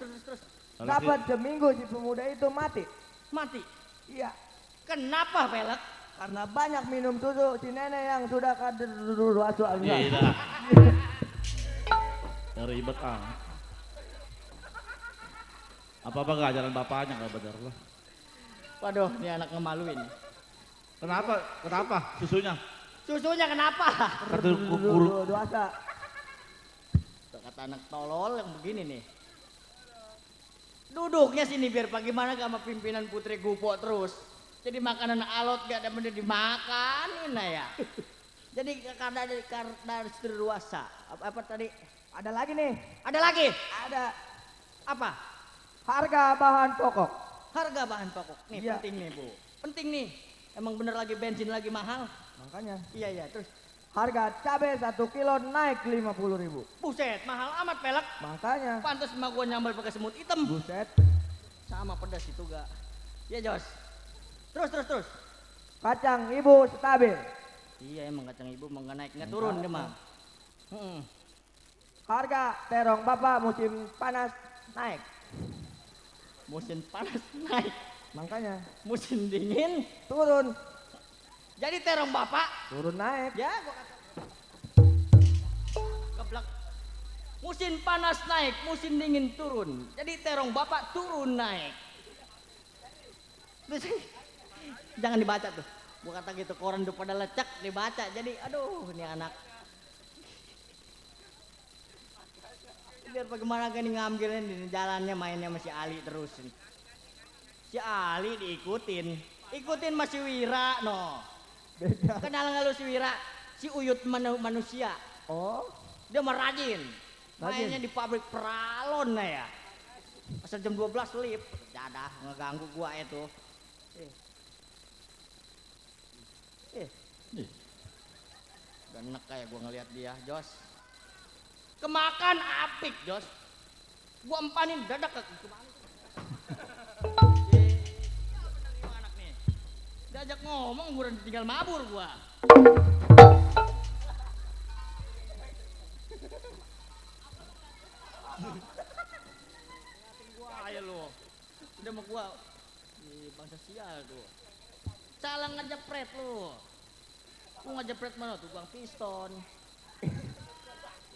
Dapat seminggu si pemuda itu mati. Mati. Iya. Kenapa pelek? Karena banyak minum susu si nenek yang sudah kadaluarsa. Iya. Ya ribet ah. Apa-apa gak ajaran bapaknya gak bener lah. Waduh, ini anak ngemaluin. Kenapa? Kenapa? Susunya? Susunya kenapa? Dosa. Kata anak tolol yang begini nih. Duduknya sini biar bagaimana sama pimpinan Putri Gupo terus. Jadi makanan alot gak ada bener dimakanin nah ya. Jadi karena luasa. Apa tadi? Ada lagi nih. Ada lagi? Ada. Apa? Harga bahan pokok. Harga bahan pokok. Nih Iya. penting nih Bu. Penting nih. Emang bener lagi bensin lagi mahal. Makanya. Iya terus. Harga cabai 1 kilo naik 50.000. Buset, mahal amat pelek. Makanya. Pantas emak gua nyambal pakai semut hitam. Buset. Sama pedas itu gak. Iya Jos. Terus. Kacang ibu stabil. Iya emang kacang ibu emang gak naik, gak turun dia mah. Harga terong bapak musim panas naik. Musim panas naik. Makanya. Musim dingin turun. Jadi terong bapak turun naik. Ya gua kata. Keblak. Musim panas naik, musim dingin turun. Jadi terong bapak turun naik. Terus, jangan dibaca tuh. Gua kata gitu koran udah pada lecek dibaca. Jadi aduh ini anak. Biar bagaimana kan ngambilin di jalannya mainnya masih Ali terus nih. Si Ali diikutin. Ikutin masih Wira no. Kenal nggak lu si Wira? Si Uyut manusia. Oh. Dia merajin. Mainnya di pabrik peralon nah ya. Asal jam 12 lip. Jadah ngeganggu gua itu. Ganek kayak gua ngeliat dia, Jos. Kemakan apik, Jos. Gua empanin dadak ke kemana. Anak nih. Diajak ngomong gua tinggal mabur gua. Gua aja lu. Udah sama gua. Bangsa sial tuh. Salah ngejepret lu. Lu ngejepret mana tuh Bang Piston.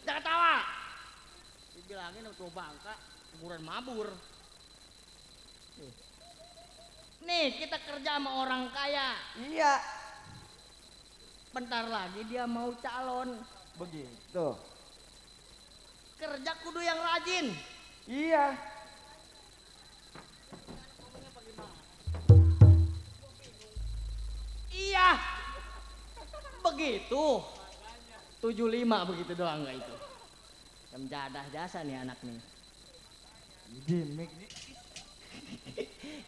Jangan tawa. Dibilangin tuh bangka kuburan mabur. Nih kita kerja sama orang kaya. Iya. Bentar lagi dia mau calon. Begitu. Kerja kudu yang rajin. Iya. Iya. Begitu. 75 begitu doang nggak itu. Jam jadah jasa nih anak nih. Gimik nih.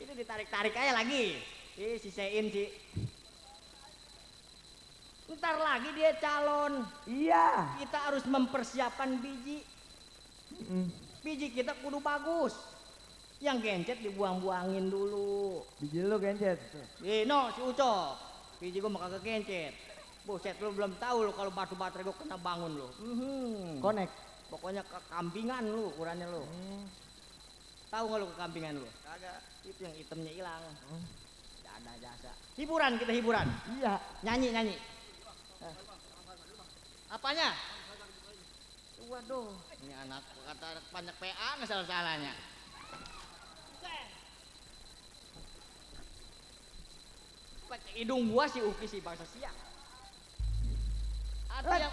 Itu ditarik-tarik aja lagi. Sisain sih. Ntar lagi dia calon. Iya. Kita harus mempersiapkan biji. Biji kita kudu bagus. Yang gencet dibuang-buangin dulu. Biji lu gencet. No si Uco. Biji gua mah kagak gencet. Buset lu belum tahu lu kalau batu baterai gua kena bangun lu. Konek. Pokoknya kekampingan lu ukurannya lu. Tahu nggak lu kekampingan lu? Kagak. Itu yang hitamnya hilang. Ada jasa. Hiburan kita hiburan. Iya. Nyanyi. Apanya? Waduh. Ini anak kata banyak PA nggak salah-salahnya. Pakai hidung gua si Uki si bangsa siak. Ada yang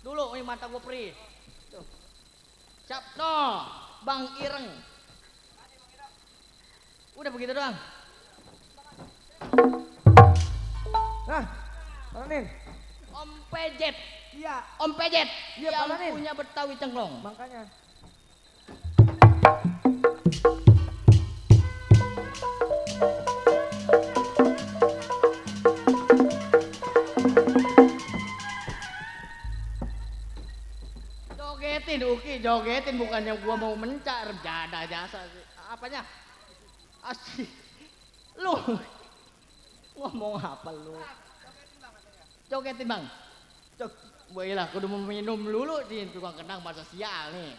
dulu ini mata gua perih. Tuh. Siap no, Bang Ireng. Udah begitu doang. Nah, pananin. Om Pejet. Iya. Om Pejet. Iya, yang pananin. punya Betawi Cengklong. Makanya. Jogetin Uki, jogetin bukannya gua mau mencar, jadah jasa sih. Apanya? Asli. Lu ngomong apa lu? Jogetin Bang. Boylah, kudu mau minum dulu sih tukang kenang bahasa sial nih.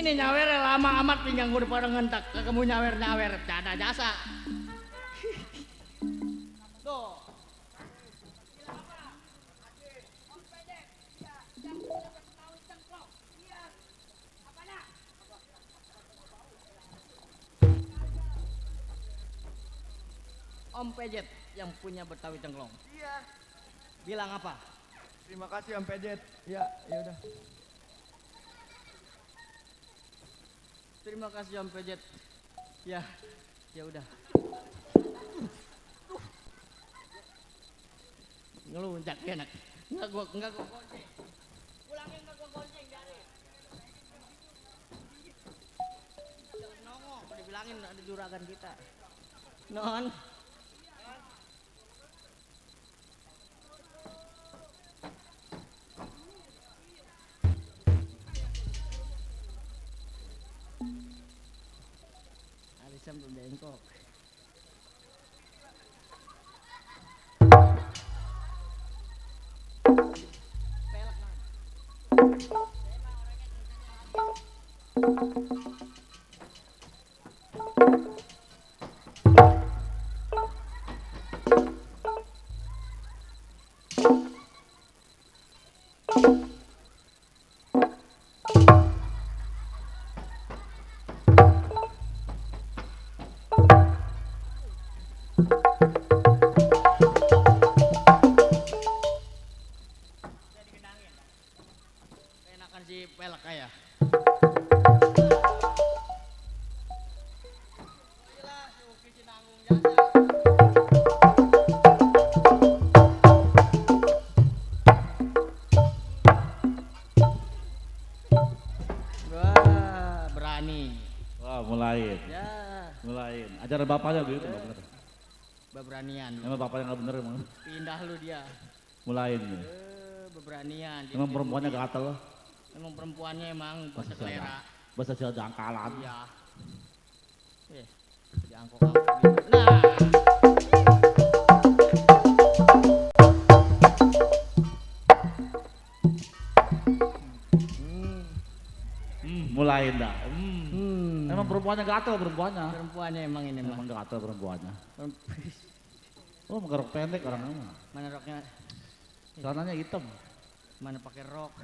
Ini nyawer lama amat pinggang gue pada ngentak. Kamu nyawer-nyawer, ada jasa. Tuh. Om Pejet yang punya Betawi Cengklong. Iya. Bilang apa? Terima kasih Om Pejet. Ya, ya udah. Terima kasih Om Pejet. Ya, ya udah. Ngelunjak enak. Enggak gua gonceng. Ulangin enggak gua gonceng dari. Jangan nongol, dibilangin ada juragan kita. Non. Sampai bengkok. Enakan si pelek kayak. Wah, berani. Wah, mulain. Ya. Mulain. Ajaran bapaknya begitu, bener. Beberanian. Emang bapaknya nggak bener emang. Pindah lu dia. Mulain. Ya. Beberanian. Emang perempuannya gatel loh. Emang perempuannya emang bahasa selera. Bahasa sial jangkalan. Iya. Diangkok-angkok gitu. Nah. Mulain dah. Emang perempuannya gatel perempuannya. Perempuannya emang ini mah. Emang gatel perempuannya. Oh, pakai rok pendek orangnya. Mana roknya? Celananya hitam. Mana pakai rok?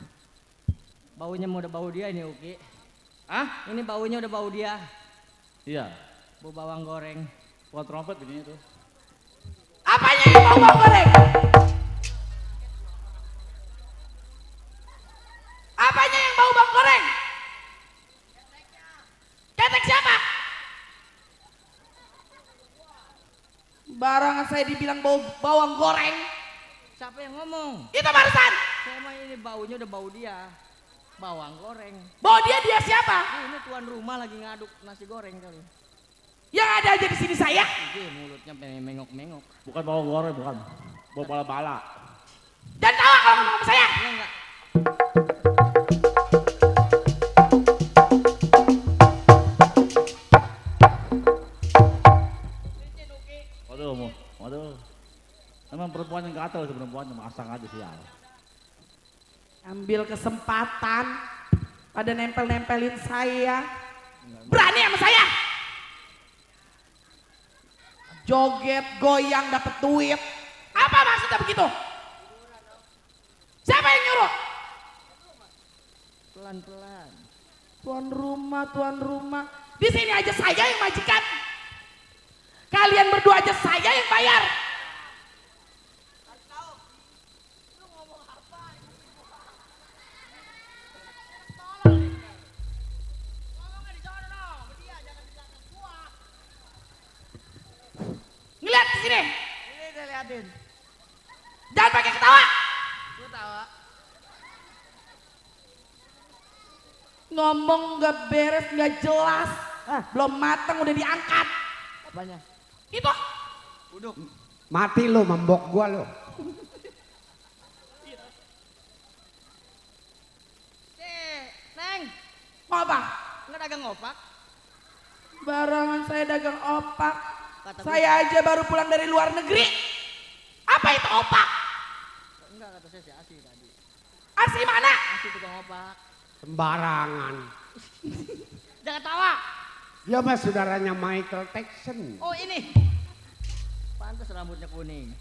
Baunya mau udah bau dia ini Uki. Ah? Ini baunya udah bau dia. Iya. Bau bawang goreng. Bukan trompet begini tuh. Apanya yang bau bawang goreng? Apanya yang bau bawang goreng? Ketek siapa? Barangan saya dibilang bau bawang goreng. Siapa yang ngomong? Itu barusan. Saya mah ini baunya udah bau dia. Bawang goreng. Bau dia siapa? Ini tuan rumah lagi ngaduk nasi goreng kali. Yang ada aja di sini saya. Ini mulutnya mengok-mengok. Bukan bawang goreng, bukan. Bau bala-bala. Dan tawa kalau ngomong sama saya. Iya enggak? Waduh. Emang perempuan yang gatel sih perempuannya, masang aja sih ya. Ambil kesempatan pada nempel-nempelin saya. Berani sama saya. Joget, goyang, dapet duit. Apa maksudnya begitu? Siapa yang nyuruh? Pelan-pelan. Tuan rumah. Di sini aja saya yang majikan. Kalian berdua aja saya yang bayar. Ngeliat di sini. Ini udah liatin. Jangan pakai ketawa. Lu tawa. Ngomong nggak beres, nggak jelas. Belum matang udah diangkat. Apanya? Itu. Uduk. Mati lo, membok gua lo. Neng. Apa? Nggak dagang opak? Barangan saya dagang opak. Saya aja baru pulang dari luar negeri. Apa itu opak? Enggak, kata saya si Asi tadi. Asi mana? Asi tukang opak. Sembarangan. Jangan tawa. Dia mah saudaranya Michael Jackson. Oh ini. Pantas rambutnya kuning.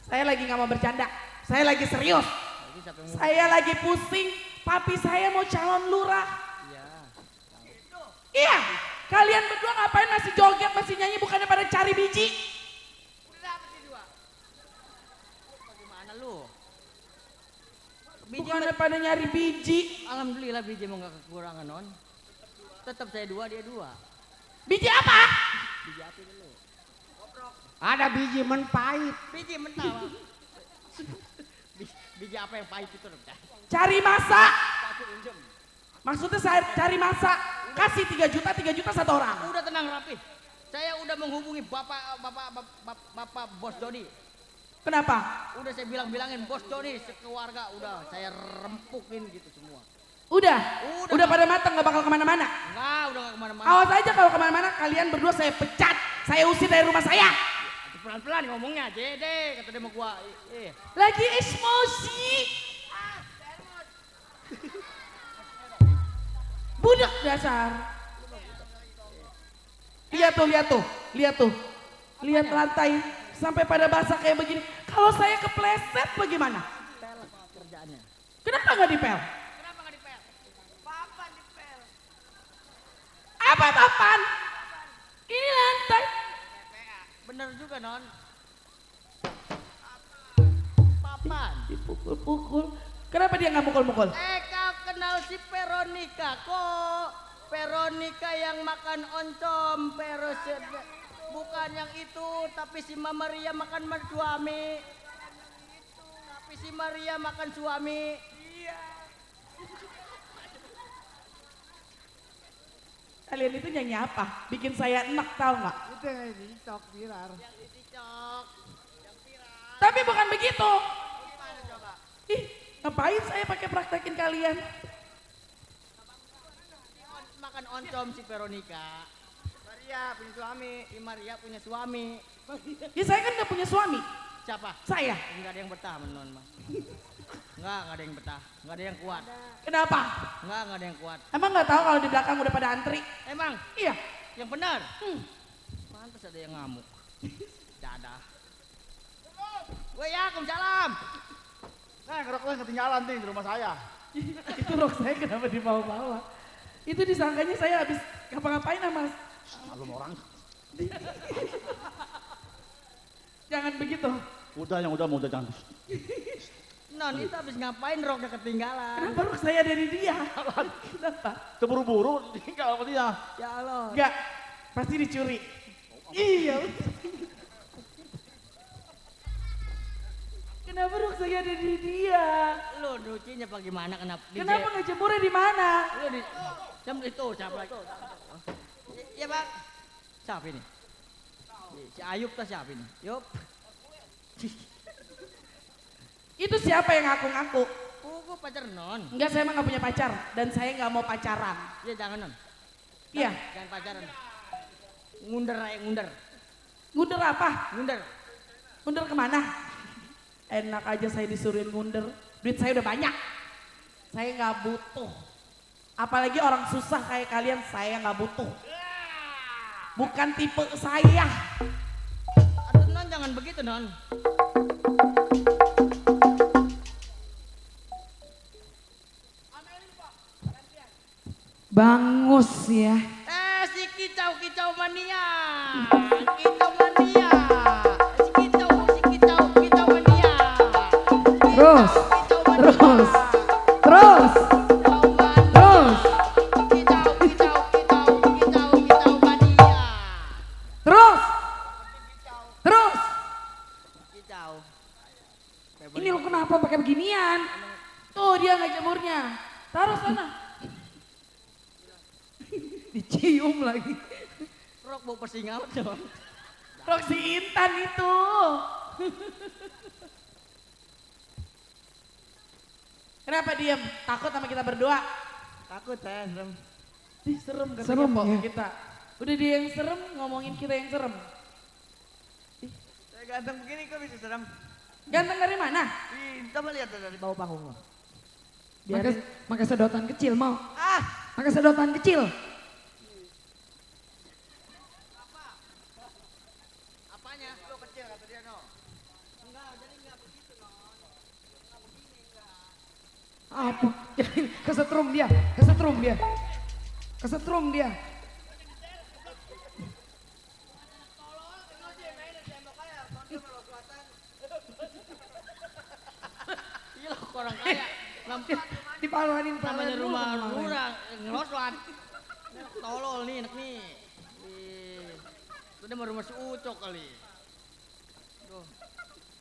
Saya lagi nggak mau bercanda. Saya lagi serius. Lagi siapa yang mau? Saya lagi pusing. Papi saya mau calon lurah. Iya. Iya. Kalian berdua ngapain masih joget, masih nyanyi, bukannya pada cari biji? Udah dapet nih 2. Bagaimana lu? Biji Bukannya pada nyari biji. Alhamdulillah biji mau nggak kekurangan non. Tetap saya 2 dia 2. Biji apa? Biji api dulu. Ada biji menpahit. Biji mentah. Biji apa yang pahit itu? Cari masa. Satu injem. Maksudnya saya cari masa. Kasih 3 juta 1 orang. Udah tenang rapi. Saya udah menghubungi bapak bos Joni. Kenapa? Udah saya bilangin bos Joni sekeluarga udah saya rempukin gitu semua. Udah pada matang, nggak bakal kemana-mana. Enggak, udah gak kemana-mana. Awas aja kalau kemana-mana kalian berdua saya pecat. Saya usir dari rumah saya. Pelan-pelan ngomongnya, Jede, kata dia sama gua. Lagi emosi. Budak dasar. Lihat tuh. Lihat lantai sampai pada basah kayak begini. Kalau saya kepleset bagaimana? Pel kerjaannya. Kenapa nggak dipel? Kenapa nggak dipel? Papan dipel. Apa papan? Ini lantai. Bener juga non. Papan. Dipukul-pukul. Kenapa dia nggak mukul-mukul? Kau kenal si Veronica kok? Veronica yang makan oncom, bukan yang itu, tapi si Mama Maria makan suami. Tapi si Maria makan suami. Iya. Kalian itu nyanyi apa? Bikin saya enak tau nggak? Itu yang dicok viral. Yang dicok, yang viral. Tapi bukan begitu. Gimana coba? Ih, ngapain saya pakai praktekin kalian? Makan oncom si Veronica. Maria punya suami, si Maria punya suami. Ya saya kan nggak punya suami. Siapa? Saya. Enggak ada yang betah menon mah. Enggak ada yang betah, enggak ada yang kuat. Kenapa? Enggak ada yang kuat. Emang nggak tahu kalau di belakang udah pada antri? Emang? Iya. Yang benar? Pantas ada yang ngamuk. Dadah. Waalaikumsalam. Nah, rok lo yang ketinggalan nih di rumah saya. Itu rok saya kenapa dibawa-bawa? Itu disangkanya saya habis ngapa-ngapain sama. Maklum orang. Jangan begitu. Udah mau udah jangan. Non itu habis ngapain roknya ketinggalan? Kenapa rok saya dari dia? Kenapa? Terburu-buru tinggal sama dia. Ya Allah. Enggak, pasti dicuri. Iya. Kenapa rok saya ada di dia? Lu nyucinya bagaimana kenapa? Kenapa ngejemurnya di mana? Lu di jam itu siapa lagi? Iya bang. Siapa ini? Si Ayub tuh siapa ini? Yup. Itu siapa yang ngaku-ngaku? Gue pacar non. Enggak, saya emang gak punya pacar. Dan saya gak mau pacaran. Iya jangan non. Iya. Jangan pacaran. Ngunder aja ngunder. Ngunder apa? Ngunder. Ngunder kemana? Enak aja saya disuruhin ngunder. Duit saya udah banyak. Saya gak butuh. Apalagi orang susah kayak kalian, saya gak butuh. Bukan tipe saya. Aduh non jangan begitu non. Bangus ya. Si kicau mania. Kicau mania. Si kicau mania. Terus. Kicau mania. Terus. Kicau. Ini lo kenapa pakai beginian? Tuh dia ngejemurnya. Taruh sana. Dicium lagi. Rok bau persingaut dong. Rok si Intan itu. Kenapa diam? Takut sama kita berdua? Takut saya serem. Ih, serem katanya Serem, Pok, ya? kita. Udah dia yang serem, ngomongin kita yang serem. Saya ganteng begini kok bisa serem. Ganteng dari mana? Coba lihat dari bawah panggung. Pakai sedotan kecil mau. Pakai sedotan kecil. Apanya? Lo kecil kata dia no. Enggak, jadi enggak begitu no. Enggak begini enggak. Apa? Kesetrum dia, kesetrum dia. Kesetrum dia. Iya lo orang kaya. Dipalanin namanya rumah lurah ngeloslan. Tolol nih anak nih. Itu dia mau rumah si Ucok kali. Duh,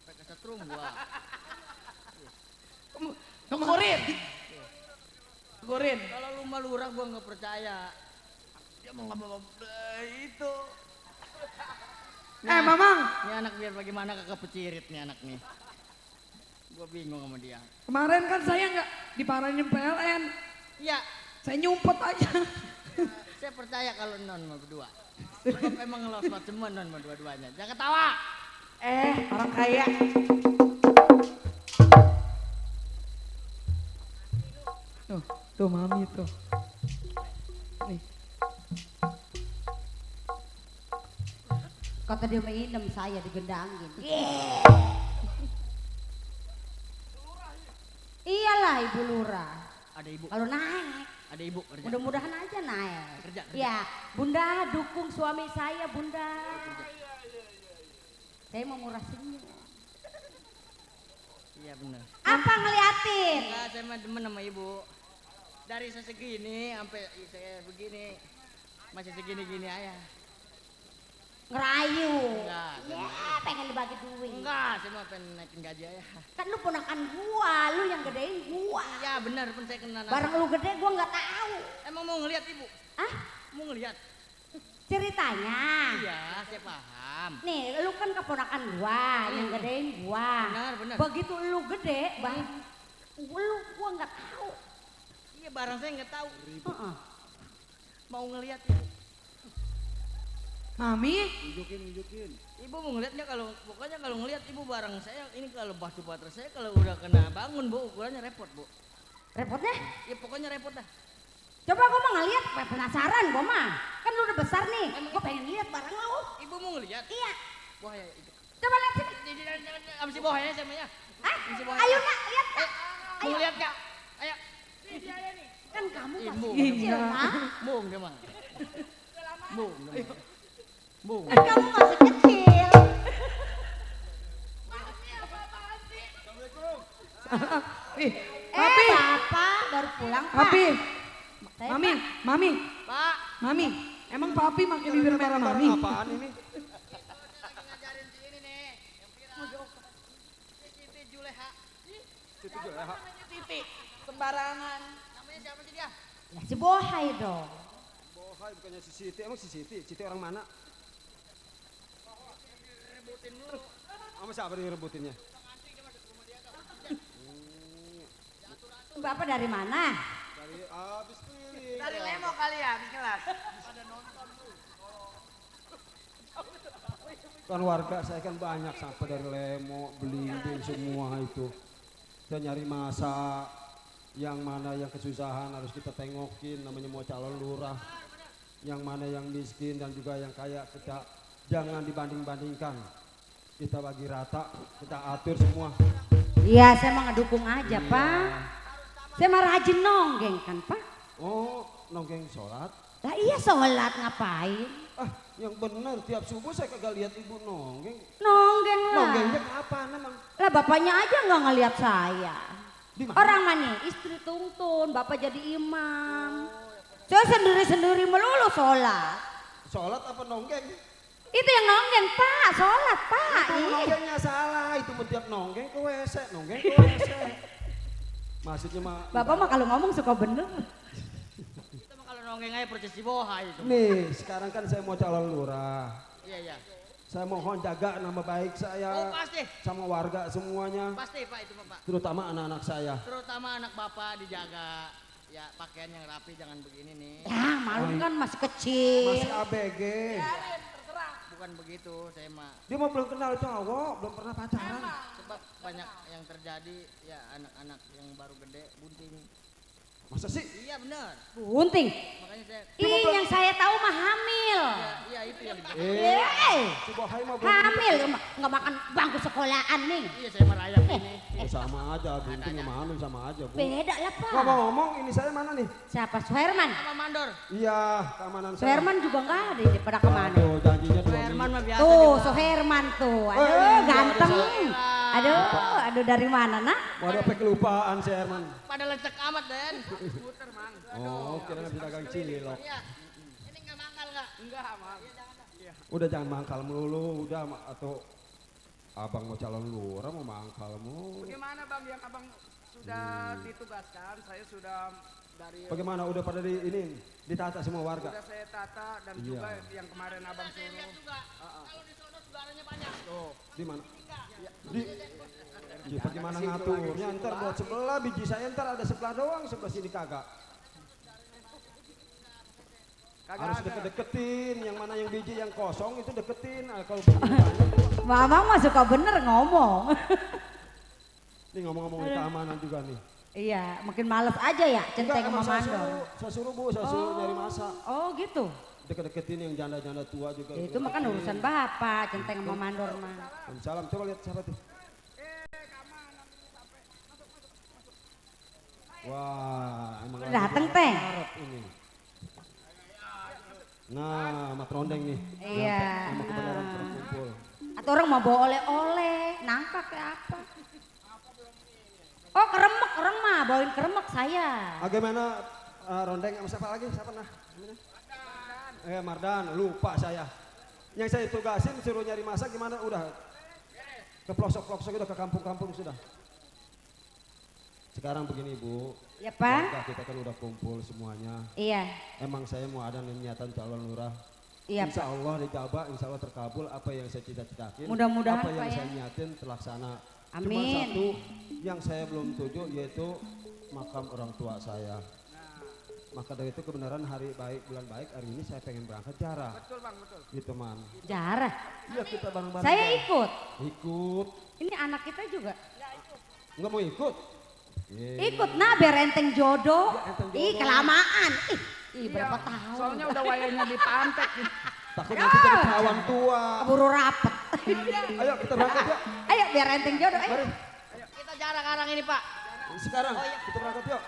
pakai setrum gua. Gugurin. Gugurin. Kalau rumah lurah gua nggak percaya. Dia mau ngomong itu. Mamang. Ini anak biar bagaimana kagak pecirit nih anak nih. Gua bingung sama dia. Kemarin kan saya nggak diparanin PLN. Iya. Saya nyumpet aja. Saya percaya kalau non mau berdua. Sebab emang ngelosot semua non mau dua-duanya. Jangan ketawa. Orang kaya. Tuh mami tuh. Nih. Kata dia minum saya digendangin. Iyalah ibu lurah. Ada ibu. Kalau naik. Ada ibu kerja. Mudah-mudahan aja naik. Kerja. Ya, bunda dukung suami saya bunda. Saya mau murah senyum. Iya benar. Apa ngeliatin? Enggak, saya mah demen sama ibu. Dari saya segini sampai saya begini masih segini-gini aja. Ngerayu. Enggak. Ya, pengen dibagi duit. Enggak, saya mah pengen naikin gaji aja. Kan lu ponakan gua, lu yang gedein gua. Iya benar, pun saya kena. Barang lu gede gua nggak tahu. Emang mau ngelihat ibu? Ah? Mau ngelihat? Ceritanya. Iya, saya paham. Nih, lu kan keponakan gua, yang gedein gua. Benar, benar. Begitu lu gede, gua nggak tahu. Iya, barang saya nggak tahu. Mau ngelihat ibu. Mami? Unjukin. Ibu mau ngeliat nggak kalau pokoknya kalau ngeliat ibu barang saya ini kalau batu baterai saya kalau udah kena bangun bu ukurannya repot bu. Repotnya? Ya pokoknya repot dah. Coba gua mau ngeliat, penasaran gua mah. Kan lu udah besar nih, gua pengen lihat barang lu. Ibu mau ngeliat? Iya. Buaya itu. Coba lihat sini. Apa si buaya samanya? Hah? Ayo nak, lihat. Mau ngeliat nggak? Ayo. Ini dia nih. Kan kamu Ibu. masih kecil, nak. Bung dia mah. Bung. Bung. Kamu masih kecil. Papi. Bapak baru pulang, Pak. Papi. Saya, Mami, Pak. Mami. Pak. Mami, emang papi makin bibir merah mami? Apaan ini? Ngajarin si ini nih. Yang viral. Siti Juleha. Siti Juleha. Titi. Sembarangan. Namanya siapa sih dia? Ya si Bohai dong. Bohai bukannya si Siti. Emang si Siti? Siti orang mana? Rebutin dulu. Sama siapa direbutinnya? Bapak dari mana? Dari abis keliling. Dari Lemo kali ya, di kelas. Kan warga saya kan banyak sampai dari Lemo, Belimbing semua itu. Saya nyari masa yang mana yang kesusahan harus kita tengokin, namanya mau calon lurah. Yang mana yang miskin dan juga yang kaya kita jangan dibanding-bandingkan. Kita bagi rata, kita atur semua. Iya, saya mah ngedukung aja, Pak. Saya mah rajin nonggeng kan, Pak. Oh, nonggeng sholat? Lah iya sholat ngapain? Ah, yang benar tiap subuh saya kagak lihat ibu nonggeng. Nonggeng lah. Nonggengnya kapan emang? Lah bapaknya aja nggak ngeliat saya. Di mana? Orang mana? Istri tuntun, bapak jadi imam. Saya sendiri-sendiri melulu sholat. Sholat apa nonggeng? Itu yang nonggeng, Pak. Sholat, Pak. Itu Ih. nonggengnya salah, itu tiap nonggeng ke WC, nonggeng ke WC. Maksudnya mah Bapak mah kalau ngomong suka bener. Kita mah kalau nonggeng aja persis si Bohai itu. nih, sekarang kan saya mau calon lurah. Iya. Saya mohon jaga nama baik saya Oh pasti. sama warga semuanya, Pasti Pak itu Pak. terutama anak-anak saya. Terutama anak bapak dijaga. Ya pakaian yang rapi jangan begini nih. Ya malu kan masih kecil. Masih ABG. Bukan begitu saya mah. Dia mah belum kenal cowok, belum pernah pacaran. Sebab banyak yang terjadi ya anak-anak yang baru gede bunting. Masa sih? Iya benar. Bunting. Makanya saya. Ih, yang saya tahu mah hamil. Iya itu yang. Si Bohai mah belum Hamil, nggak makan bangku sekolahan nih. Iya saya merayap ini. sama aja, Bunting sama Hamil sama aja, Bu. Beda lah, Pak. Ngomong-ngomong, ini saya mana nih? Siapa? Suherman? Sama mandor. Iya, keamanan saya. Suherman juga nggak ada di pada kemana? Aduh, janjinya 2 Herman mah biasa. Tuh, Suherman tuh. Aduh, iya, ganteng. Aduh, dari mana, nak? Waduh, sampai kelupaan si Herman. Pada lecek amat, Den. Muter, Mang. Oh, kira habis dagang cilok. Iya. Ini enggak mangkal enggak? Enggak, Mang. Udah jangan mangkal melulu, udah atau abang mau calon lurah mau mangkal mulu. Bagaimana Bang yang Abang sudah ditugaskan? Saya sudah dari Bagaimana udah pada di ini ditata semua warga? sudah saya tata dan Iya. juga yang kemarin Abang suruh. Kalau di sono saudaranya banyak. Tuh, di mana? Di bagaimana ngaturnya? Ntar buat sebelah biji saya ntar ada sebelah doang, sebelah sini kagak. Harus deket-deketin, yang mana yang biji yang kosong itu deketin. Kalau Mamang mah suka bener ngomong. ini ngomong-ngomong keamanan juga nih. Iya, makin males aja ya centeng sama mandor. Saya suruh Bu, saya suruh nyari masa. Oh gitu. Deket-deketin yang janda-janda tua juga. Itu mah kan urusan bapak, centeng sama mandor mah. Salam, coba lihat siapa tuh. Wah, emang Udah dateng, Teng. ini. Nah, mat rondeng nih. Iya. Sama kebenaran terkumpul. Atau orang mau bawa oleh-oleh, nangka kayak apa? Oh keremek, orang mah bawain keremek saya. Bagaimana rondeng sama siapa lagi? Siapa nah? Mardan, lupa saya. Yang saya tugasin suruh nyari masa gimana? Udah ke pelosok-pelosok udah ke kampung-kampung sudah. Sekarang begini Bu, Ya Pak. warga kita kan udah kumpul semuanya. Iya. Emang saya mau ada niatan calon lurah. Iya, Insya Allah dijabah, insya Allah terkabul apa yang saya cita-citakin. Mudah-mudahan, apa yang Pak, ya. saya niatin terlaksana. Cuma Amin. satu yang saya belum tuju yaitu makam orang tua saya. Maka dari itu kebenaran hari baik, bulan baik, hari ini saya pengen berangkat jarah. Betul Bang, betul. Gitu man. Jarah. Iya kita bareng-bareng. Saya ikut. Ikut. Ini anak kita juga. Enggak mau ikut? Ikut nah biar enteng jodoh. enteng Ih jodoh. kelamaan. Ih berapa Iya, tahun. soalnya udah wayangnya dipantek. Takut nanti jadi perawan tua. Keburu rapet. Ayo kita berangkat yuk. Ayo biar enteng jodoh. Ayo. Mari. Kita jarang karang ini, Pak. Sekarang kita berangkat yuk.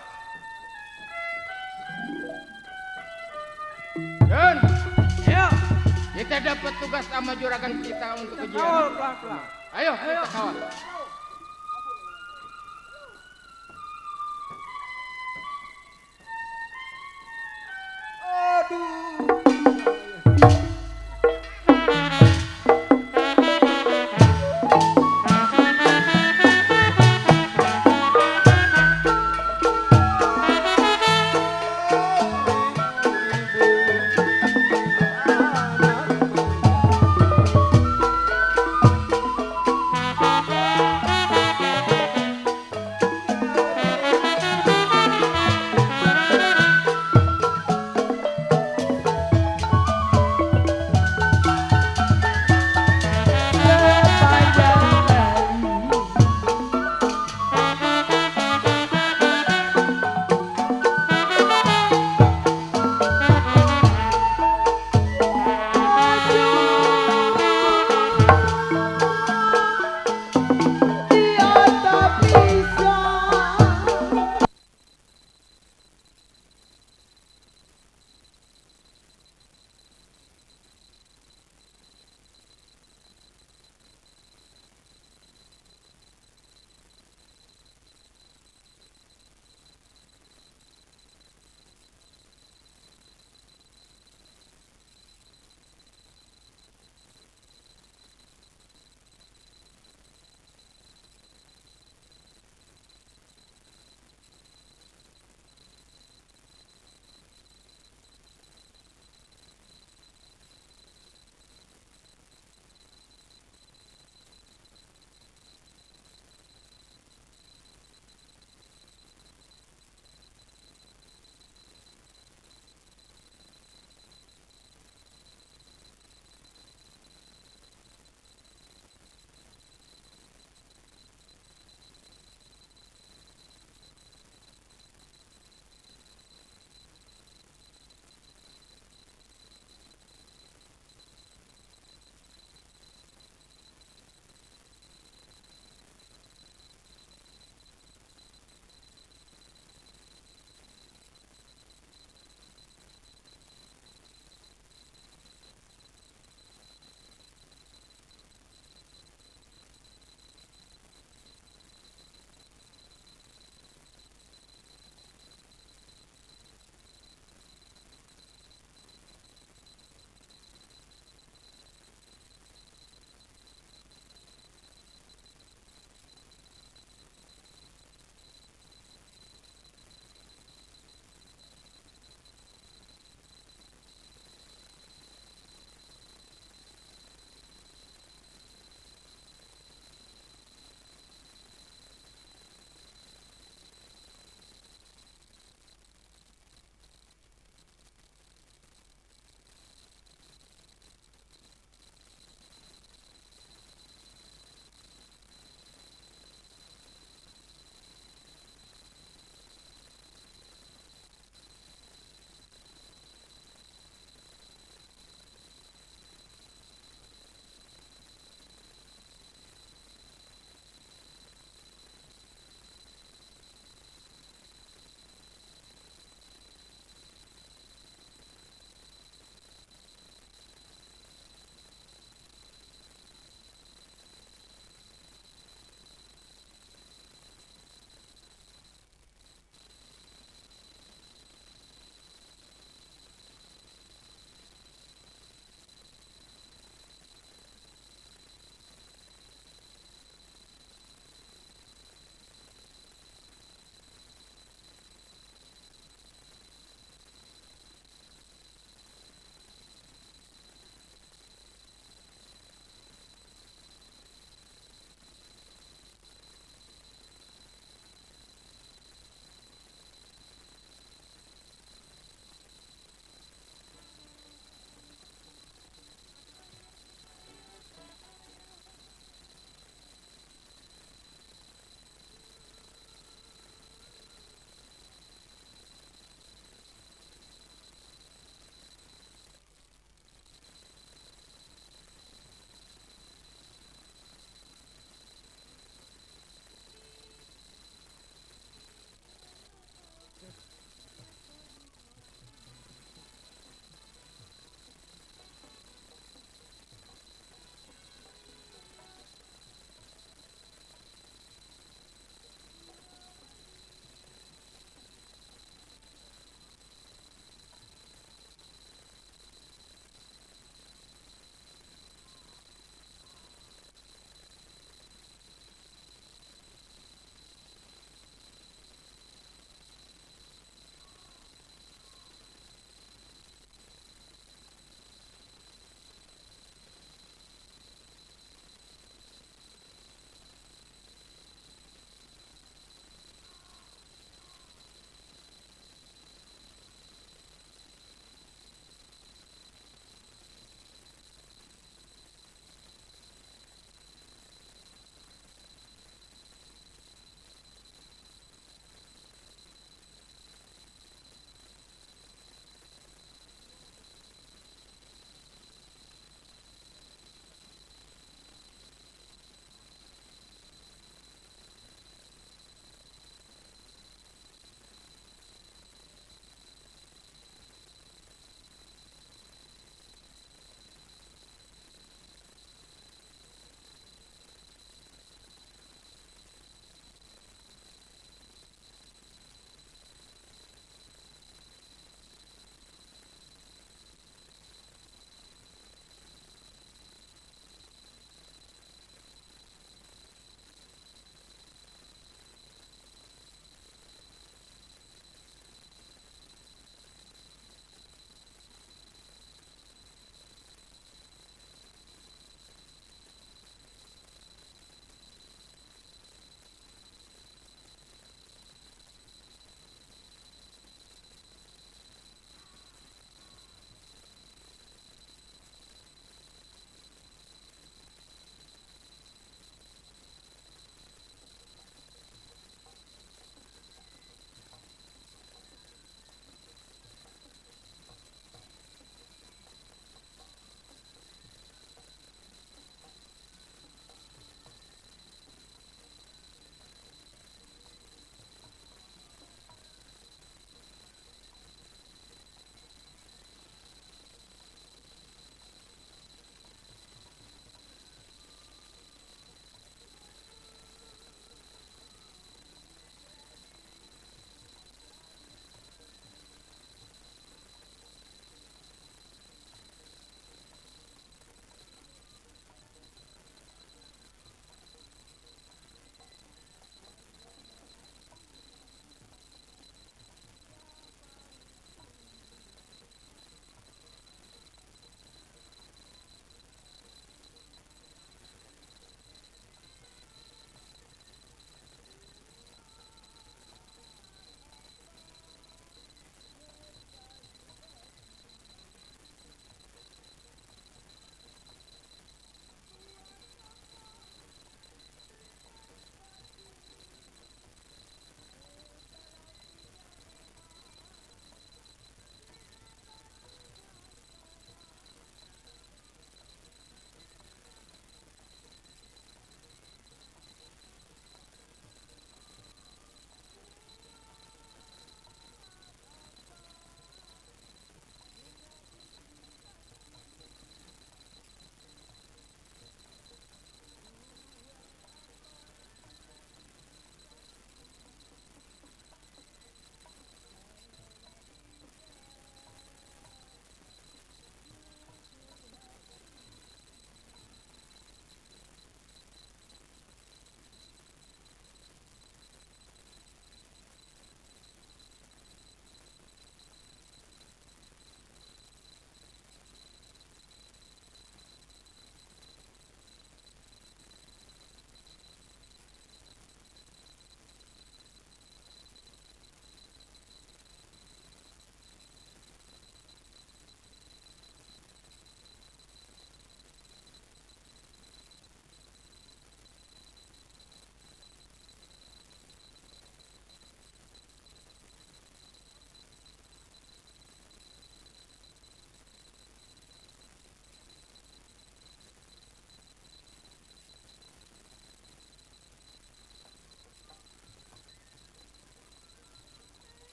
Jun, ayo. Kita dapat tugas sama juragan kita untuk ujian. Kawal pelan-pelan. Ayo, kita kawal.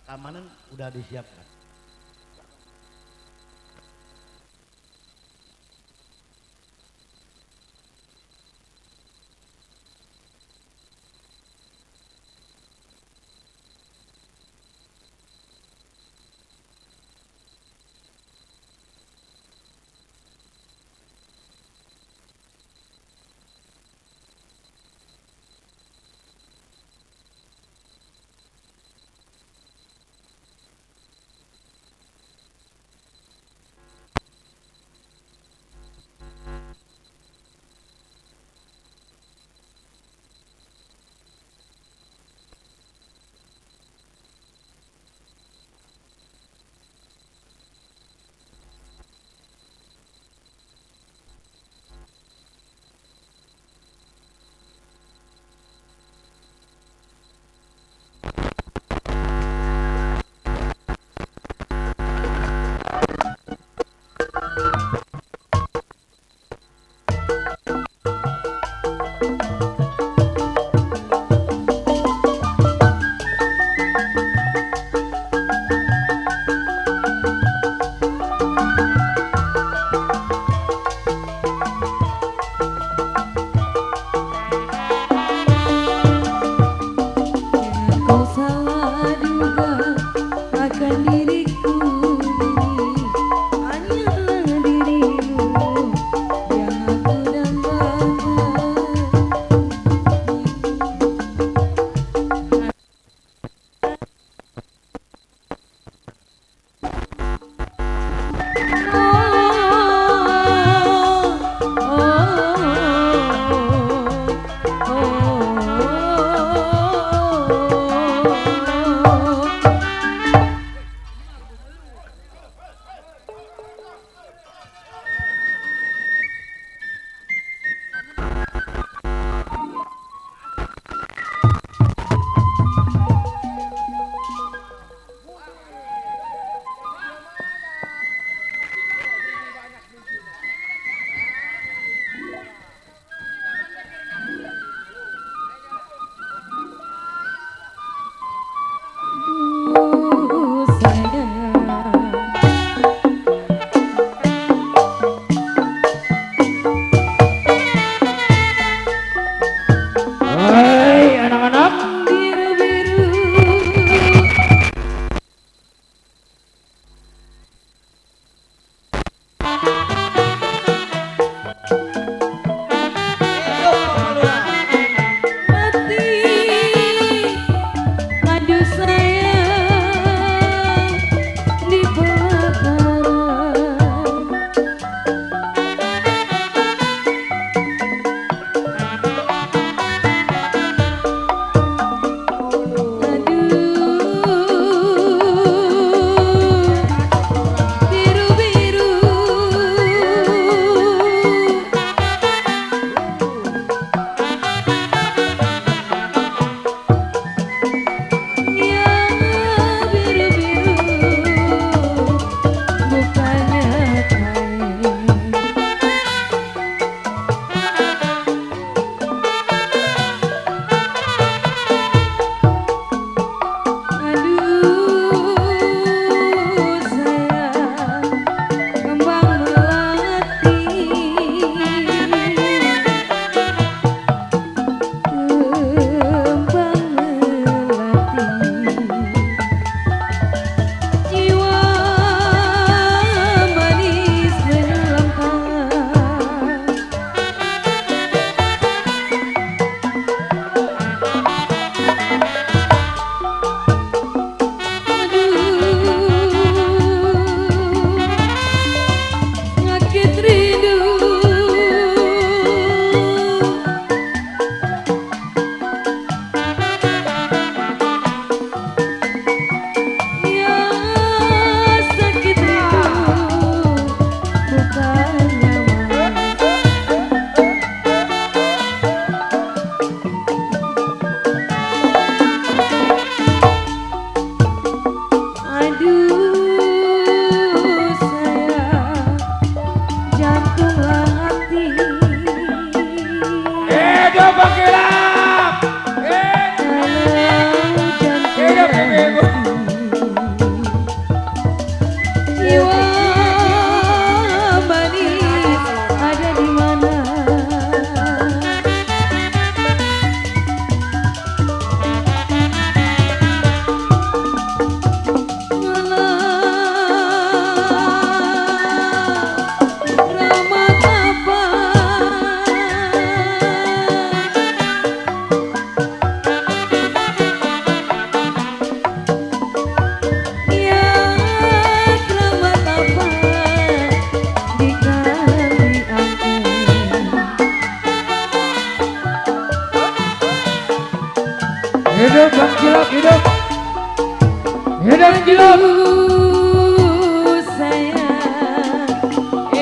keamanan udah disiapkan.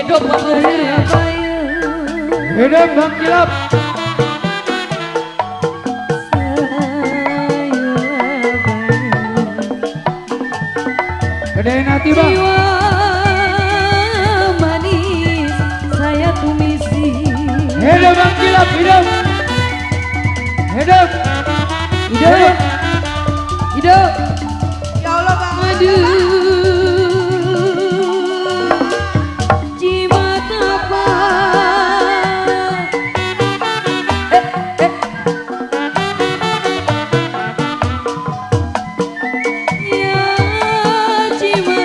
Hidup Surabaya. Hidup Bang Kilap. Gedein hati Bang. Jiwa manis saya tumisi. Hidup Bang Kilap, hidup. Hidup. Hidup. Hidup. Ya Allah Bang. Aduh. Jiwa tapak. Ya jiwa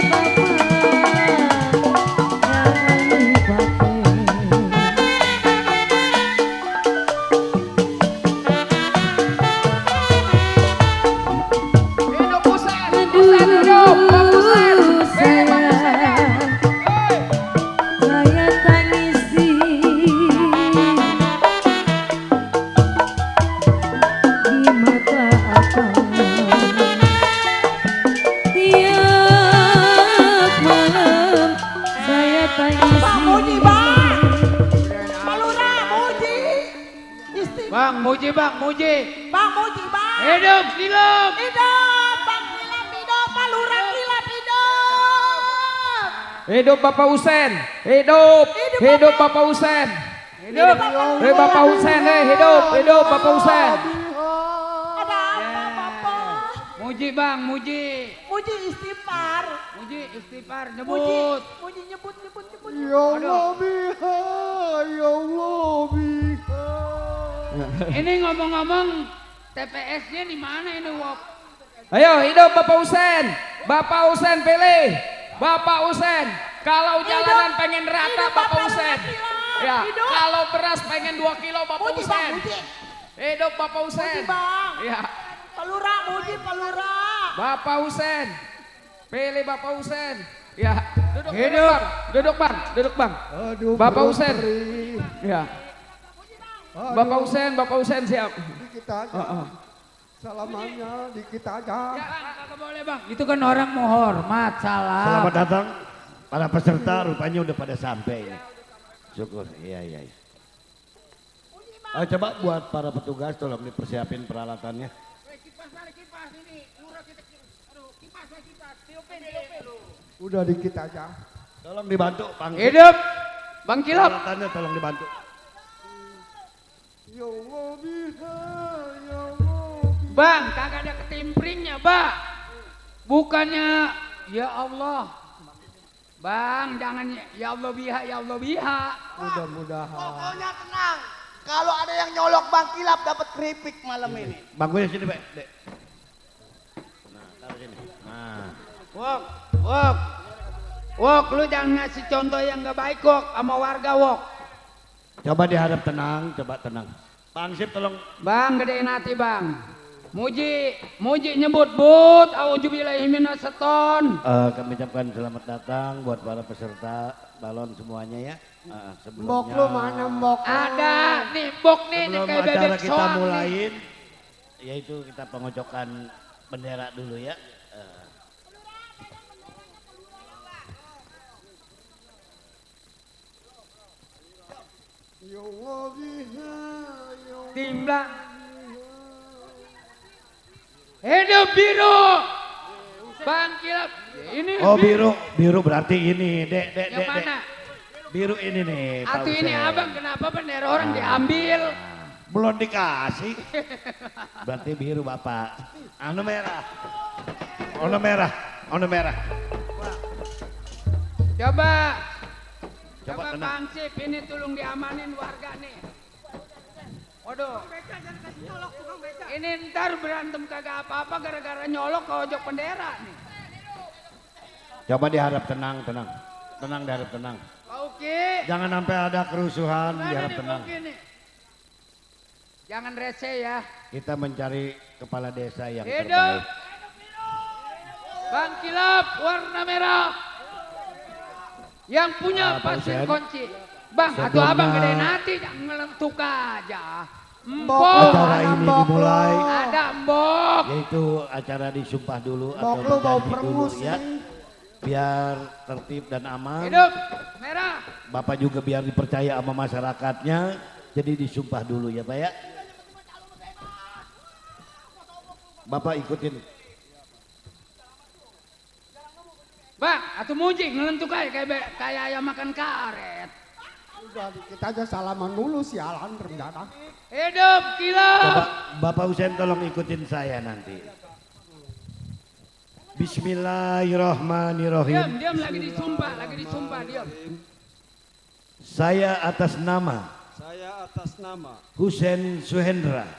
Hidup Husen, Husen hidup, Bang Husen. Saya tangisi di mata akang. Tiap malam saya tangisi. Bang Muji Bang. Pak Lurah Muji. Bang Muji, Bang Muji. Bang Muji Bang. Hidup Kilap. Hidup Bang Kilap hidup. Pak Lurah Kilap hidup. Hidup Bapak Husen, hidup, hidup Bapak Husen, Hidup. Bapak Husen, hidup Bapak Husen. Ada apa Bapak? Muji Bang, Muji. Muji istighfar. Muji istighfar, Muji, nyebut. Muji nyebut. Ya Allah biha, ya Allah biha. Ini ngomong-ngomong TPS-nya di mana ini, Wok? Ayo hidup Bapak Husen, Bapak Husen pilih, Bapak Husen. Kalau jalanan pengen rata Bapak Husen. Ya, kalau beras pengen 2 kilo Bapak Muji Husen. Bang Muji. Hidup Bapak Husen. Muji Bang. Ya, Pak Lurah Muji Pak Lurah. Bapak Husen. Pilih Bapak Husen. Ya, duduk, Hidup. duduk bang. Aduh, Bapak Husen. perih. Ya, Aduh, Bapak Husen siap. dikit aja. Salamannya dikit aja. Kagak boleh, Bang. Itu kan orang mau hormat, salah. Selamat datang para peserta, rupanya udah pada sampai ini. Syukur, iya. Coba buat para petugas tolong dipersiapin peralatannya. Udah dikit aja. Tolong dibantu, Bang. Hidup Bang Kilap. Peralatannya tolong dibantu. Ya Allah biha, ya Allah. Bang, kagak ada ketimpringnya, Bang. Bukannya ya Allah. Bang, jangan ya Allah biha, ya Allah biha. Mudah-mudahan. Pokoknya tenang. Kalau ada yang nyolok Bang Kilap dapat keripik malam ini. Bang gue sini, Pak. Dek. Nah, taruh sini. Nah. Wok, lu jangan ngasih contoh yang gak baik, Wok, sama warga, Wok. Coba dihadap tenang, coba tenang. Bang Sip tolong. Bang, gedein hati, Bang. Muji nyebut, but, auzubillahi minasyaiton. Kami ucapkan selamat datang buat para peserta balon semuanya ya. Sebelumnya. Mbok lu mana mbok? Ada nih, bok nih, Sebelum kayak acara bebek kita soang nih. mulain, yaitu kita pengocokan bendera dulu ya. Ya Allah biha, ya Allah. Timbang. Hidup biru. Bang Kilap. Ini Oh biru berarti ini, Dek. Yang mana? Biru ini nih. Pak Atau ini Hussein. abang kenapa bendera orang diambil? Belum dikasih. Berarti biru Bapak. Anu merah. Ono merah. Coba tenang. Bang Sip ini tolong diamanin warga nih. Waduh. Ini ntar berantem kagak apa-apa gara-gara nyolok ke ojok bendera nih. Coba diharap tenang. Tenang diharap tenang. Oke. Jangan sampai ada kerusuhan, diharap tenang. Jangan rese ya. Kita mencari kepala desa yang Hidup. terbaik. Bang Kilap warna merah. Yang punya Pak pasir Hussein. kunci. Bang, atau Sebelumnya- abang gedein hati jangan ngelentuk aja. Acara ini dimulai, Ada mbok. yaitu acara disumpah dulu Mbok atau lu mau berjanji dulu perengus ya. nih. Biar tertib dan aman. Hidup merah. Bapak juga biar dipercaya sama masyarakatnya, jadi disumpah dulu ya Pak ya. Bapak ikutin. Bang, atuh muji ngelentuk kayak ayam makan karet. Udah kita aja salaman dulu sialan rencana. Hidup kilap. Bapak Husein tolong ikutin saya nanti. Bismillahirrahmanirrahim. Diam lagi disumpah, diam. Saya atas nama Husein Suhendra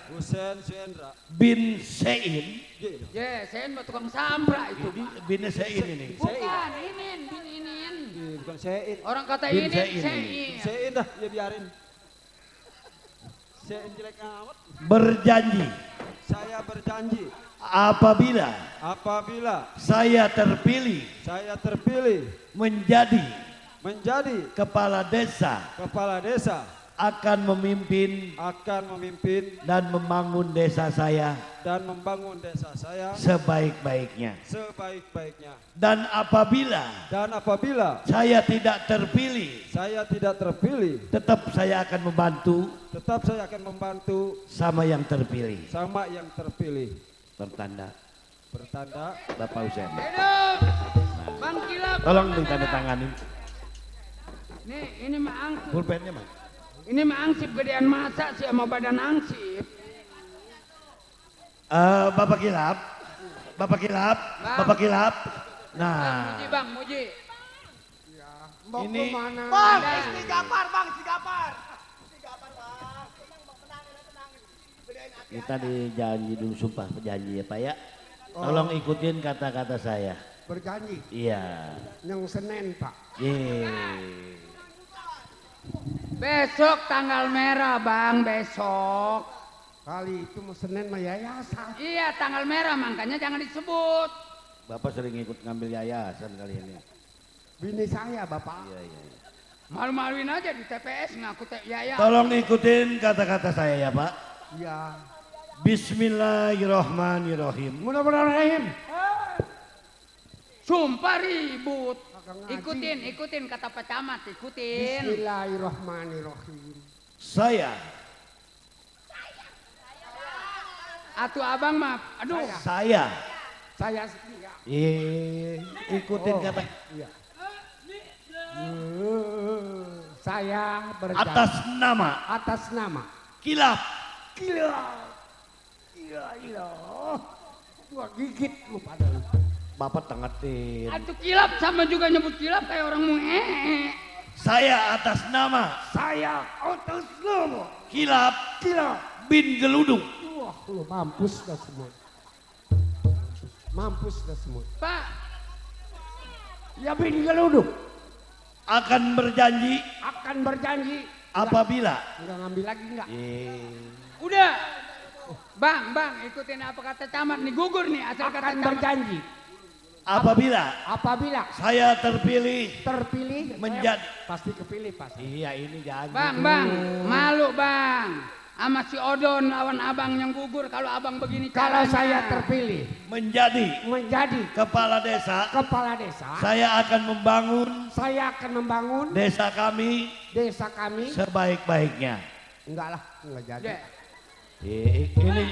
bin Sein. Ya, saya mah tukang sampra itu. Bin Sein ini. Bukan, inin. Bukan Sein. Orang kata Bin ini Sein. Sein dah, ya biarin. Sein jelek amat. Berjanji Saya berjanji apabila saya terpilih menjadi kepala desa akan memimpin dan membangun desa saya sebaik-baiknya. Dan apabila saya tidak terpilih, tetap saya akan membantu sama yang terpilih. Bertanda Bapak Husein. Hidup. Bang Kilap. Tolong ditandatanganin. Nih, ini mah angsip. Pulpennya Mas. Ini mah angsip gedean masa sih sama badan angsip. Bapak Kilap. Nah. Bang Muji. Ini Bang, si Gapar. kita dijanji dulu sumpah janji ya Pak ya. Tolong ikutin kata-kata saya. Berjanji. Iya. Yang Senin Pak. Besok tanggal merah Bang, besok. Kali itu mau Senin mah yayasan. Iya, tanggal merah makanya jangan disebut. Bapak sering ikut ngambil yayasan kali ini. Bini saya Bapak. Iya. Malu-maluin aja di TPS ngaku yayasan. Tolong ikutin kata-kata saya ya Pak. Iya. Bismillahirrahmanirrahim. Mudah-mudahan. Sumpah ribut. Ikutin kata Pak Camat, ikutin. Bismillahirrahmanirrahim. Saya. Atuh abang mah, aduh. Saya. Ikutin kata. Iya. Saya berjanji. Atas nama. Kilap. Iya. Gua gigit lu pada lu. Bapak tengetin. Atuh Kilap sama juga nyebut Kilap kayak orang mau Saya atas nama Kilap bin Geludung. Wah, lu mampus dah semua. Pak. Ya bin Geludung. Akan berjanji. Apabila. Enggak ngambil lagi enggak? Udah. Bang, ikutin apa kata Camat nih, gugur nih asal kata Akan Camat. berjanji. Apabila saya terpilih menjadi pasti kepilih pasti. Iya ini janji. Bang, malu Bang. Sama si Odon lawan abang yang gugur kalau abang begini Kalau caranya. saya terpilih menjadi kepala desa, saya akan membangun desa kami sebaik-baiknya. Enggak jadi. Ini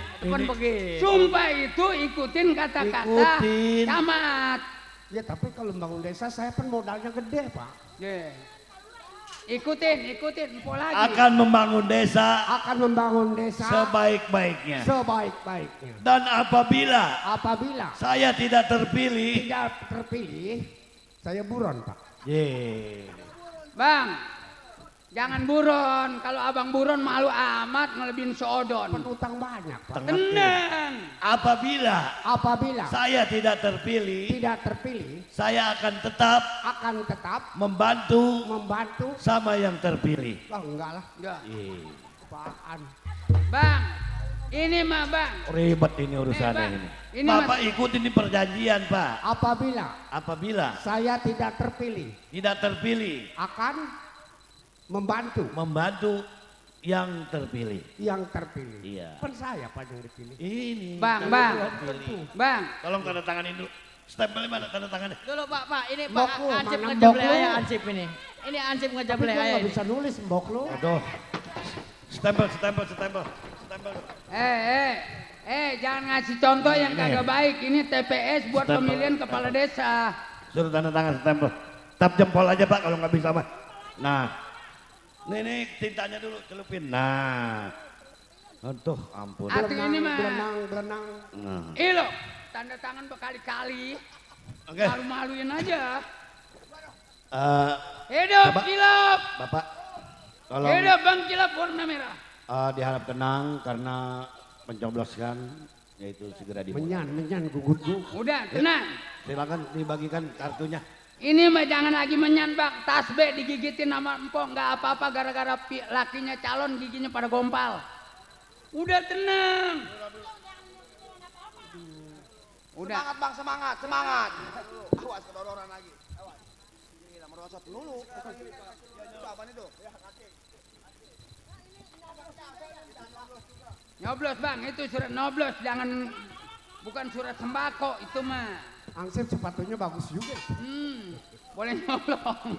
Sumpah itu ikutin kata-kata Camat. Ya tapi kalau membangun desa saya kan modalnya gede Pak. Ikutin info lagi. Akan membangun desa sebaik-baiknya. Dan apabila saya tidak terpilih, saya buron Pak. Bang, jangan buron. Kalau abang buron malu amat ngelebihin si Odon. Penutang banyak Pak. Tenang. Apabila saya tidak terpilih, saya akan tetap membantu sama yang terpilih. Enggak lah. Apaan? Bang, ini mah Bang. Ribet ini urusannya ini. Bapak ikutin ini perjanjian Pak. Apabila saya tidak terpilih, akan membantu yang terpilih. Iya. Pen saya Pak yang dipilih. Ini. Bang. Tolong tanda tanganin dulu. Stempel mana tanda tangannya? Dulu Pak, ini Pak Mbok lu, Ansip mana ngejebleh mbok lu? aja Ansip ini. Ini Ansip Tapi ngejebleh gua aja. nggak ini. bisa nulis mbok lu. Aduh. Stempel. Jangan ngasih contoh yang Ini. kagak baik. Ini TPS buat Stempel. pemilihan kepala desa. Suruh tanda tangan stempel. Tap jempol aja Pak kalau nggak bisa mah. Nah. Nih tintanya dulu celupin. Nah. Aduh ampun. Atuh ini mah. Berenang. Nah. Ilo, tanda tangan berkali-kali. Oke. Malu-maluin aja. Eh, Hidup Bapak. kilap. Bapak, tolong Hidup Bang Kilap warna merah. diharap tenang karena pencobloskan yaitu segera dimulai. Menyan gugut gug. Udah, tenang. Silakan dibagikan kartunya. Ini mah jangan lagi menyan Bang. Tasbih digigitin sama empok. Nggak apa-apa gara-gara lakinya calon giginya pada gompal. Udah tenang. Udah. Semangat Bang, semangat. Awas kedodoran lagi. Awas. Gila merosot dulu. Itu apa nih tuh? Nyoblos Bang, itu surat nyoblos. Jangan, bukan surat sembako itu mah. Ansip sepatunya bagus juga. Boleh nyolong.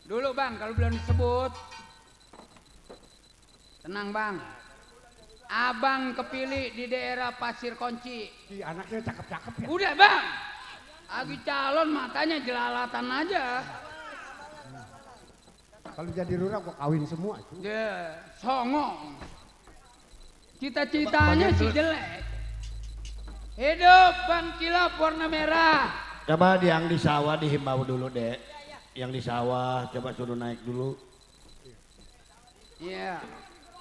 Dulu Bang, kalau belum disebut. Tenang Bang. Abang kepilih di daerah Pasir Kunci. Anaknya cakep-cakep ya. Udah Bang. Lagi calon matanya jelalatan aja. Kalau jadi lurah gua kawin semua itu. Ya, songong. Cita-citanya si jelek. Hidup Bang Kilap warna merah. Coba yang di sawah dihimbau dulu Dek. Yang di sawah coba suruh naik dulu. Iya.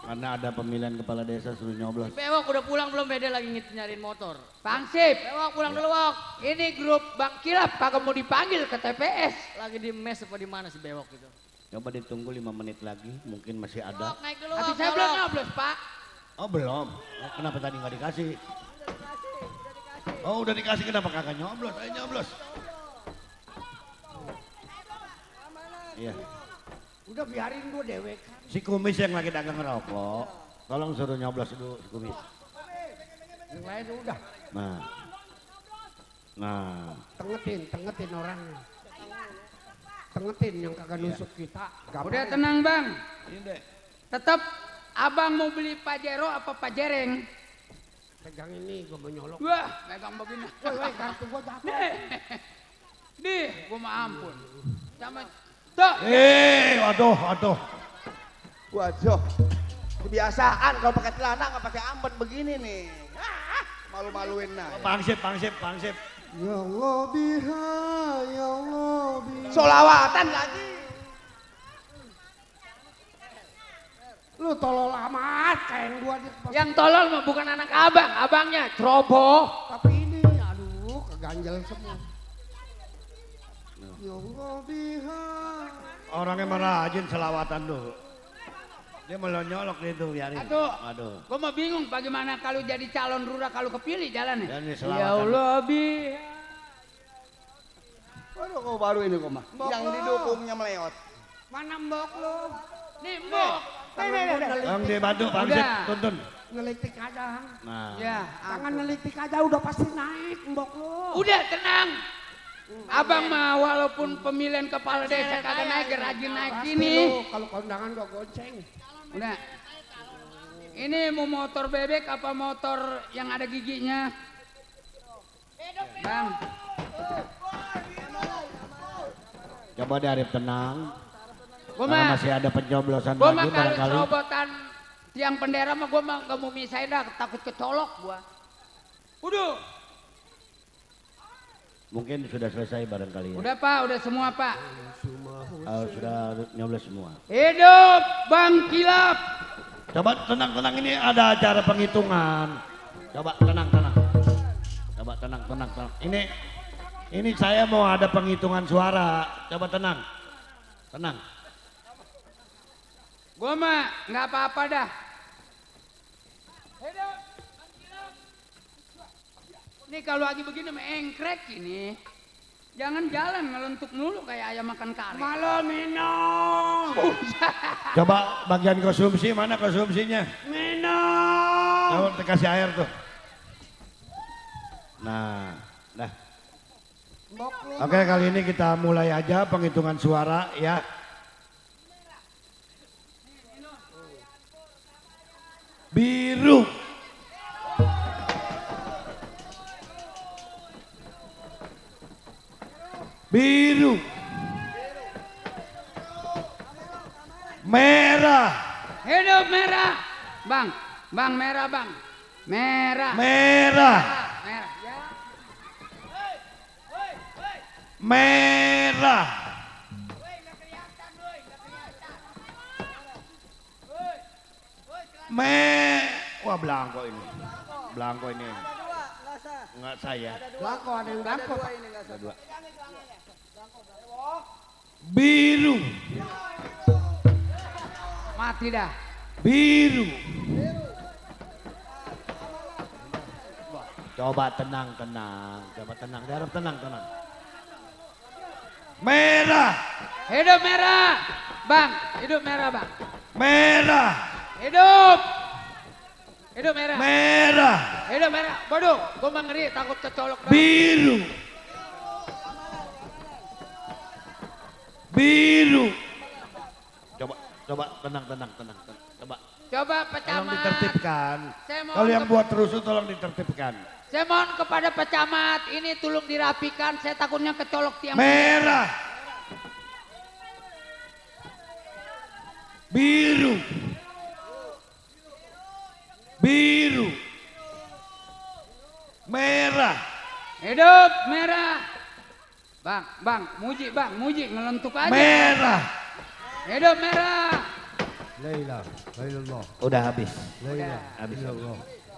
Karena ada pemilihan kepala desa suruh nyoblos. Bewok udah pulang belum beda lagi nyariin motor. Bang Sip. Bewok pulang dulu Wok. Ini grup Bang Kilap kagak mau dipanggil ke TPS. Lagi di mes apa di mana si Bewok itu? Coba ditunggu 5 menit lagi, mungkin masih ada. Wok naik dulu Tapi Wok. saya belum nyoblos Pak. Oh belum. Kenapa tadi nggak dikasih? Oh udah dikasih, kenapa kagak nyoblos? Ayo nyoblos. Iya. Udah biarin gua dewek. Si kumis yang lagi dagang ngerokok, tolong suruh nyoblos dulu si kumis. Yang lain udah. Nah. Tengetin orangnya. Tengetin yang kagak nusuk kita. Udah tenang Bang. Ini deh. Tetap Abang mau beli Pajero apa Pajereng? Pegang ini gua mau nyolok. Wah, pegang begini. Woi, kartu gua jatuh. Nih, gua mah ampun. Sama tuh. Waduh. Waduh. Kebiasaan kalau pakai celana nggak pakai ambet begini nih. Malu-maluin nah. Pangsip. Ya Allah biha, ya Allah biha. Solawatan lagi. Lu tolol amat kain gua di Yang tolol mah bukan anak abang, abangnya ceroboh. Tapi ini aduh keganjel semua. Ya Allah biha. Orangnya malah rajin selawatan dulu. Dia malah nyolok itu biarin. Aduh. Gua mah bingung bagaimana kalau jadi calon lurah kalau kepilih jalannya. Dan ini Ya selawatan. Allah biha. Waduh kau baru ini kok mah. Yang didukungnya meleot. Mana mbok lu? Nih mbok. Yang dibantu Pangsip, tuntun. Ngelitik aja. Nah. Ya, Jangan ngelitik aja udah pasti naik mbok lu. udah tenang. Abang mah walaupun pemilihan kepala desa kagak naik, rajin naik Pasti gini. lu, kalau kondangan gua gonceng. Udah. Ini mau motor bebek apa motor yang ada giginya? Bang. Coba diharap tenang. Gua Karena mah, masih ada pencoblosan gua mah lagi kalau barangkali. cerobotan tiang bendera mah gua mah gak mau misahin dah, takut kecolok gua. Udah. Mungkin sudah selesai barangkali ya. Udah Pak, udah semua Pak. Sudah nyoblos semua. Hidup Bang Kilap. Coba tenang ini ada acara penghitungan. Coba tenang. Coba tenang. Ini saya mau ada penghitungan suara. Coba tenang. Gua mah nggak apa-apa dah. Hidup Bang Kilap. Ini kalau lagi begini mah engkrek ini. Jangan jalan ngelentuk mulu kayak ayam makan kare. Malah minum. Coba bagian konsumsi, mana konsumsinya? Minum. Kamu kasih air tuh. Nah, Oke, kali ini kita mulai aja penghitungan suara ya. Biru. Biru. Merah. Hidup merah. Bang, bang merah bang. Merah. Merah. Merah. Ya. Merah. Wah, belangko ini. Belangko ini. Enggak saya. Belangko ada yang belangko. Dua. Biru. Mati dah. Biru. Coba tenang. Coba tenang. Darah tenang. Merah. Hidup merah. Bang, hidup merah bang. Merah. Hidup. Hidup merah. Merah. Hidup merah. Bodoh, gue ngeri takut kecolok. Biru. Biru. Coba tenang. Coba Pak tolong Camat. ditertibkan. Saya mohon Kalau yang buat rusuh tolong ditertibkan. Saya mohon kepada Pak Camat, ini tolong dirapikan. Saya takutnya kecolok tiang. Merah. Biru. Biru. Merah. Hidup merah. Bang, muji ngelentuk aja. Merah. Hidup merah. Laila, Lailullah. Udah habis. Laila, Habis.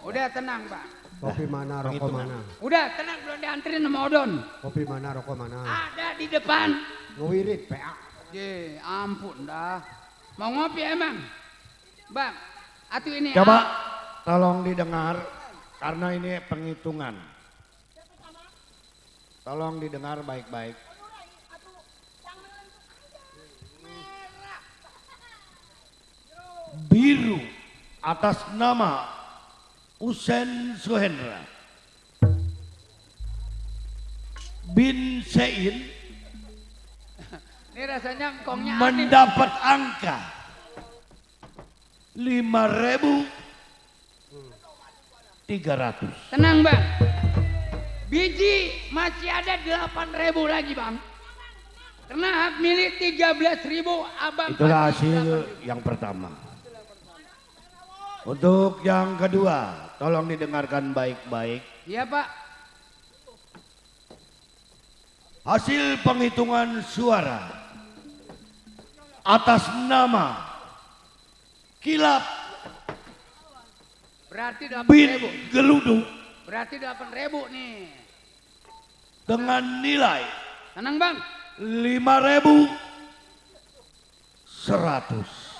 Udah tenang bang. Kopi mana, rokok mana? Udah tenang, belum dianterin sama Odon. Kopi mana, rokok mana? Ada di depan. Ngewirit, PA. Ye, ampun dah. Mau ngopi emang? Bang, atuh ini. Coba tolong didengar karena ini penghitungan. Tolong didengar baik-baik. Biru atas nama Usen Suhendra bin Sein Ini rasanya engkongnya aneh. mendapat angka 5.300. Tenang bang. Biji masih ada 8.000 lagi bang. Karena hak milik 13.000 abang. Itulah hasil yang pertama. Untuk yang kedua, tolong didengarkan baik-baik. Iya pak. Hasil penghitungan suara atas nama Kilap Berarti bin 8.000. Geluduk Berarti 8.000 nih. dengan nilai Tenang bang. 5.100.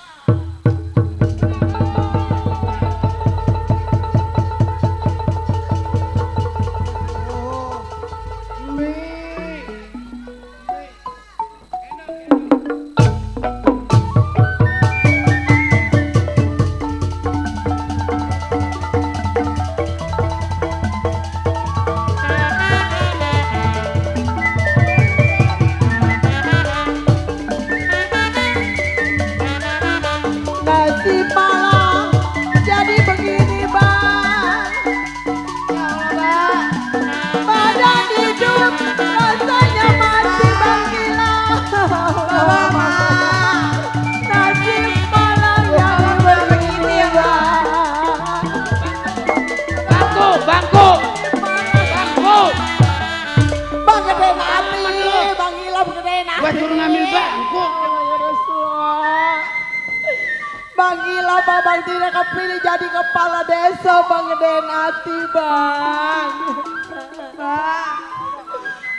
Bang tidak kepilih jadi kepala desa Bang gedein hati Bang.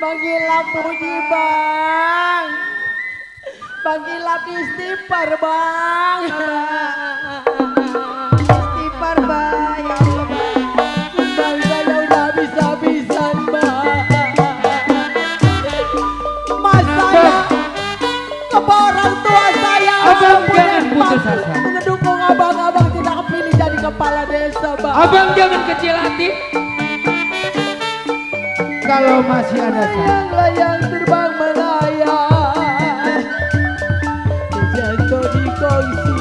Bang Gilap puji Bang. Bang Gilap istighfar Bang. Istighfar Bang. Ya Allah Bang saya udah bisa-bisan Bang. Mas saya kepada orang tua saya. Abang jangan putus asa. Mengedukung abang-abang tidak kepilih jadi kepala desa Bang. Abang jangan kecil hati. kalau masih ada layang terbang melayang jatuh di kongsi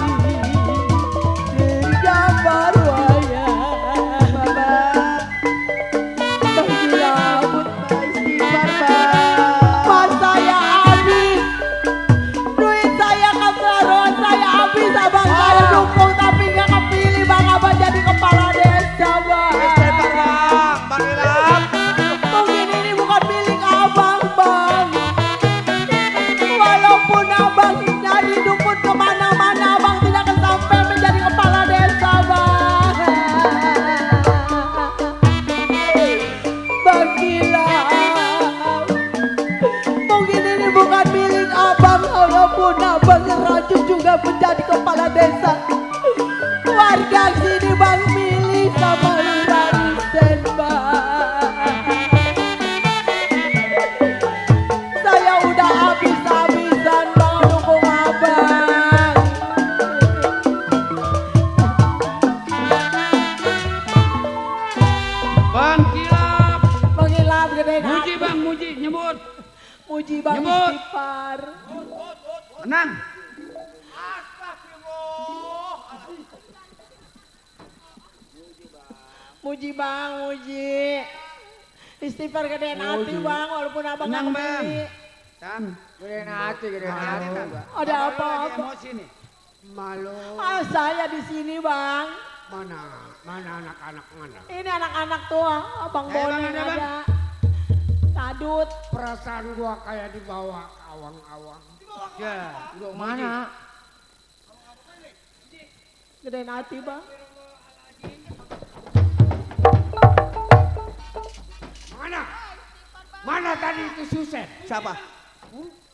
tergambar wayang bagi rambut istighfar Mas saya habis, duit saya keseron, saya habis abang saya dukung tapi gak kepilih bang abang jadi kepala desa bang. Bang Ilham. Mungkin ini bukan milik abang bang. Walaupun abang jadi dukun kemana-mana abang tidak akan sampai menjadi kepala desa bang. Bang Ilham, mungkin ini bukan milik abang walaupun abang ngeracun juga menjadi kepala desa. Warga sini bang milih sama Lurah Isen bang. Saya udah habis-habisan bang dukung abang. Bang Kilap. Bang Ilham gede Muji bang, muji, nyebut. Muji bang Nyebut. istighfar. Tenang. Muji bang, muji. Istighfar gedein hati bang, walaupun abang Tenang gak bang. kepilih. Tan. gedein hati gedein hati Ada Lagi apa-apa? emosi nih. Malu. Ah, saya di sini bang. Mana anak-anak mana? Ini anak-anak tuh, abang Bang, Bone ada, Bang. ada. Tadut. Perasaan gua kayak dibawa ke awang-awang. Ya. mana Gedein hati bang. Mana tadi itu Susen? Siapa?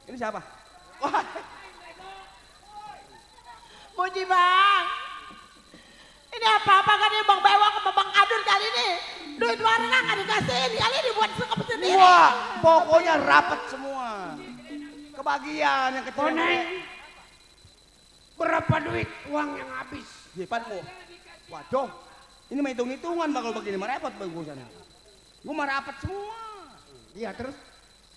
Ini siapa? Muji bang. Ini apa-apa kan ini bang Bewok sama bang Kadun kali ini. Duit warna nggak dikasihin, kali ini buat sekep sendiri. Wah, pokoknya rapat semua. Kebagian yang kecil. Koneng. Berapa duit uang yang habis? Hebatmu. Waduh, ini mah hitung-hitungan bang kalau begini mah repot bang urusannya. Gue mah rapat semua. Iya terus?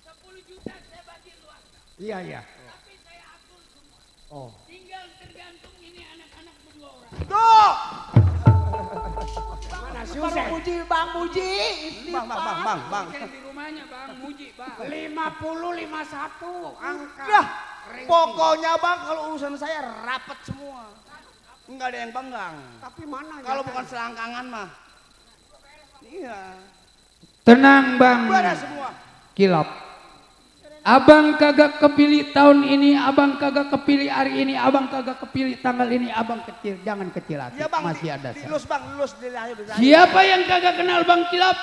10 juta saya bagi luas. Iya. Tapi saya atur semua. Oh. Tinggal tergantung ini anak-anak berdua orang. Tuh. Mana Susen? Muji bang, muji. Bang. Di rumahnya bang, muji bang. 50-51 angka. Dah, pokoknya bang kalau urusan saya rapat semua. Enggak ada yang banggang. Tapi mana? Kalau bukan selangkangan mah. Iya. Tenang bang. Beres semua. Kilap. Abang kagak kepilih tahun ini, abang kagak kepilih hari ini, abang kagak kepilih tanggal ini, abang kecil, jangan kecil hati. Iya bang, Masih ada saya. dilus bang, lulus di lahir. Siapa yang kagak kenal Bang Kilap?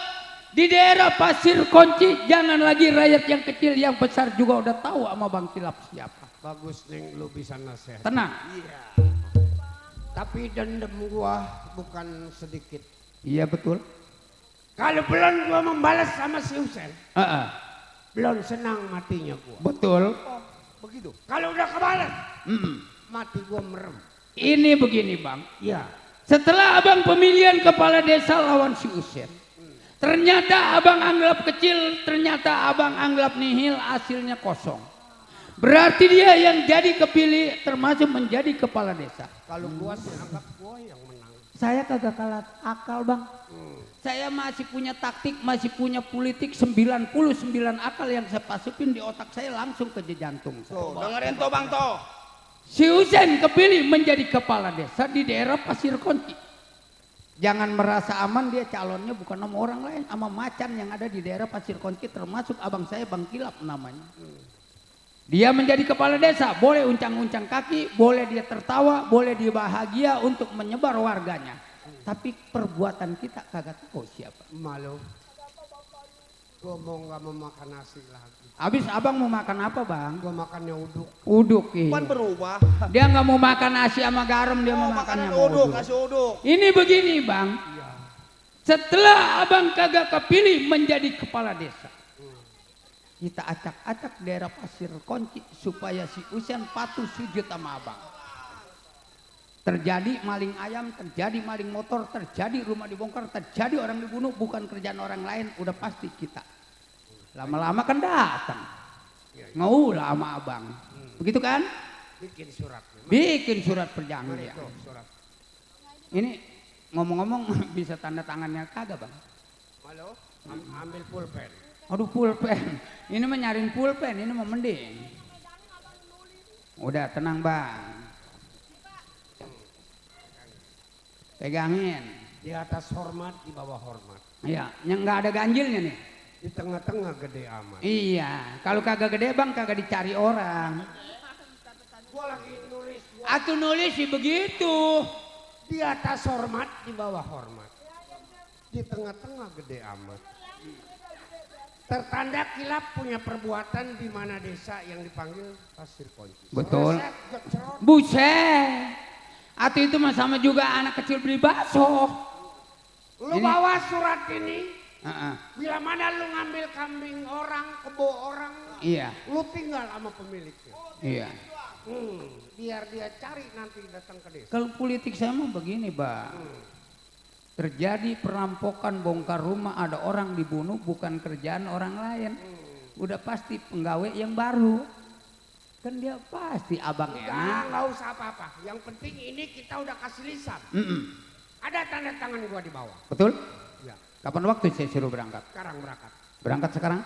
Di daerah Pasir Konci, jangan lagi rakyat yang kecil, yang besar juga udah tahu sama Bang Kilap siapa. Bagus Neng, lu bisa nasihat. Tenang. Iya. Tapi dendam gua bukan sedikit. Iya betul. Kalau belum gua membalas sama si Husen, belum senang matinya gua. Betul. Oh, begitu. Kalau udah kebalas, mati gua merem. Ini begini Bang. Iya. Setelah abang pemilihan kepala desa lawan si Husen, ternyata abang anggap kecil, ternyata abang anggap nihil, hasilnya kosong. Berarti dia yang jadi kepilih termasuk menjadi kepala desa. Kalau gua sih anggap gua yang menang. Saya kagak kalah akal Bang. Saya masih punya taktik, masih punya politik 99 akal yang saya pasupin di otak saya langsung ke jantung. Tuh, dengerin tuh bang toh. Si Husen kepilih menjadi kepala desa di daerah Pasir Konci. Jangan merasa aman, dia calonnya bukan sama orang lain, sama macan yang ada di daerah Pasir Konci, termasuk abang saya Bang Kilap namanya. Dia menjadi kepala desa, boleh uncang-uncang kaki, boleh dia tertawa, boleh dia bahagia untuk menyebar warganya. Tapi perbuatan kita kagak tahu siapa. Malu. Gua mau nggak mau makan nasi lagi. Habis abang mau makan apa Bang? Gua makannya uduk. Uduk. Iya. Pan berubah. Dia nggak mau makan nasi sama garam, dia mau makannya uduk. Kasih uduk. Ini begini Bang. Setelah abang kagak kepilih menjadi kepala desa, kita acak-acak daerah Pasir Konci supaya si Husen patuh sujud sama abang. Terjadi maling ayam, terjadi maling motor, terjadi rumah dibongkar, terjadi orang dibunuh, bukan kerjaan orang lain, udah pasti kita. Lama-lama kan datang. Ngaulah sama abang. Begitu kan? Bikin surat. Bikin surat perjanjian. Itu surat. Ini ngomong-ngomong bisa tanda tangannya kagak bang? Halo, ambil pulpen. Aduh pulpen. Ini mah nyariin pulpen, ini mah mending. Udah tenang bang. Pegangin. Di atas hormat, di bawah hormat. Iya, yang nggak ada ganjilnya nih. Di tengah-tengah gede amat. Iya, kalau kagak gede bang kagak dicari orang. Gua lagi nulis. Atuh nulis sih begitu. Di atas hormat, di bawah hormat. Di tengah-tengah gede amat. Tertanda kilap punya perbuatan di mana desa yang dipanggil Pasir Kunci. Betul. Reset, gecrot. Buset. Atuh itu mah sama juga anak kecil beli bakso. Lu bawa surat ini. Uh-uh. Bila mana lu ngambil kambing orang, kebo orang, Iya. lu tinggal sama pemiliknya. Iya. Biar dia cari nanti datang ke desa. Kalau politik saya mah begini bang. Terjadi perampokan bongkar rumah ada orang dibunuh bukan kerjaan orang lain. Udah pasti penggawe yang baru. Kan dia pasti abang enak. Nggak usah apa-apa. Yang penting ini kita udah kasih lisan. Ada tanda tangan gua di bawah. Betul? Ya. Kapan waktu saya suruh berangkat? Sekarang berangkat. Berangkat sekarang?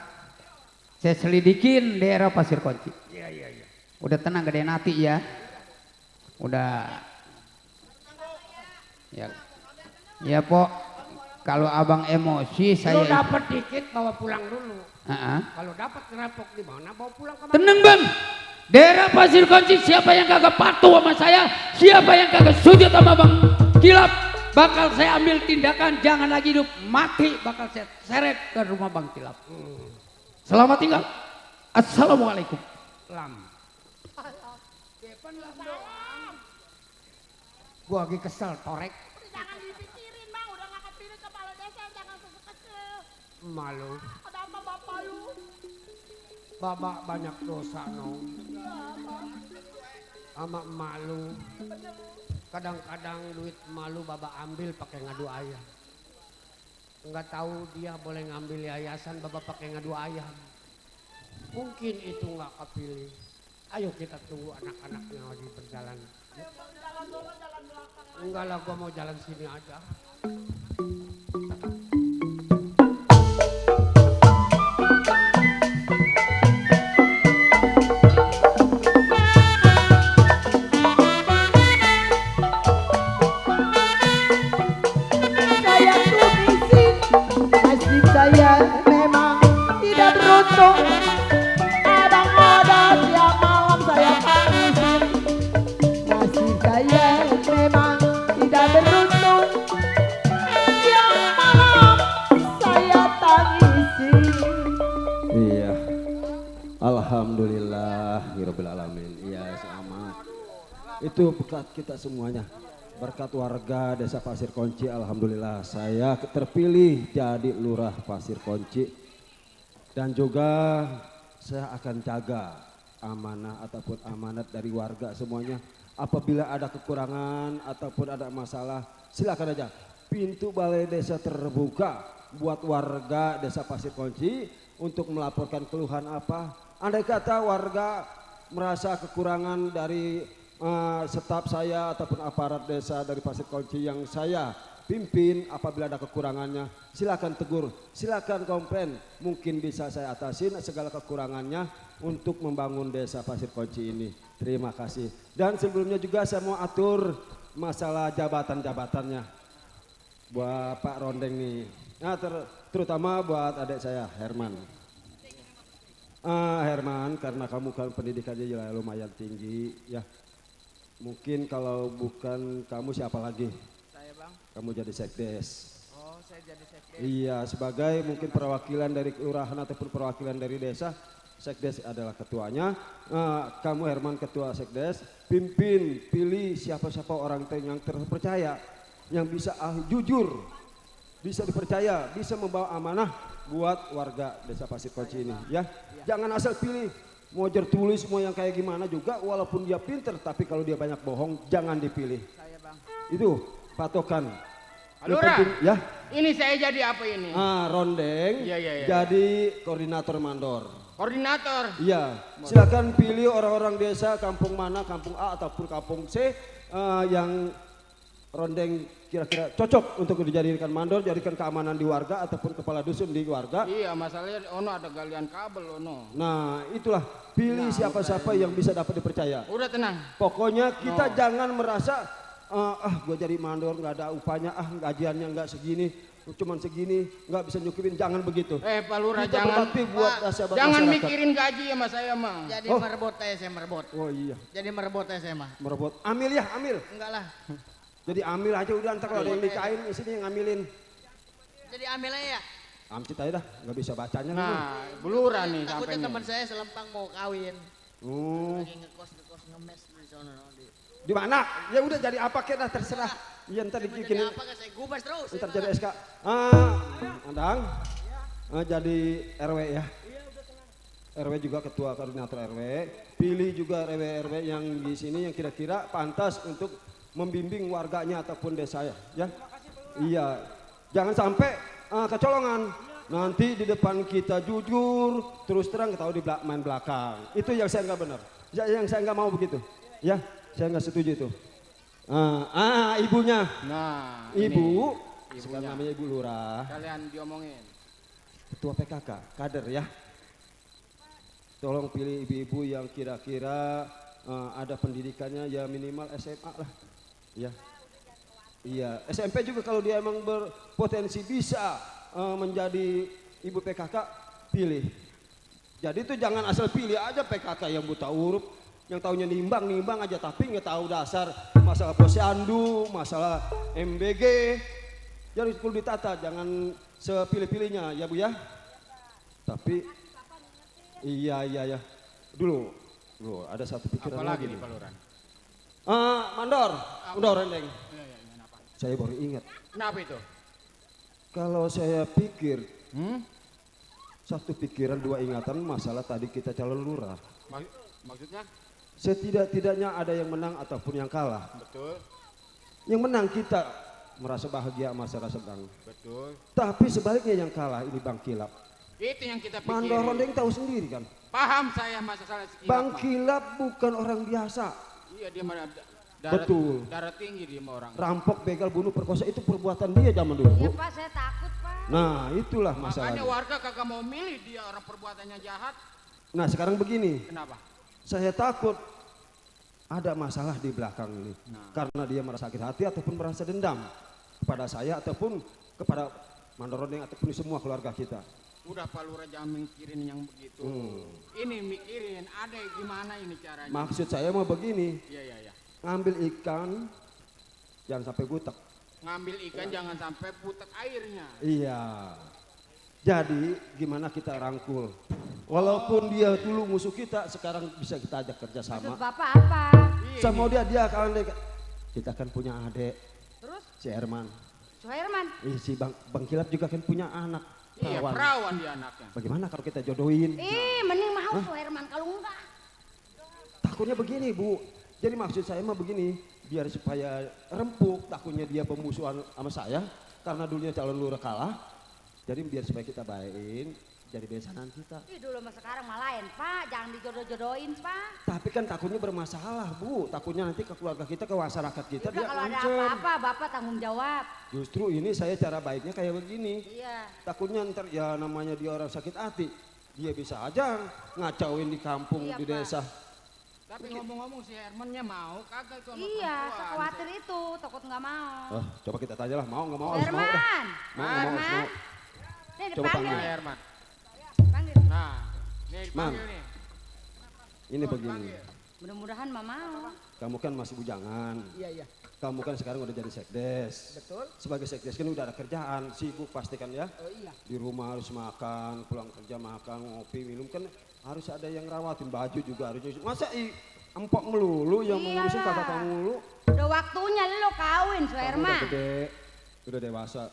Saya selidikin daerah Pasir Kunci. Iya, iya, iya. Udah tenang gede nanti ya. Udah. Ya. Ya pok. Kalau abang emosi saya. Lu dapat dikit bawa pulang dulu. Uh-uh. Kalau dapat ngerampok di mana bawa pulang ke mana? Tenang bang. Daerah Pasir Kunci siapa yang kagak patuh sama saya, siapa yang kagak sujud sama bang Kilap, bakal saya ambil tindakan, jangan lagi hidup, mati bakal saya seret ke rumah bang Kilap. Selamat tinggal. Assalamualaikum. Lam. Gua lagi kesel, torek. Jangan dipikirin bang, udah nggak kepilih kepala desa, jangan kesel. Malu. Ada apa bapak lu? Bapak banyak dosa no. Sama malu. Kadang-kadang duit malu bapak ambil pakai ngadu ayam. Enggak tahu dia boleh ngambil yayasan bapak pakai ngadu ayam. Mungkin itu nggak kepilih. Ayo kita tunggu anak-anaknya lagi berjalan. Enggak lah, gua mau jalan sini aja. Saya tulisin, nasib saya memang tidak beruntung. Kadang ada tiap malam saya tangisin. Nasib saya memang tidak beruntung. Tiap malam saya tangisin. Iya. Alhamdulillah, Rabbil alamin. Iya, selamat. Itu berkat kita semuanya. Berkat warga Desa Pasir Kunci, alhamdulillah saya terpilih jadi Lurah Pasir Kunci. Dan juga saya akan jaga amanah ataupun amanat dari warga semuanya. Apabila ada kekurangan ataupun ada masalah, silakan aja. Pintu balai desa terbuka buat warga Desa Pasir Kunci untuk melaporkan keluhan apa. Andai kata warga merasa kekurangan dari staf saya ataupun aparat desa dari Pasir Kunci yang saya pimpin, apabila ada kekurangannya silakan tegur, silakan komplain, mungkin bisa saya atasin segala kekurangannya untuk membangun Desa Pasir Kunci ini. Terima kasih. Dan sebelumnya juga saya mau atur masalah jabatan-jabatannya buat Pak Rondeng nih. Nah, terutama buat adik saya Herman. Herman, karena kamu kan pendidikannya lumayan tinggi ya. Mungkin kalau bukan kamu siapa lagi? Saya bang. Kamu jadi sekdes. Oh, saya jadi sekdes. Iya, sebagai mungkin perwakilan dari kelurahan ataupun perwakilan dari desa, sekdes adalah ketuanya. Kamu Herman ketua sekdes, pimpin, pilih siapa-siapa orang yang terpercaya, yang bisa jujur, bisa dipercaya, bisa membawa amanah buat warga Desa Pasir Kunci ini ya. Jangan asal pilih. Mau tertulis mau yang kayak gimana juga, walaupun dia pinter, tapi kalau dia banyak bohong jangan dipilih. Saya bang. Itu patokan Lurah, ya. ini saya jadi apa ini? Rondeng. Iya, iya, iya. Jadi koordinator mandor. Koordinator. Iya, silakan pilih orang-orang desa kampung mana, kampung A ataupun kampung C yang Rondeng kira-kira cocok untuk dijadikan mandor, jadikan keamanan di warga ataupun kepala dusun di warga. Iya, masalahnya ono ada galian kabel ono. Nah, itulah pilih siapa-siapa yang bisa dapat dipercaya. Udah tenang. Pokoknya kita jangan merasa gue jadi mandor nggak ada upahnya, gajiannya nggak segini, cuman segini, nggak bisa nyukupin, jangan begitu. Pak Lurah, kita jangan berbakti buat sahabat jangan masyarakat. mikirin gaji ya mas saya mah. Jadi merebut aja saya merebut. Oh iya. Jadi merebut aja saya mah. Merebut. Ambil ya, ambil. Enggak lah. Jadi ambil aja udah, ntar kalau ada yang nikahin sini yang ngambilin. Jadi ambil aja ya. Amcit aja dah, nggak bisa bacanya. Nah, Belura nih Takutnya sampai teman saya selempang mau kawin. Lagi ngekos ngemes di sana. Di mana? Ya udah jadi apa kek dah terserah. Iya ntar Jadi dikikin. apa kan saya gubas terus. Ntar jadi SK. Andang. Jadi RW ya. RW juga ketua koordinator RW. Pilih juga RW yang di sini yang kira-kira pantas untuk membimbing warganya ataupun desa ya. Iya. Jangan sampai kecolongan. Nanti di depan kita jujur, terus terang ketahui di main belakang. Itu yang saya nggak benar. Yang saya nggak mau begitu. Ya, saya nggak setuju itu. Ibunya. Nah, Ibu. Ibunya. Sekarang namanya Ibu Lurah. Kalian diomongin. Ketua PKK, kader ya. Tolong pilih ibu-ibu yang kira-kira ada pendidikannya ya minimal SMA lah. Ya. Iya, SMP juga kalau dia emang berpotensi bisa menjadi ibu PKK, pilih. Jadi itu jangan asal pilih aja PKK yang buta huruf, yang taunya nimbang aja tapi nggak tahu dasar masalah posyandu, masalah MBG. Jadi perlu ditata, jangan sepilih-pilihnya ya Bu ya. Tapi iya. Dulu ada satu pikiran Apalagi lagi nih Pak Lurah? Mandor, Rendeng. Saya baru ingat. Kenapa itu? Kalau saya pikir, satu pikiran dua ingatan masalah tadi kita calon lurah. Maksudnya? Setidak-tidaknya ada yang menang ataupun yang kalah. Betul. Yang menang kita merasa bahagia masyarakat sedang. Betul. Tapi sebaliknya yang kalah ini Bang Kilap. Itu yang kita pikirin. Mandor Rondeng tahu sendiri kan. Paham saya masalah Kilap. Bang Kilap bukan orang biasa. Iya dia mana Betul. Darah tinggi dia sama orang. Rampok, begal, bunuh, perkosa itu perbuatan dia zaman dulu. Iya Pak, saya takut Pak. Nah itulah masalahnya. Makanya warga kagak mau milih dia orang perbuatannya jahat. Nah sekarang begini. Kenapa? Saya takut ada masalah di belakang ini. Karena dia merasa sakit hati ataupun merasa dendam kepada saya ataupun kepada Mandor Rondeng ataupun semua keluarga kita. Udah Pak Lurah jangan mikirin yang begitu. Ini mikirin ada gimana ini caranya. Maksud saya mau begini. Iya. Ngambil ikan jangan sampai butek. Ngambil ikan jangan sampai butek airnya. Iya. Jadi gimana kita rangkul. Walaupun dia dulu musuh kita, sekarang bisa kita ajak kerjasama. Maksud Bapak apa? Sama dia akan kita kan punya adik. Terus? Si Herman. Suherman. Si Bang Kilap juga kan punya anak. Iya, perawan dia anaknya. Bagaimana kalau kita jodohin? Mending mau Suherman kalau enggak. Takutnya begini Bu. Jadi maksud saya mah begini, biar supaya rempuk, takutnya dia pemusuhan sama saya, karena dulunya calon lurah kalah, jadi biar supaya kita baikin, jadi besanan kita. Dulu sama sekarang mah lain Pak, jangan dijodoh-jodohin Pak. Tapi kan takutnya bermasalah Bu, takutnya nanti ke keluarga kita, ke masyarakat kita Udah dia kalau ada ngancem. apa-apa Bapak tanggung jawab. Justru ini saya cara baiknya kayak begini. Iya. Takutnya ntar ya namanya dia orang sakit hati, dia bisa aja ngacauin di kampung, Iya, di Pak. desa. Tapi ngomong-ngomong si Hermannya mau kagak itu sama Iya, perempuan. saya khawatir itu, takut nggak mau. Coba kita tanya lah, mau nggak mau? Herman. Mau. Herman. Nih Coba dipanggil panggil. nih. Herman. Panggil. Nah, nih dipanggil Mam. nih. Ini begini, Mudah-mudahan Mama mau. kamu kan masih bujangan. Iya. Kamu kan sekarang udah jadi sekdes. Betul. Sebagai sekdes kan udah ada kerjaan, sibuk pasti kan ya. Oh iya. Di rumah harus makan, pulang kerja makan, ngopi, minum kan harus ada yang rawatin, baju juga harus nyuci. Masa empok melulu yang mengurusin Iyalah. kakak kamu melulu? Udah waktunya lo kawin Kamu Suherman. udah gede, udah dewasa.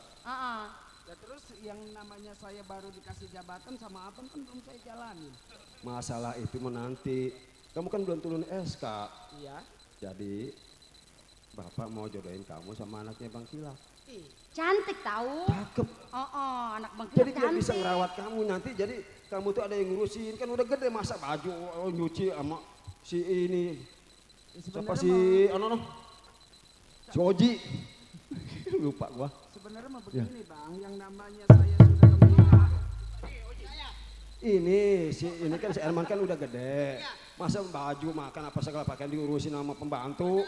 Ya terus yang namanya saya baru dikasih jabatan sama abang kan belum saya jalanin. Masalah itu menanti. Kamu kan belum turun SK. Iya. Jadi Bapak mau jodohin kamu sama anaknya Bang Kilap. Cantik tahu. Cakep. Oh, anak Bang Jadi Kilap dia cantik. bisa ngerawat kamu nanti. Jadi kamu tuh ada yang ngurusin. Kan udah gede masa baju nyuci sama si ini. Siapa si ano si Oji. Lupa gua. Sebenarnya mah Ya. begini Bang, yang namanya saya sudah menikah. Ini kan si Herman kan udah gede. Masa baju makan apa segala pakaian diurusin sama pembantu.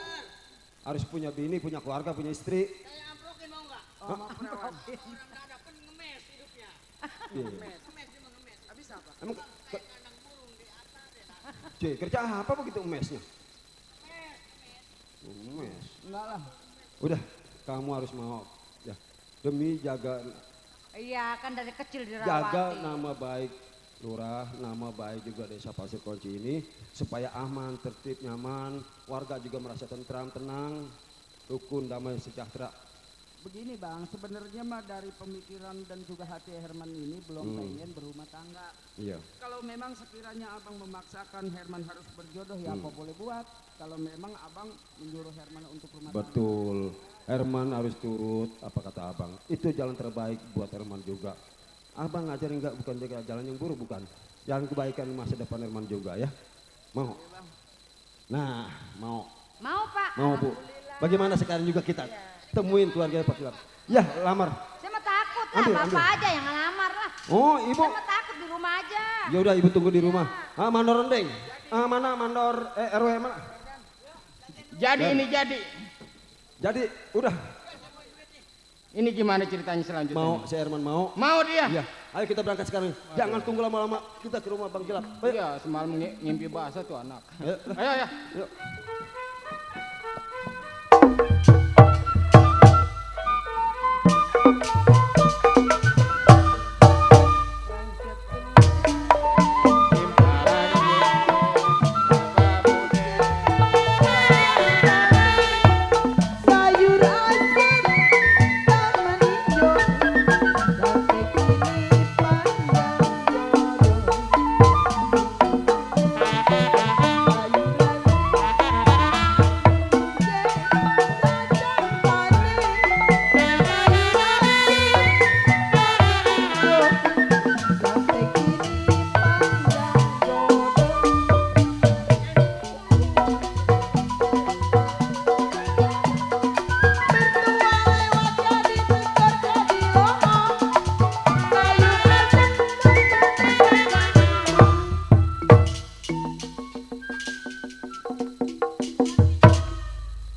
Harus punya bini, punya keluarga, punya istri. Saya amplokin mau nggak? Hah? Mau perawan. Orang nggak ada kan ngemes hidupnya. Iya. Ngemes dia mah ngemes. Habis apa? Emang Kayak kandang burung di atas ya. Cik, kerja apa begitu mesnya? Mes. Enggak lah. Udah, kamu harus mau ya demi jaga Iya, kan dari kecil dirawati. jaga nama baik lurah, nama baik juga desa Pasir Kunci ini supaya aman, tertib, nyaman, warga juga merasa tentram, tenang, rukun, damai, sejahtera. Begini Bang, sebenarnya mah dari pemikiran dan juga hati Herman ini belum pengen berumah tangga. Iya. Kalau memang sekiranya abang memaksakan Herman harus berjodoh ya apa boleh buat. Kalau memang abang menyuruh Herman untuk rumah tangga. Betul, Herman harus turut apa kata abang. Itu jalan terbaik buat Herman juga. Abang ngajarin nggak bukan jalan yang buruk, bukan. Jalan kebaikan masa depan Herman juga ya. Mau? Nah, mau. Mau Pak. Mau Bu. Bagaimana sekarang juga kita temuin keluarga Pak Kilap. Ya, lamar. Saya mah takut lah, Ambil, Bapak ambil. aja yang ngelamar lah. Oh, Ibu. Saya mah takut di rumah aja. Ya udah Ibu tunggu di rumah. Ah, mandor rendeng. Ah, mana mandor RW mana? Jadi ini jadi. Jadi, udah. Ini gimana ceritanya selanjutnya? Mau, si Herman mau? Mau dia? Iya. Ayo kita berangkat sekarang. Jangan tunggu lama-lama. Kita ke rumah Bang Kilap. Ayo. Iya, semalam ngimpi bahasa tuh anak. Ayo. Ayo, ayo. Yuk. Sayur asem taman hijau, sampai kini panjang jodoh.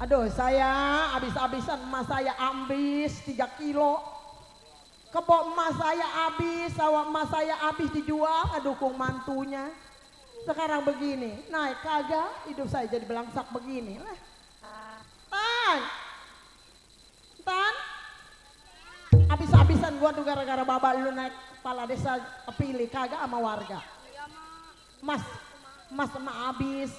Aduh, saya habis-habisan emas saya ambis 3 kilo. Kebok emas saya habis, sawah emas saya habis dijual, ngedukung mantunya. Sekarang begini, naik kagak, hidup saya jadi belangsak begini. Lah. Tan, habis-habisan gua tuh gara-gara bapak lu naik kepala desa kepilih kagak sama warga. Mas sama habis.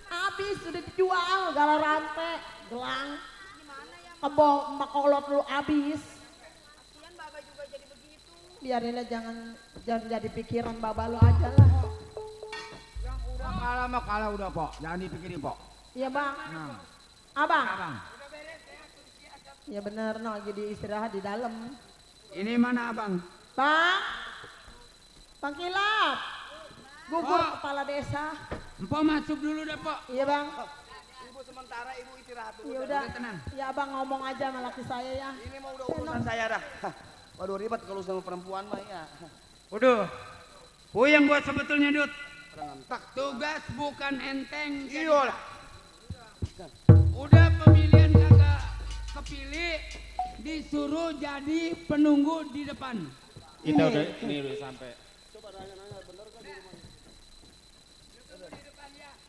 Habis sudah dijual, gara rantai, gelang. Kebok makolot lu habis. Kasihan Baba juga jadi begitu. Biarin aja, jangan jadi pikiran baba lu aja lah. Yang udah kalah mah kalah udah Pok, jangan dipikirin Pok. Iya bang. Nah. Abang. Abang. Ya bener, no, lagi istirahat di dalam. Ini mana Abang? Bang. Bang Kilap. Gugur Oh. kepala desa. Empok masuk dulu deh, Pok. Iya bang. Ibu sementara ibu istirahat dulu. Ya udah. Ya abang ngomong aja sama laki saya ya. Ini mau udah urusan saya dah. Hah, waduh ribet kalau sama perempuan mah ya. Waduh. Puyeng buat sebetulnya, Dut. Rentak. Tugas bukan enteng. Iya lah. Udah pemilihan kagak kepilih, disuruh jadi penunggu di depan. Kita udah ini udah sampai.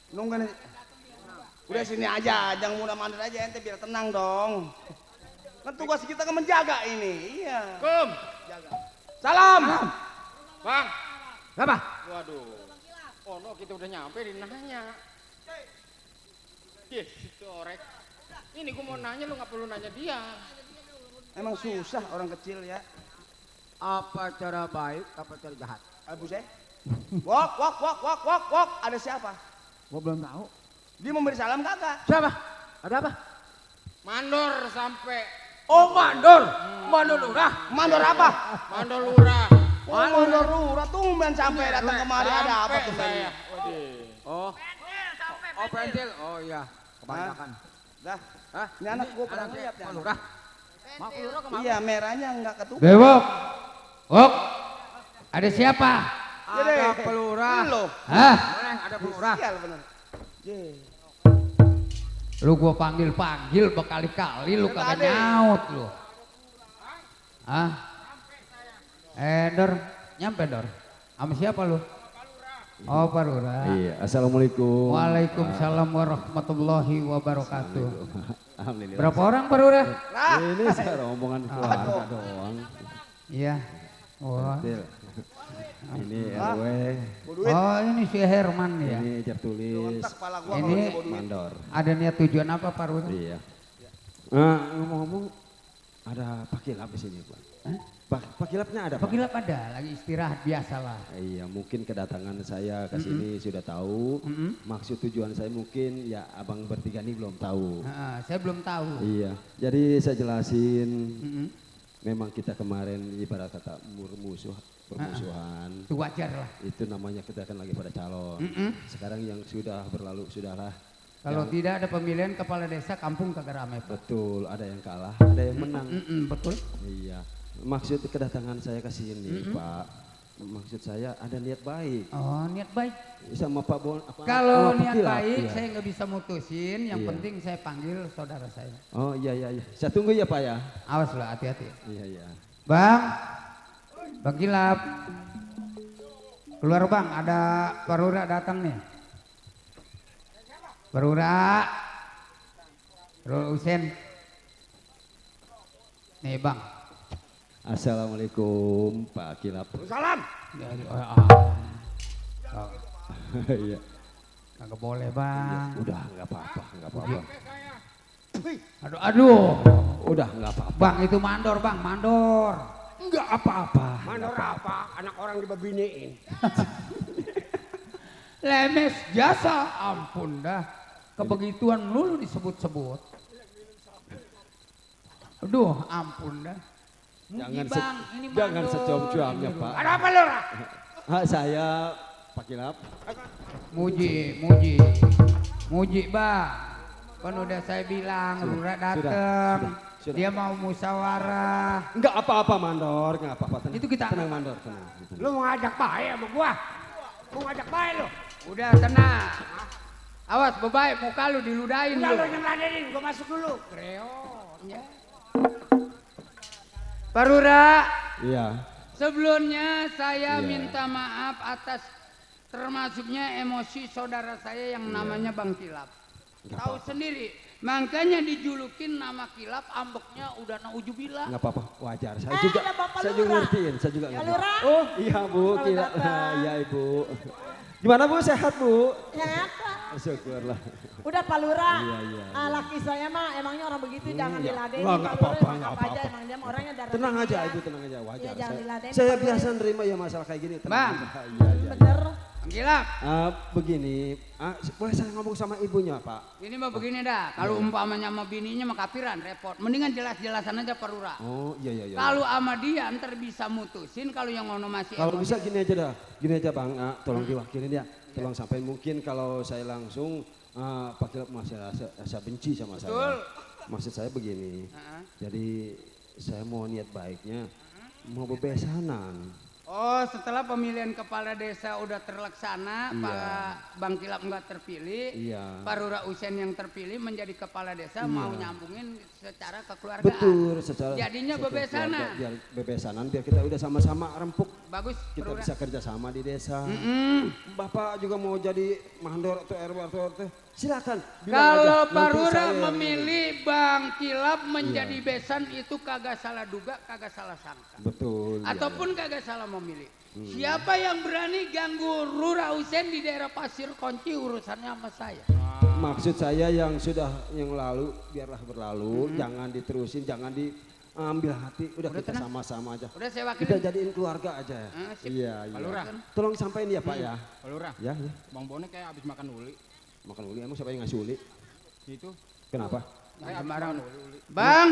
Nunggu nih. Udah sini aja, jangan mudah mandir aja ente biar tenang dong. Kan tugas kita kan menjaga ini. Iya. Kum. Jaga. Salam. Bang. Apa? Waduh. Oh no, kita udah nyampe di nanya. Yes, itu orek. Ini gua mau nanya, lu nggak perlu nanya dia. Emang susah orang kecil ya. Apa cara baik, apa cara jahat? Abu saya. Wok. Ada siapa? Gua belum tahu. Dia memberi salam kagak? Siapa? Ada apa? Mandor sampai. Oh, mandor. Mandor lurah. Mandor apa? Mandor lurah. Oh, mandor lurah tumben sampai datang kemari ada apa tuh saya? Oh. Oh, pensil. Oh iya, kebanyakan. Dah. Hah? Ini anak gua pernah lihat ya. Lurah. Mak lurah kemana? Iya, merahnya enggak ketukar. Bewok. Wok. Ada siapa? Ada pelurah. Lo. Hah? Ada pelurah. Sial bener. Lu gua panggil berkali-kali lu kagak nyaut lu. Hah? Dor, nyampe Dor. Sama siapa lu? Oh, Pak Lurah. Iya, assalamualaikum. Waalaikumsalam warahmatullahi wabarakatuh. Alhamdulillah. Berapa orang Pak Lurah? Ini saya rombongan keluarga doang. Iya. Oh. Betul. Ini RW. Oh, ini si Herman ya. Ini tertulis. Ini Mandor. ada niat tujuan apa Pak Lurah? Iya. Ngomong-ngomong ada Pak Kilap di sini, Pak. Pak Kilapnya ada, Pak? Pak Kilap ada, lagi istirahat biasa lah. Iya, mungkin kedatangan saya ke sini sudah tahu. Maksud tujuan saya mungkin ya abang bertiga ini belum tahu. Saya belum tahu. Iya, jadi saya jelasin. Memang kita kemarin ibarat kata permusuhan. Itu wajar lah. Itu namanya kita kan lagi pada calon. Sekarang yang sudah berlalu sudahlah. Kalau tidak ada pemilihan kepala desa, kampung kagak ramai Pak. Betul, ada yang kalah, ada yang menang. Betul. Iya. Maksud kedatangan saya ke sini, Pak. Maksud saya ada niat baik. Oh, niat baik. Sama Pak Bon. Kalau niat Kilap, baik iya. saya nggak bisa mutusin, yang Iya. penting saya panggil saudara saya. Oh iya. Saya tunggu ya Pak ya. Awas lah, hati-hati. Iya. Bang Kilap. Keluar Bang, ada Pak Lurah datang nih. Pak Lurah. Usen. Nih Bang. Assalamualaikum Pak Kilap. Salam. Iya. Kagak boleh Bang. Udah nggak apa-apa. Aduh. Udah nggak apa-apa. Bang itu mandor Bang, mandor. Nggak apa-apa. Mandor apa? Anak orang dibebiniin. Lemes jasa, ampun dah. Kebegituan melulu disebut-sebut. Aduh, ampun dah. Jangan secom-comnya Pak. Ada apa Lurah? Saya Pak Kilap. Muji Bang. Kan udah saya bilang Lurah dateng. Sudah. Dia mau musyawarah. Enggak apa-apa Mandor, enggak apa-apa. Tenang. Itu kita. Tenang Mandor, tenang. Lu mau ngajak baik sama gua? Gua ngajak baik lu. Udah tenang. Awas bebaik muka lu diludahin Udah lu. lu nyemladenin, gua masuk dulu. Ya. Pak Lurah. Iya. Sebelumnya saya Iya. minta maaf atas termasuknya emosi saudara saya yang namanya Bang Kilap. Tahu sendiri, makanya dijulukin nama Kilap, ambeknya udah naujubillah. Enggak apa-apa, wajar. Saya juga ngertiin, saya juga ngertiin. Lurah. Oh iya Bu, Kilap. Iya Ibu. Gimana Bu, sehat Bu? Sehat Pak. Syukurlah. Udah Pak Lurah. Iya. Laki saya mah emangnya orang begitu jangan diladenin. Enggak Pak Lurah apa-apa, emang enggak apa aja apa-apa. emang dia mah orangnya darah Tenang tinggi aja ya. Ibu, tenang aja, wajar. Iya, jangan diladenin, Saya Pak biasa Lurah. nerima ya masalah kayak gini. tenang Bang. aja. Iya. Bener. Bang Kilap. Begini, boleh saya ngomong sama ibunya Pak? Ini mah begini dah, kalau umpamanya sama bininya mah kapiran repot. Mendingan jelas-jelasan aja Pak Lurah. Oh iya. Kalau sama dia ntar bisa mutusin, kalau yang ngono masih Kalau emosi. bisa gini aja dah, gini aja Bang, tolong diwakilin ya. Tolong sampai mungkin kalau saya langsung Pak Kilap masih rasa benci sama saya. Maksud saya begini, jadi saya mau niat baiknya, mau bebesanan. Oh, setelah pemilihan kepala desa udah terlaksana, Iya. Pak Bang Kilap nggak terpilih, Iya. Pak Lurah Usen yang terpilih menjadi kepala desa Iya. mau nyambungin secara kekeluargaan. Betul, secara Jadinya bebesanan. biar bebesanan, biar kita udah sama-sama rempuk. Bagus, Kita Lurah. bisa kerja sama di desa. Bapak juga mau jadi mandor atau RW atau RT, silakan. bilang Kalau aja, Pak nanti Lurah saya yang memilih Bang Kilap menjadi Iya. besan itu kagak salah duga, kagak salah sangka. Betul. iya, Ataupun kagak salah memilih. Siapa yang berani ganggu Lurah Usen di daerah Pasir Kunci urusannya sama saya. Maksud saya yang lalu biarlah berlalu, jangan diterusin, jangan diambil hati. Udah kita tenang. sama-sama aja. Udah saya wakilin. Kita jadiin keluarga aja. Sip. Iya. Pak Lurah. Tolong sampaikan ya Pak ya. Pak Lurah. Ya. Bang Bonek kayak habis makan uli. Makan uli, emang siapa yang ngasih uli? Itu. Kenapa? Nah, sembarang. Bang,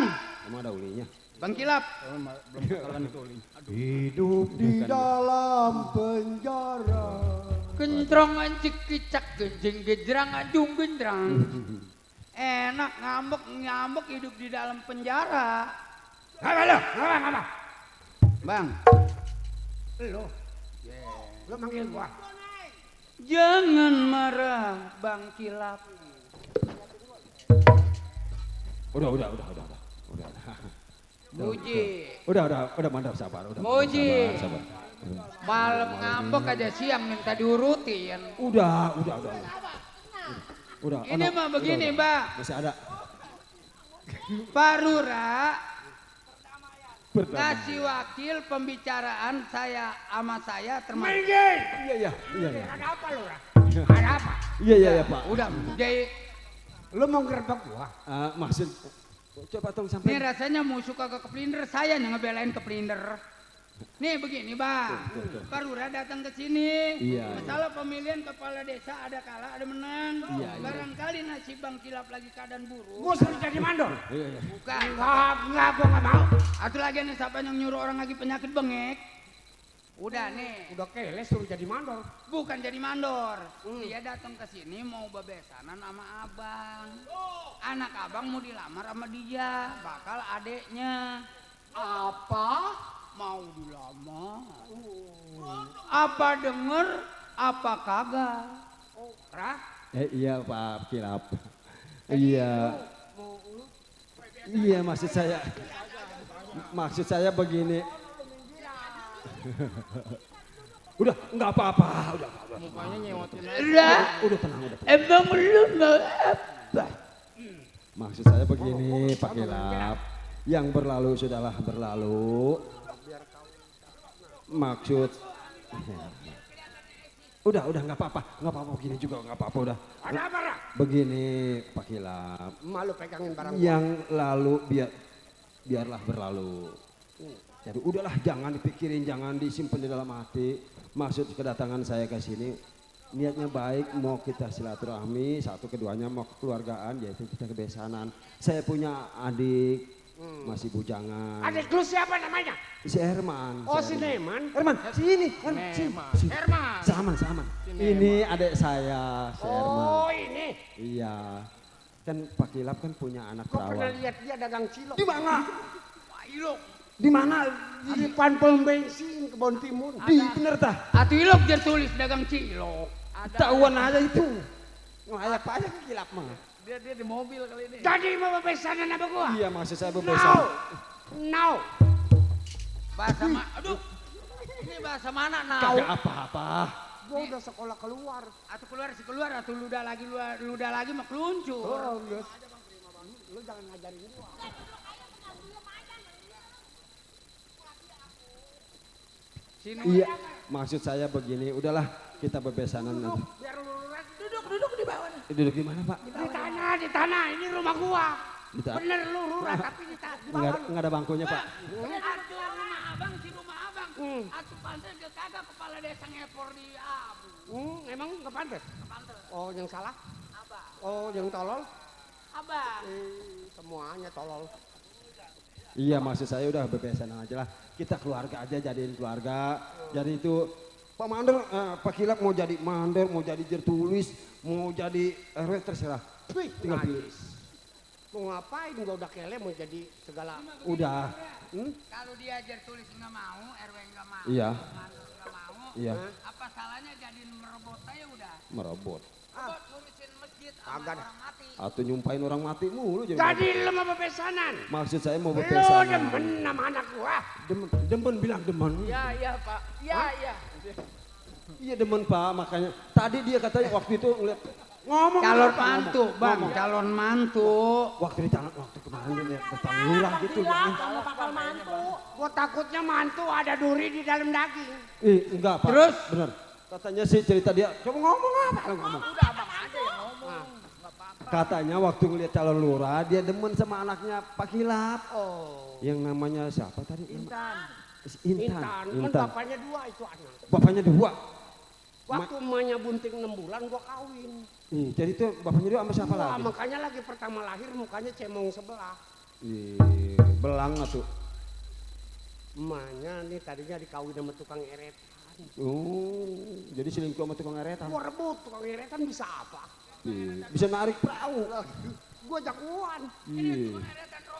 Emang ada ulinya? Bang Kilap. Belum ketahuan itu uli. Hidup di dalam penjara. Kentrong anjik kicak genjing gejrang adung gendrang. Enak ngambek hidup di dalam penjara. Apa? Bang, Lo manggil gua. jangan marah Bang Kilap. Udah. Muji. Udah mandap sabar. Muji. Sabar. Malam ngambek aja siang minta diurutin. Udah. Ini mah begini, Mbak. Masih ada. Pak Lurah ngasih wakil pembicaraan saya sama saya termasuk. Iya. Ada apa lu, Ra? Ada apa? Iya Pak. Udah, jadi Lu mau ngerebek gua? Maksud coba tolong ini sampai. rasanya musuh kagak kepelinder, saya yang ngebelain kepelinder. Nih begini Bang, Pak Lurah datang ke sini. Iya, Masalah pemilihan kepala desa ada kalah ada menang. Iya. Barangkali nasib Bang Kilap lagi keadaan buruk. Gua suruh jadi mandor. Iya. Bukan. Enggak, gua nggak mau. Atau lagi nih siapa yang nyuruh orang lagi penyakit bengek? Udah nih. Udah keles suruh jadi mandor. Bukan jadi mandor. Dia datang ke sini mau bebesanan sama abang. Anak abang mau dilamar sama dia, bakal adeknya. Apa? Mau dilamar? Apa denger? Apa kagak? Rah? Iya Pak Kilap. Iya. Iya maksud saya begini. Udah, nggak apa-apa. Udah. Mukanya nyewotin Udah tenang. Emang lu nggak apa? Maksud saya begini, Pak Kilap. Yang berlalu sudahlah berlalu. Maksud udah nggak apa-apa begini juga nggak apa-apa udah. Ada apa, Ra? Begini Pak Kilap. Malu pegangin barang gua. Yang lalu biarlah berlalu. Jadi udahlah jangan dipikirin, jangan disimpan di dalam hati. Maksud kedatangan saya ke sini niatnya baik, mau kita silaturahmi, satu keduanya mau kekeluargaan, yaitu kita kebesanan. Saya punya adik masih bujangan. Adik lu siapa namanya? Si Herman. Oh, si Neman. Herman, sini. Herman. Sama. Ini adik saya, si Herman. Oh, ini. Iya. Kan Pak Kilap kan punya anak Kok pernah perawan. lihat dia dagang cilok? Di mana? Cilok. Di mana? Di depan pom bensin Kebon Timur. Di bener tah? Atu ilok dia tulis dagang cilok. Tahuan aja itu. Ngayak apa aja ke Kilap mah. Dia di mobil kali ini. Jadi mau bebesanan sama gua? Iya maksud saya bebesan. No. Aduh. Ini bahasa mana now? Kagak apa-apa. Gua udah sekolah keluar. Atau keluar atau ludah lagi mah keluncur. Oh, yes. Lu jangan ngajarin gua. Iya, maksud saya begini, udahlah kita bebesanan nanti. Biar lu Duduk di bawah. Duduk di mana Pak? di tanah, ini rumah gua. Di tanah. Bener lu lurah tapi di bawah. Enggak ada bangkunya Pak. Atu rumah abang si rumah abang. Atu pantas ke kagak kepala desa ngepor di abu. Emang nggak pantas? Pantas. Oh, yang salah? Abang. Oh, yang tolol? Abang. Semuanya tolol. Iya maksud saya udah bebesanan aja lah. Kita keluarga aja, jadiin keluarga. Jadi itu Pak Mandor, Pak Kilap mau jadi mandor, mau jadi tertulis, mau jadi RW terserah. Tinggal pilih. Mau ngapain? Gua udah kele mau jadi segala. Udah. Kalau diajar tulis nggak mau, RW nggak mau, Iya. mandor nggak mau, Iya. apa salahnya jadiin merobot aja udah. Merobot. Robot nulisin masjid sama orang mati. Atau nyumpain orang mati mulu. Jadi lu mau bebesanan? Maksud saya mau Lu bebesanan. demen sama anak gua? Demen bilang demen. Iya Pak, iya. Iya demen Pak, makanya tadi dia katanya waktu itu ngeliat ngomong Calon apa? mantu, Bang, calon mantu. Waktu kemarin dia lihat depan lurah gitu. Kalau bakal mantu. Gua takutnya mantu ada duri di dalam daging. Enggak Pak. Terus? Bener. Katanya sih cerita dia, coba ngomong apa? Lu ngomong. Udah abang aja yang ngomong. Katanya waktu ngeliat calon lurah dia demen sama anaknya Pak Kilap. Oh. Yang namanya siapa tadi? Intan. Intan. Kan bapaknya dua itu anak. Bapaknya dua. Waktu emaknya bunting 6 bulan gua kawin. Jadi itu bapaknya dia sama siapa Wah, lagi? makanya lagi pertama lahir mukanya cemong sebelah. Belang atuh. Emaknya nih tadinya dikawin sama tukang eretan. Jadi selingkuh sama tukang eretan. Gua rebut tukang eretan bisa apa? Bisa narik perahu. Gua jagoan. Iya.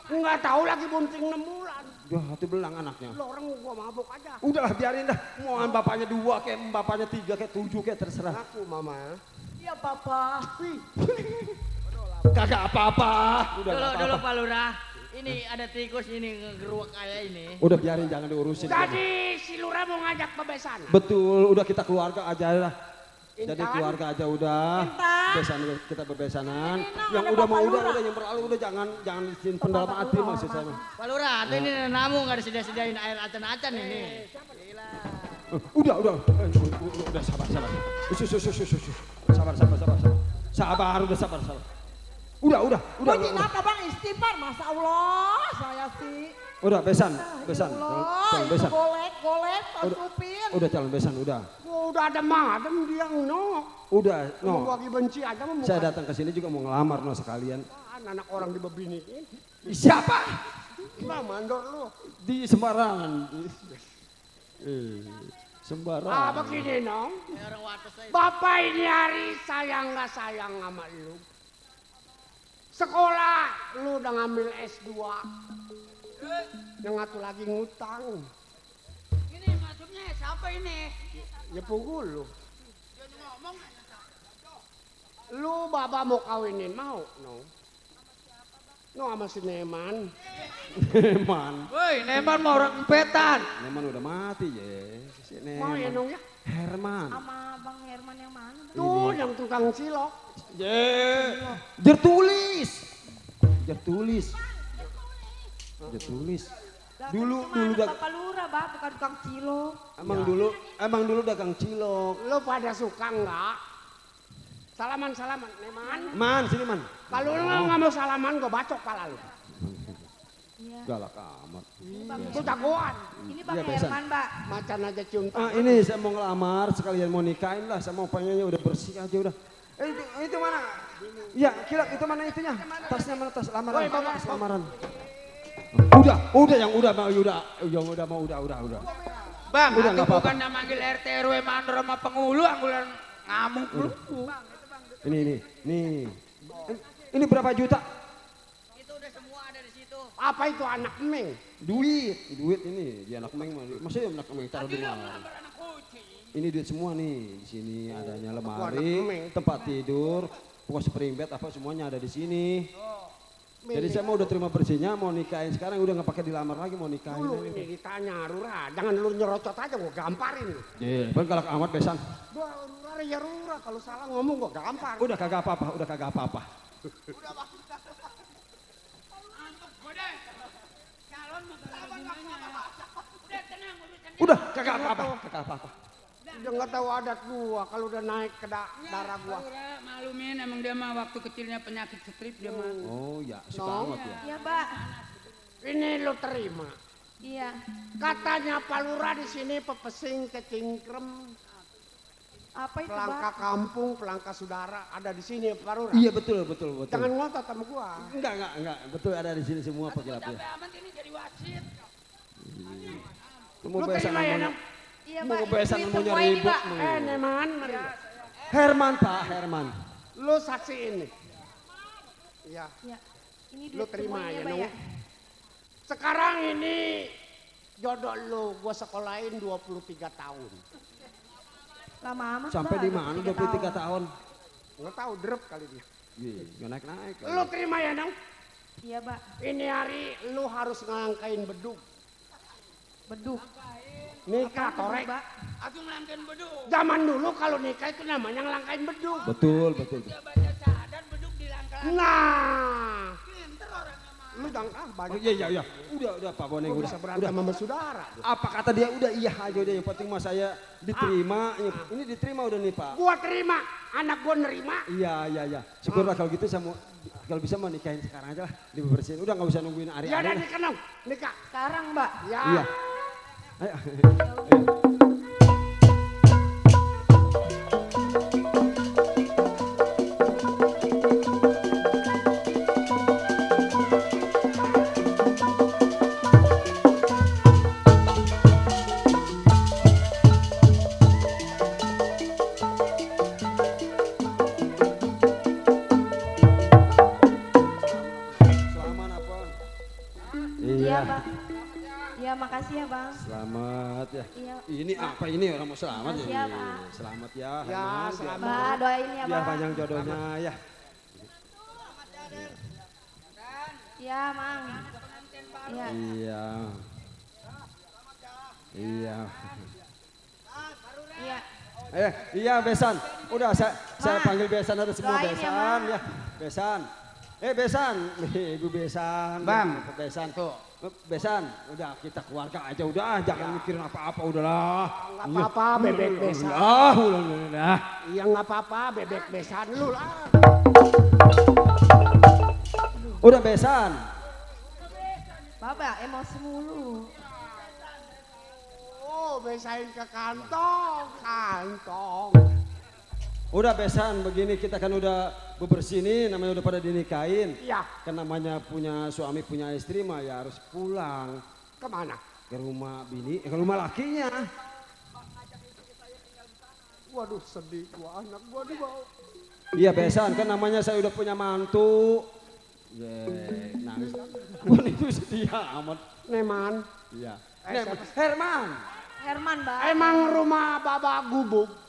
Nggak tahu lagi bunting 6 bulan. Wah, itu belang anaknya. Lo orang gua mabuk aja. Udahlah biarin dah. Mau bapaknya 2 kayak bapaknya 3 kayak 7 kayak terserah. Aku mama. Iya papa. Kagak apa-apa. Dulu Pak Lurah. Ini ada tikus ini ngegeruak kayak ini. Udah biarin jangan diurusin. Jadi si Lurah mau ngajak bebesan. Betul, udah kita keluarga aja lah. Jadi Intan. keluarga aja udah. Bebesan kita bebesanan. Yang udah mau udah yang berlalu udah jangan disimpan dalam hati maksud saya. Pak Lurah, ini namu nggak disediain air acan-acan ini. Udah sabar. Sabar, udah sabar. Udah. Bunyi apa bang istighfar, Masya Allah, saya sih. Udah besan. Allah, itu Besan. golek, tasupin. Udah calon besan, udah. Gua udah ada madem dia no. Udah, Gua lagi benci aja mau. Saya datang ke sini juga mau ngelamar no sekalian. Anak orang dibebinikin. Siapa? Nah, mandor lu. Di sembarangan. Sembarangan. Begini nong. Bapak ini hari sayang nggak sayang sama lu. Sekolah lu udah ngambil S2. Yang satu lagi ngutang. Ini maksudnya siapa ini? Ya pukul lu. Lu baba mau kawinin mau? No. No sama si Neman. Woi, Neman mau orang empetan. Neman udah mati ya. Si Neman. Mau ya nong ya? Herman. Sama Bang Herman yang mana? Tuh yang tukang cilok. Jertulis. Dulu Bapak Lurah, Bang, bukan tukang cilok. Emang dulu dagang cilok. Lo pada suka nggak? Salaman, Neman. Man, sini man. Kalau lu nggak mau salaman, gue bacok pala lu. Galak amat. Itu jagoan. Ini Bang Iya, besan. Herman, Mbak. Macan aja cium tangan. Ini saya mau ngelamar, sekalian mau nikahin lah. Saya mau pengennya udah bersih aja udah. Itu mana? Ya, kira itu mana itunya? Tasnya mana tas lamaran? Tas lamaran. Udah yang udah mau udah. Bang, Udah, aku nggak apa-apa. bukan manggil RT RW mandor sama penghulu, anggulan ngamuk lu. Ini berapa juta? Itu udah semua ada di situ. Apa itu anak Meng? Duit ini dia anak Meng. Maksudnya anak Meng taruh di mana? Ini duit semua nih. Di sini adanya lemari, tempat tidur, pokok spring bed apa semuanya ada di sini. Jadi saya mau udah terima bersihnya, mau nikahin sekarang udah nggak pakai dilamar lagi mau nikahin. Dulu ini ditanya Rura, jangan lu nyerocot aja gue gamparin lu. Iya, kan galak amat besan. Rura ya Rura, kalau salah ngomong gue gampar. Udah kagak apa-apa. Udah kagak apa-apa. Dia nggak tahu adat gua kalau udah naik ke darah gua. Malumin emang dia mah waktu kecilnya penyakit strip dia mah. Oh ya, suka amat ya. Iya, Mbak. Ini lu terima. Iya. Katanya Pak Lurah di sini pepesing kecingkrem. Apa itu, Pelangka Mbak? kampung, pelangka saudara ada di sini Pak Lurah. Iya betul. Jangan ngotot sama gua. Enggak. Betul ada di sini semua Pak Kilapnya. Amat ini jadi wasit. Mau Lu besan terima ya, Nang? Iya, mau Mbak. besan Ini mau semua nyari ini, ribut. Mbak. Neman, mari. Herman Pak, Herman. Lu saksi ini. Iya. Iya. Ini Lu duit terima semuanya, ya, Mbak, Nung. Sekarang ini jodoh lu gua sekolahin 23 tahun. Lama amat, Sampai Mbak, di mana 23 tahun? Nggak tahu drep kali dia. Iya, nggak naik-naik. Lu terima ya, Nang? Iya, Mbak. Ini hari lu harus ngelangkain beduk. Beduk. Nikah torek. Aku ngelangkain beduk. Zaman dulu kalau nikah itu namanya ngelangkain beduk. Betul. Dia baca syahadat beduk di langkah. Nah, Pinter orangnya mah. lu jangan banyak. Oh, iya. Udah Pak Boneng Gua udah. bisa berantem sama saudara. Apa kata dia udah iya aja udah yang penting mah saya diterima. Ini diterima udah nih Pak. Gua terima, anak gua nerima. Iya. Syukurlah kalau gitu saya mau kalau bisa mau nikahin sekarang aja lah dibersihin. Udah nggak usah nungguin hari-hari. Ya udah lah. nikah dong, nikah. Sekarang, Mbak. Ya. Iya. Ayo. makasih ya Bang. Selamat ya. Iya. Ini apa ini orang mau selamat Makasih ya? ya, Pak. Selamat ya. Ya, Hana, selamat. Mbak, doain ya biar Bang. panjang jodohnya ya. Iya, Mang. Iya. Iya. Iya. Iya. Iya Besan. Udah saya panggil Besan ada semua doain ya, Besan Ma. ya. Besan. Besan. Ibu Besan. Bang. Besan. Besan, udah kita keluarga aja udah, jangan mikirin apa-apa udahlah. Nggak apa-apa bebek besan. Udah. Iya nggak apa-apa bebek besan lu lah. Udah Besan. Bapak emosi mulu. Oh besain ke kantong. Udah Besan, begini kita kan udah bebersih nih, namanya udah pada dinikahin. Iya. Kan namanya punya suami, punya istri mah ya harus pulang. Kemana? Ke rumah bini, ke rumah lakinya. Waduh sedih gua, anak gua dibawa. Iya Besan, kan namanya saya udah punya mantu. Nangis. Gua itu sedih amat. Neman. Iya. Herman. Herman, Bang. Emang rumah Baba gubuk.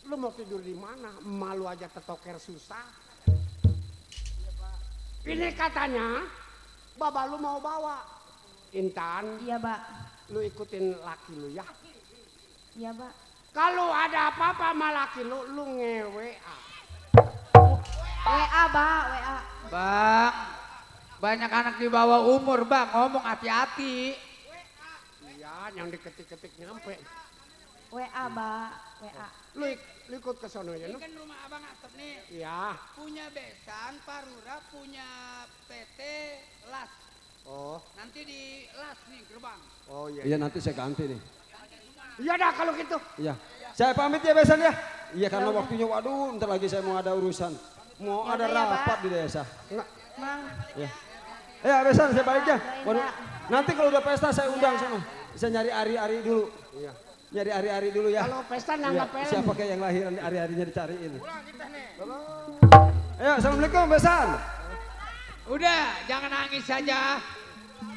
Lu mau tidur di mana? Malu aja tetoker susah. Ini katanya Baba lu mau bawa Intan. Iya, Pak. Lu ikutin laki lu ya. Iya, Pak. Kalau ada apa-apa sama laki lu nge-WA. WA, Pak, WA. Bang, banyak anak di bawah umur bang, ngomong hati-hati. Iya, yang diketik-ketik nyampe. WA, Pak, WA. Lu ikut ke sono ya, Ini lu? kan rumah abang Atep nih. Iya. Punya Besan, Parura, punya PT, Las. Oh. Nanti di Las nih gerbang. Oh iya. Iya nanti saya ganti nih. Iya dah kalau gitu. Iya. Saya pamit ya Besan ya. Iya karena waktunya waduh, ntar lagi saya mau ada urusan. Mau ada rapat di desa. Mang. Ya. Ya Besan saya balik ya. Waduh, nanti kalau udah pesta saya undang sana. Saya nyari ari-ari dulu. Iya. Nyari ari-ari dulu ya. Kalau pesta nanggap Iya, film. siapa kayak yang lahiran ari-arinya dicariin. Ya, assalamualaikum Besan. Udah, jangan nangis saja.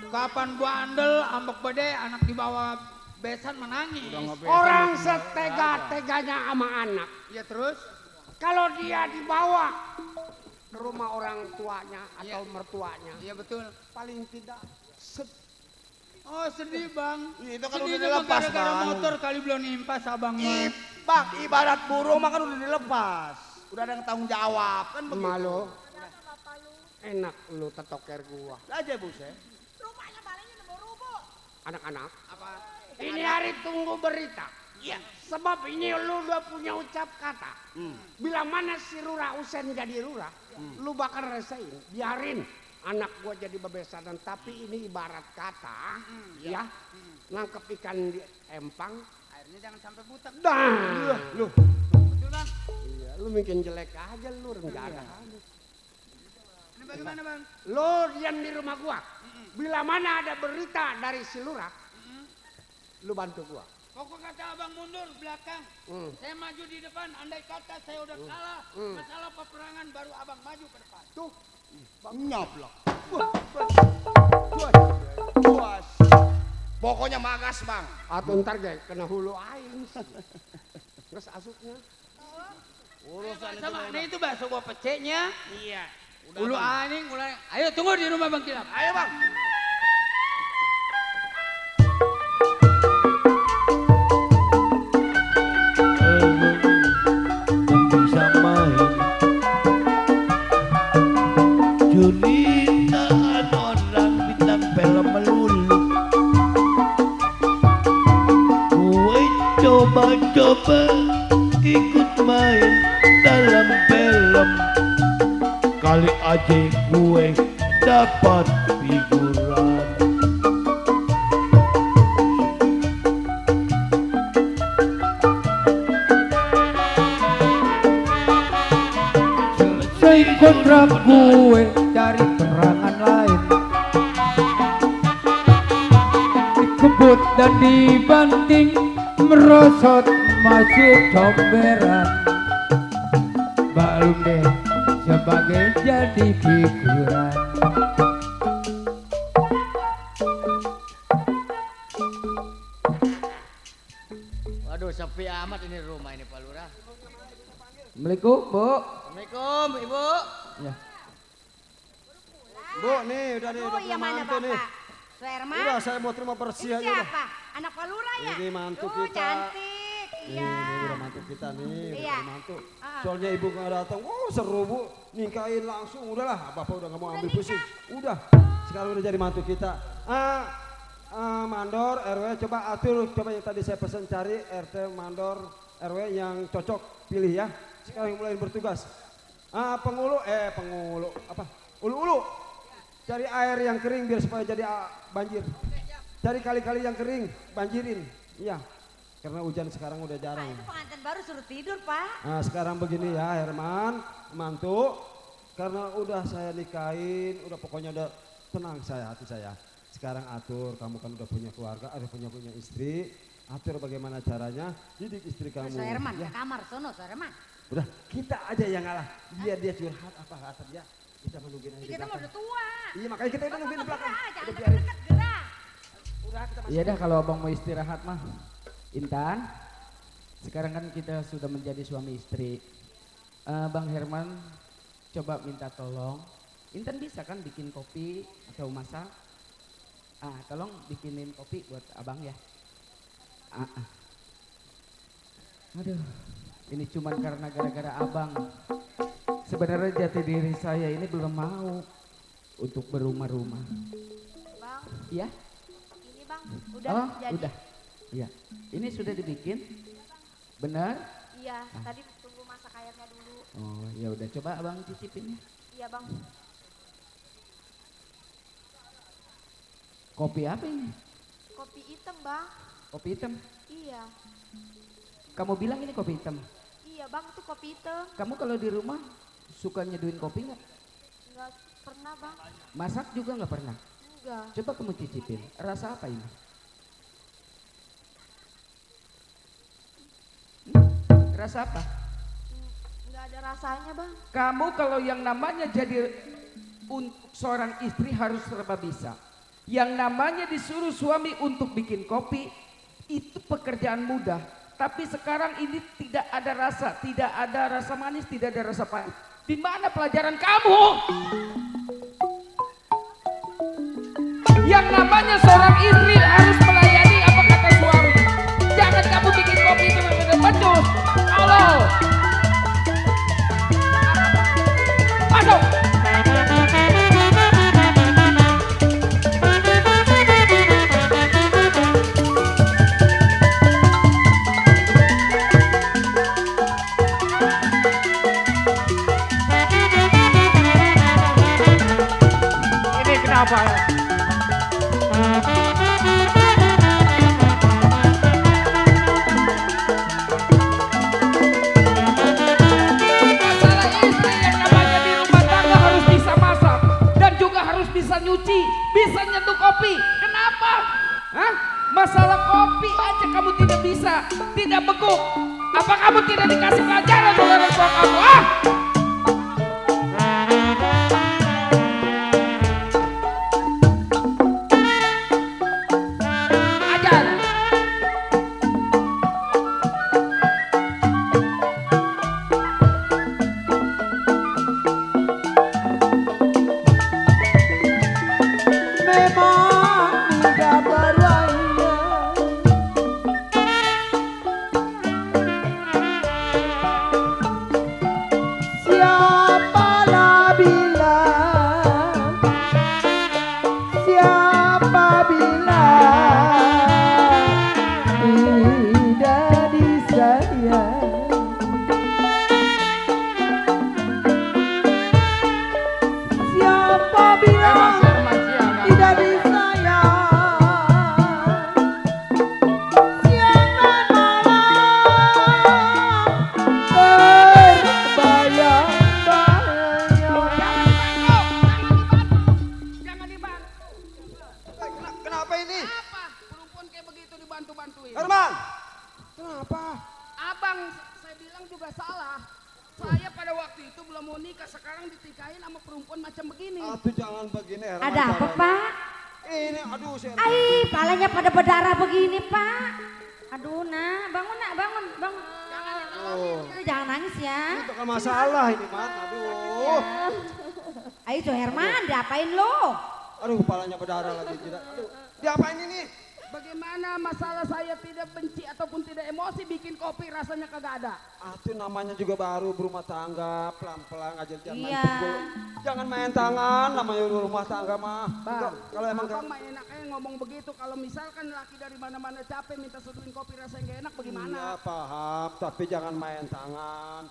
Kapan bandel, ambek bede, anak di bawah Besan menangis. Orang setega-teganya sama anak. Ya terus? Kalau dia dibawa ke rumah orang tuanya atau mertuanya. Iya betul. Paling tidak Oh sedih bang. Itu kan Sedih udah dilepas gara-gara bang. motor kali belum nimpas abang mah. Bang, ibarat burung mah kan udah dilepas. Udah ada yang tanggung jawab kan begitu. Malu. Enak lu tetoker gua. Aja buset. Anak-anak. Apa? Ini hari tunggu berita. Iya. Sebab ini lu udah punya ucap kata. Bila mana si Rura Usen jadi Rura, lu bakal resain. Biarin anak gua jadi bebesanan. Tapi ini ibarat kata, ya. Nangkep ikan di empang. Airnya jangan sampai butek. Dah. Lu. Betul bang. Iya, lu bikin jelek aja lu renggana. Ini bagaimana bang? Lu diam di rumah gua. Bila mana ada berita dari si Lura, lu bantu gua. Pokok kata abang mundur belakang. Saya maju di depan. Andai kata saya udah kalah. Masalah peperangan baru abang maju ke depan. Tuh. Nyablok. Puas. Pokoknya magas bang. Atau ntar gak kena hulu aing. Terus asupnya. Urusan itu. Sama, nah itu bakso gua peceknya. Iya. Ulu aning, mulai. Ayo tunggu di rumah bang Kilap. Ayo bang. Bisa main curitaan orang bintang film melulu. Gue coba-coba ikut main dalam film. Kali aja gue dapat figuran. Selesai kontrak gue cari perangan lain, dikebut dan dibanting, merosot masuk comberan. Balum deh sebagai jadi figuran. Aduh, sepi amat ini rumah ini Pak Lurah. Assalamualaikum, Bu. Assalamualaikum, Ibu. Ya. Bu, nih udah nih, udah Oh, iya mana mantu nih. Bapak? Suherman? Udah saya mau terima bersih Ini aja udah. siapa? Anak Pak Lurah ya? Ini mantu Tuh, kita. cantik. Iya. Ini udah mantu kita nih, Iya. udah mantu. Ah. Soalnya ibu nggak datang, seru bu, nikahin langsung, udahlah, bapak udah nggak mau ambil pusing, udah. Sekarang udah jadi mantu kita. Mandor, RW, coba atur, coba yang tadi saya pesan cari RT, Mandor, RW yang cocok, pilih ya. Sekarang mulai bertugas. Pengulu, apa? Ulu-ulu, cari air yang kering biar supaya jadi banjir. Cari kali-kali yang kering, banjirin, iya. Karena hujan sekarang udah jarang. Itu pengantin baru suruh tidur, Pak. Nah sekarang begini ya Herman, mantu, karena udah saya nikahin, udah pokoknya udah tenang saya, hati saya. Sekarang atur, kamu kan udah punya keluarga, ada punya istri, atur bagaimana caranya, didik istri kamu. Suherman, Ya. ke kamar sono, Suherman. Udah, kita aja yang ngalah, biar dia curhat apa kata dia, kita menungguin aja di Kita mah belakang. udah tua. Iya makanya kita nungguin di belakang. Jangan Udah biarin. deket-deket, gerak. Udah kita Iya dah kalau abang mau istirahat mah. Intan, sekarang kan kita sudah menjadi suami istri. Bang Herman coba minta tolong. Intan bisa kan bikin kopi atau masak? Tolong bikinin kopi buat abang ya. Aduh, ini cuman karena gara-gara abang. Sebenarnya jati diri saya ini belum mau untuk berumah-rumah. Bang, Ya? ini Bang, udah Oh, jadi. udah. Iya. Ini sudah dibikin? Benar? Iya, tadi tunggu masak airnya dulu. Oh, ya udah coba abang cicipin ya. Iya, Bang. Kopi apa ini? Kopi hitam, Bang. Kopi hitam. Iya. Kamu bilang ini kopi hitam. Iya, Bang, itu kopi hitam. Kamu kalau di rumah suka nyeduin kopi nggak? Enggak pernah, Bang. Masak juga nggak pernah? Enggak. Coba kamu cicipin. Rasa apa ini? Rasa apa? Enggak ada rasanya, Bang. Kamu kalau yang namanya jadi untuk seorang istri harus serba bisa. Yang namanya disuruh suami untuk bikin kopi itu pekerjaan mudah. Tapi sekarang ini tidak ada rasa manis, tidak ada rasa pahit. Di mana pelajaran kamu? Yang namanya seorang istri harus melayani apa kata suami. Jangan kamu bikin kopi itu becus. Halo. Masuk. Ini kenapa? Masalah istri yang namanya di rumah tangga harus bisa masak dan juga harus bisa nyuci, bisa nyeduh kopi. Kenapa? Hah? Masalah kopi aja kamu tidak bisa, tidak beku. Apa kamu tidak dikasih pelajaran oleh orang tua kamu? Ajar. Memang mudah berwaya, siapalah bilang, siapa bilang tidak disayang. Siapa bilang tidak disayang? Siang dan malam terbayang-bayang. Kenapa ini? Apa? Perempuan kayak begitu dibantu-bantuin. Herman, kenapa? Abang, saya bilang juga salah. Saya pada waktu itu belum mau nikah, sekarang ditikahin sama perempuan macam begini. Aduh jangan begini Herman. Ada apa, caranya. Pak? Ini aduh saya. Palanya pada berdarah begini, Pak. Aduh, nak, bangun, nak, bangun. Oh. Aduh, jangan nangis ya. Ini bakal masalah ini, Man. Aduh. Ayo, Jo Herman, diapain lo? Aduh, kepalanya berdarah lagi. Aduh, diapain ini? Bagaimana masalah saya tidak benci ataupun tidak emosi bikin kopi rasanya kagak ada. Itu namanya juga baru berumah tangga, pelan-pelan aja jangan main Iya. pukul. Jangan main tangan, namanya rumah tangga mah. Bang, Kalau emang abang mah enaknya ngomong begitu. Kalau misalkan laki dari mana-mana capek minta seduhin kopi rasanya gak enak bagaimana? Iya paham, tapi jangan main tangan.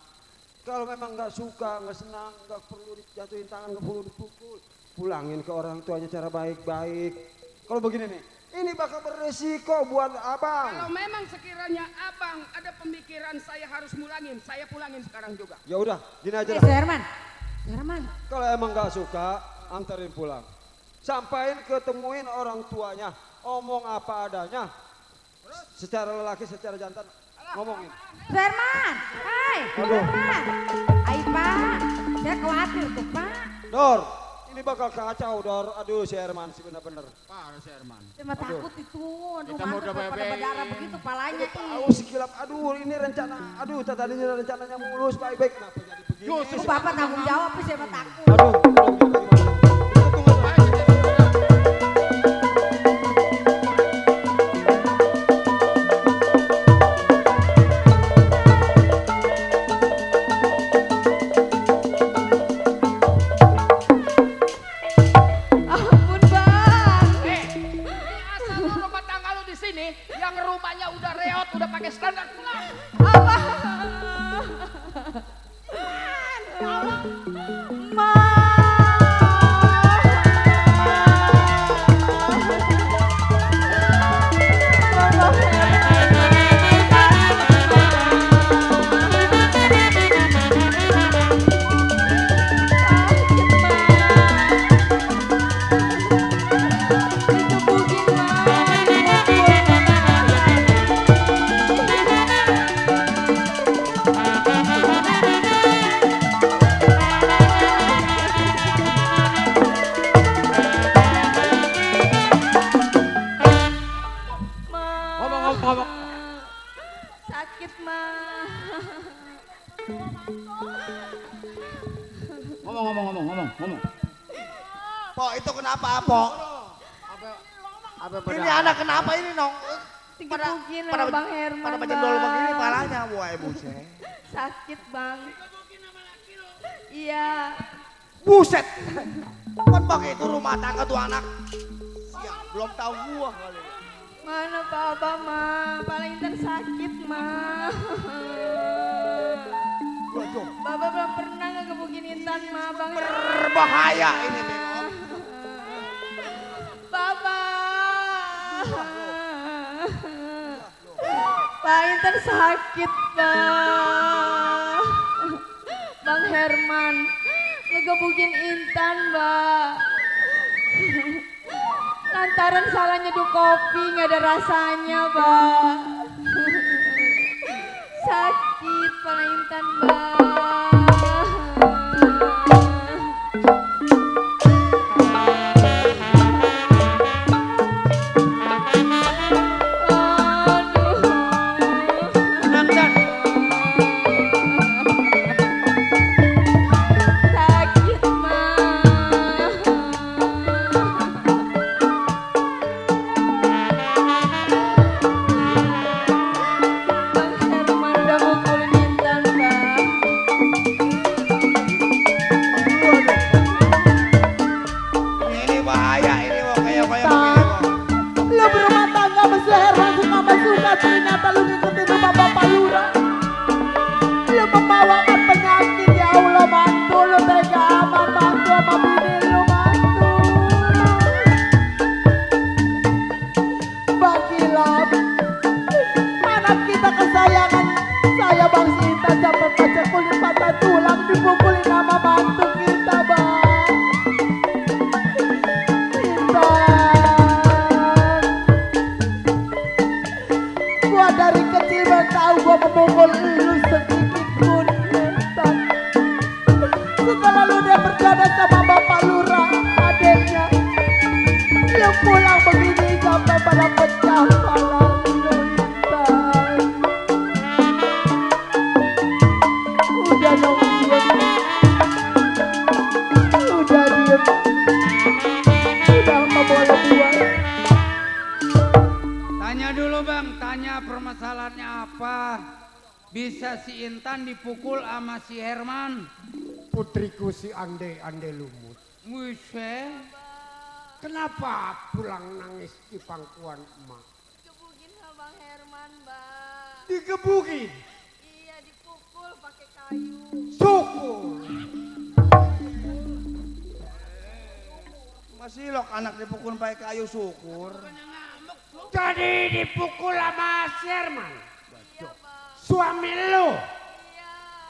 Kalau memang nggak suka, nggak senang, nggak perlu dijatuhin tangan, nggak perlu dipukul. Pulangin ke orang tuanya cara baik-baik. Kalau begini nih, ini bakal beresiko buat abang. Kalau memang sekiranya abang ada pemikiran saya harus mulangin, saya pulangin sekarang juga. Ya udah, gini aja Jo lah. Herman. Kalau emang nggak suka, anterin pulang. Sampain ketemuin orang tuanya, omong apa adanya. Secara lelaki, secara jantan, ngomongin. Jo Herman, hai, Jo Herman. Hai Pak, saya khawatir tuh Pak. Dor, ini bakal kacau Dor. Aduh si Herman sih bener-bener. Parah si Herman. Saya mah takut itu, aduh Kita mau mantap udah pada berdarah begitu palanya. Tahu sikilap, aduh ini rencana, aduh tadinya rencananya mulus baik-baik. Kenapa jadi begini? Tuh Bapak tanggung jawab sih, saya mah takut. Aduh, Ampun bang. Asal lu rumah tangga lu di sini, yang rumahnya udah reot, udah pakai standar pulang. Apa? Ngomong. Sakit mah. Ngomong. Pok, itu kenapa, Pok? Ini anak kenapa ini, Nong? Digebukin sama Bang Herman. Pada jendol begini palanya, wah buset. Sakit bang. Iya. Buset. Kan pakai itu rumah tangga tuh anak. Siang, belum tahu gua kali. Mana Papa mah, paling tersakit mah. Bapak belum pernah ngegebukin Intan mah Bang. Berbahaya ini memang. Bapak. Pak Intan sakit Pak. Bang Herman ngegebukin Intan Mbak. Lantaran salah nyeduh kopi nggak ada rasanya Mbak. Sakit pala Intan Mbak. Ternyata lu ngikutin rumah Bapak Lurah. Lu membawakan penyakit ya Allah mantu. Lu tega amat mantu sama bini lu mantu. Bang Kilap, anak kita kesayangan saya Bang Sinta sampai pecah kulit patah tulang dipukulin sama mantu kita Bang. Dari kecil gak tahu gua memukul lu sedikit pun Intan. Setelah lu udah berjodoh sama Bapak Lurah adeknya, lu pulang begini sampai pada pecah kepala lu Intan. bisa si Intan dipukul sama si Herman. Putriku si Ande Lumut. Wise, Kenapa pulang nangis di pangkuan emak? Dikebukin sama Bang Herman, Bang. Digebukin? Iya, dipukul pakai kayu. Syukur. Masih lok anak dipukul pakai kayu syukur. Jadi dipukul sama si Herman? Suami lu?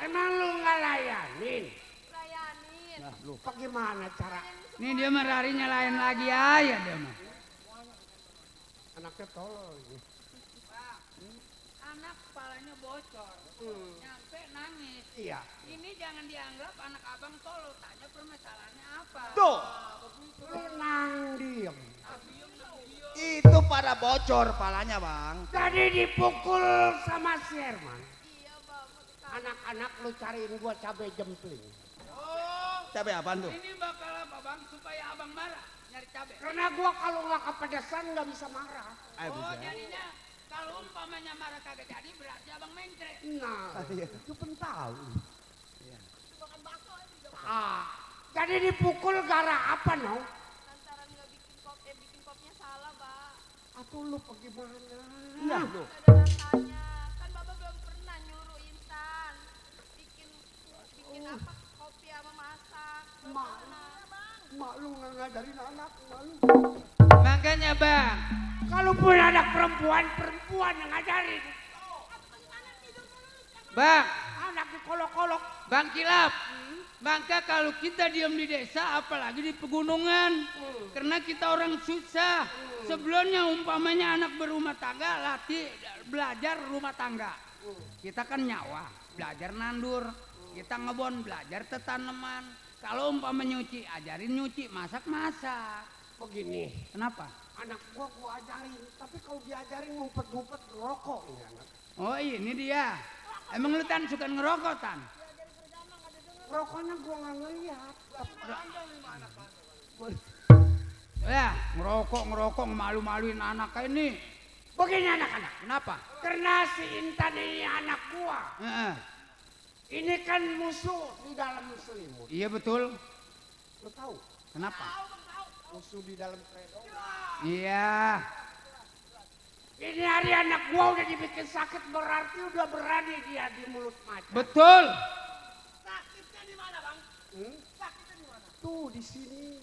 Emang lu nggak layanin? Layanin. Nah, lu bagaimana cara? nih dia merari nyalain lagi aja dia mah. Anaknya tolol. Anak kepalanya bocor, nyampe nangis. Iya. Ini jangan dianggap anak abang tolol, tanya permasalahannya apa. Tuh. Lu nang diem. Itu pada bocor palanya bang. Jadi dipukul sama si Herman. Anak-anak lu cariin gua cabai jempling. Cabai apaan tuh? Ini bakal apa bang supaya abang marah nyari cabai. Karena gua kalau nggak kepedesan nggak bisa marah. Oh jadinya kalau umpamanya marah kagak jadi berarti abang mencret. Nah, itu pentau. Jadi dipukul gara apa no? Lantaran nggak bikin kopnya salah, Bang. Atuh lu bagaimana? Nah, lu. Ada rasanya. Kan Bapak belum pernah nyuruh Intan bikin apa kopi sama masak. Mak lu nggak ngajarin anak, mak lu. Makanya bang, Kalaupun ada perempuan yang ngajarin. Bang, Anak dikolok-kolok. Bang Kilap, maka kalau kita diam di desa apalagi di pegunungan, karena kita orang susah. Sebelumnya umpamanya anak berumah tangga latih belajar rumah tangga. Kita kan nyawa, belajar nandur, kita ngebon belajar tanaman. Kalau umpama nyuci, ajarin nyuci, masak-masak. Begini. Kenapa? Anak gua ajarin, tapi kalau diajarin ngumpet-ngumpet ngerokok ini anak. Oh ini dia. Emang lu Tan suka ngerokok Tan? Rokoknya gua nggak ngeliat. Ya ngerokok malu-maluin anak ini. Begini anak-anak. Kenapa? Karena si Intan ini anak gua. Ini kan musuh di dalam selimut. Iya betul. Lu tahu? Kenapa? Musuh di dalam kredo. Iya. Ini hari anak gua udah dibikin sakit berarti udah berani dia di mulut macan. Betul. Sakitnya di mana bang? Sakitnya di mana? Tuh di sini.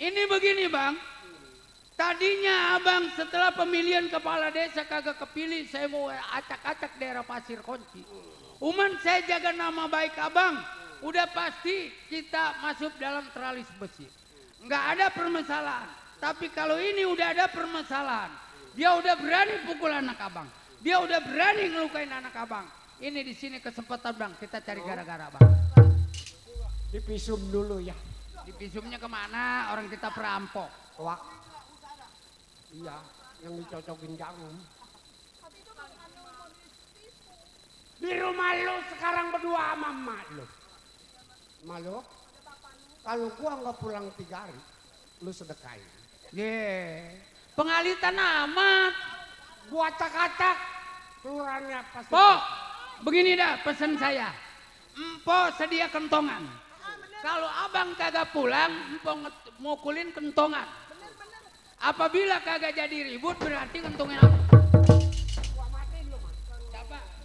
Ini begini bang. Tadinya abang setelah pemilihan kepala desa kagak kepilih, saya mau acak-acak daerah Pasir Kunci. Uman saya jaga nama baik abang. Udah pasti kita masuk dalam teralis besi. Nggak ada permasalahan. Tapi kalau ini udah ada permasalahan, dia udah berani pukul anak abang. Dia udah berani ngelukain anak abang. Ini di sini kesempatan bang, kita cari gara-gara bang. Dipisum dulu ya. Dipisumnya kemana? Orang kita perampok. Wah. Iya, yang dicocokin jarum. Di rumah lu sekarang berdua sama emak lu. Emak lu, kalau gua nggak pulang 3 hari, lu sedekain. Pengalitan amat. Gua acak-acak kelurahannya pas. Po, begini dah pesan saya. Empo sedia kentongan. Kalau abang kagak pulang, empo mukulin kentongan. Apabila kagak jadi ribut berarti kentongnya apa?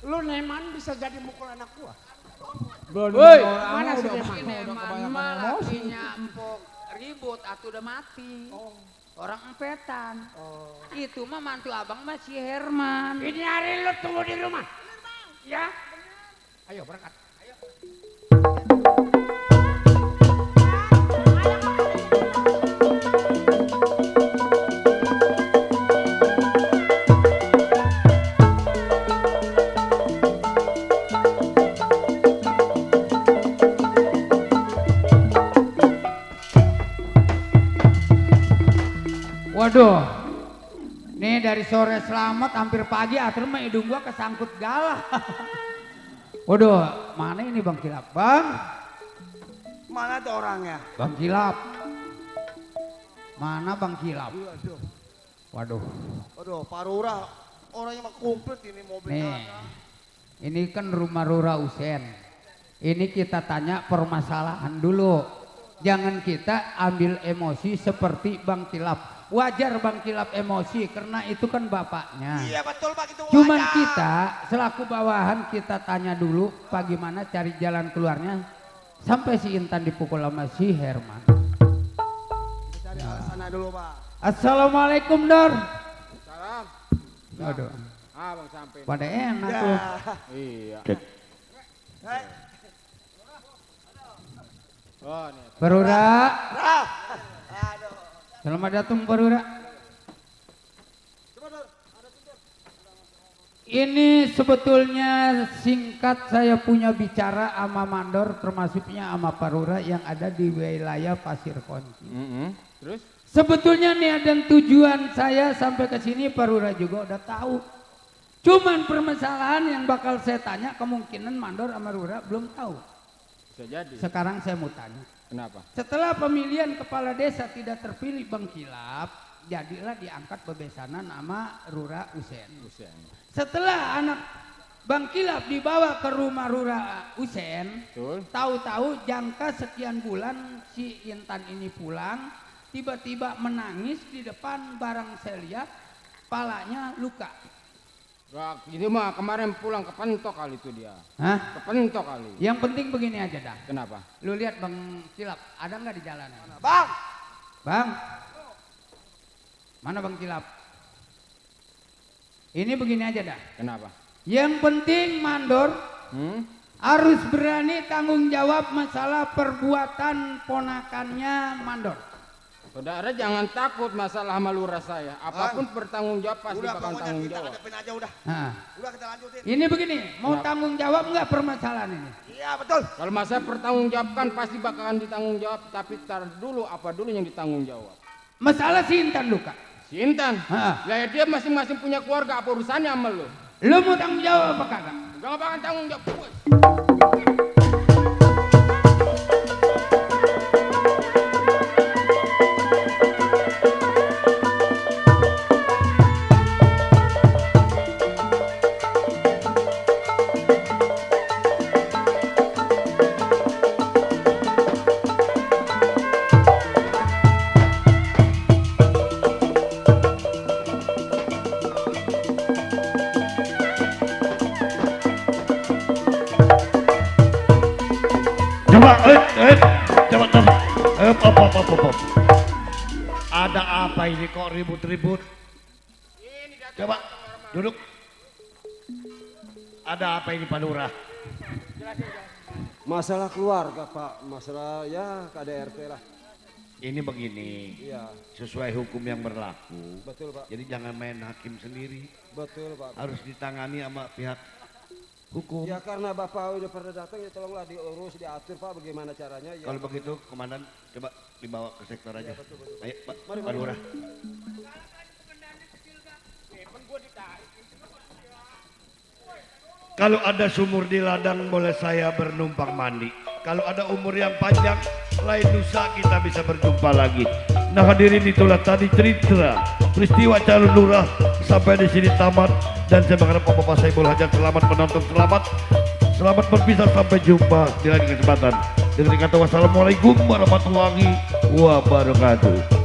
Lu Neman bisa jadi mukul anak gua. Woi, mana si Neman mah lakinya empok ribut atau udah mati. Orang empetan. Itu mah mantu abang masih Herman. Ini hari lu tunggu di rumah. Ya. Ayo berangkat. Ayo. Waduh, nih dari sore selamat hampir pagi atur mah hidung gua kesangkut galah. Waduh, mana ini Bang Kilap? Bang? Mana tuh orangnya? Bang Kilap. Mana Bang Kilap? Waduh. Waduh, Parura orangnya mah komplit ini mobilnya. Nih, Ini kan rumah Rura Usen. Ini kita tanya permasalahan dulu. Jangan kita ambil emosi seperti Bang Kilap. Wajar Bang Kilap emosi karena itu kan bapaknya. Iya betul Pak, itu Cuman wajar. kita selaku bawahan kita tanya dulu bagaimana cari jalan keluarnya sampai si Intan dipukul sama si Herman. Cari sana dulu Pak. Assalamualaikum Dor. Salam. Aduh. Ah Bang sampai. Pada enak Ya. tuh. Iya. Oh, nih. Parura. Selamat datang Parura. Ini sebetulnya singkat saya punya bicara sama Mandor termasuknya sama Parura yang ada di wilayah Pasir Kunci. Terus? Sebetulnya niat dan tujuan saya sampai ke sini Parura juga udah tahu. Cuman permasalahan yang bakal saya tanya kemungkinan Mandor sama Rura belum tahu. Bisa jadi. Sekarang saya mau tanya. Kenapa? Setelah pemilihan kepala desa tidak terpilih Bang Kilap, jadilah diangkat bebesanan nama Rura Usen. Setelah anak Bang Kilap dibawa ke rumah Rura Usen, tahu-tahu jangka sekian bulan si Intan ini pulang, tiba-tiba menangis di depan barang saya lihat, palanya luka. Wah, itu mah kemarin pulang kepentok kali itu dia. Hah? Kepentok kali. Yang penting begini aja dah. Kenapa? Lu lihat Bang Kilap, ada nggak di jalanan? Bang. Bang. Mana Bang Kilap? Ini begini aja dah. Kenapa? Yang penting Mandor harus berani tanggung jawab masalah perbuatan ponakannya Mandor. Saudara jangan takut masalah sama lurah saya. Apapun bertanggung jawab pasti Udah bakal pokoknya tanggung kita jawab. hadapin aja udah. Nah. Udah kita lanjutin. Ini begini, mau Kenapa? tanggung jawab nggak permasalahan ini? Iya betul. Kalau masalah pertanggung jawabkan pasti bakalan ditanggung jawab. Tapi tar dulu apa dulu yang ditanggung jawab? Masalah si Intan luka. Si Intan? Lah dia masing-masing punya keluarga, apa urusannya sama lu? Lu mau tanggung jawab apa kagak? Gak bakal tanggung jawab. Coba, ada apa ini kok ribut-ribut? Coba, duduk. Ada apa ini Pak Lurah? Masalah keluarga Pak, masalah ya KDRT lah. Ini begini, Iya. sesuai hukum yang berlaku. Betul Pak. Jadi jangan main hakim sendiri. Betul Pak. Harus ditangani sama pihak hukum. Ya karena Bapak udah pernah datang ya tolonglah diurus, diatur Pak bagaimana caranya. Ya. Kalau begitu Komandan coba dibawa ke sektor aja. Ya, betul. Ayo Pak, Mari, Pak mari. Lurah. Kalau ada sumur di ladang boleh saya bernumpang mandi. Kalau ada umur yang panjang, lain lusa kita bisa berjumpa lagi. Nah hadirin itulah tadi cerita peristiwa calon lurah sampai di sini tamat. Dan saya berharap Bapak Saiful Hajat selamat menonton, selamat berpisah sampai jumpa di lain kesempatan. Dengan kata wassalamualaikum warahmatullahi wabarakatuh.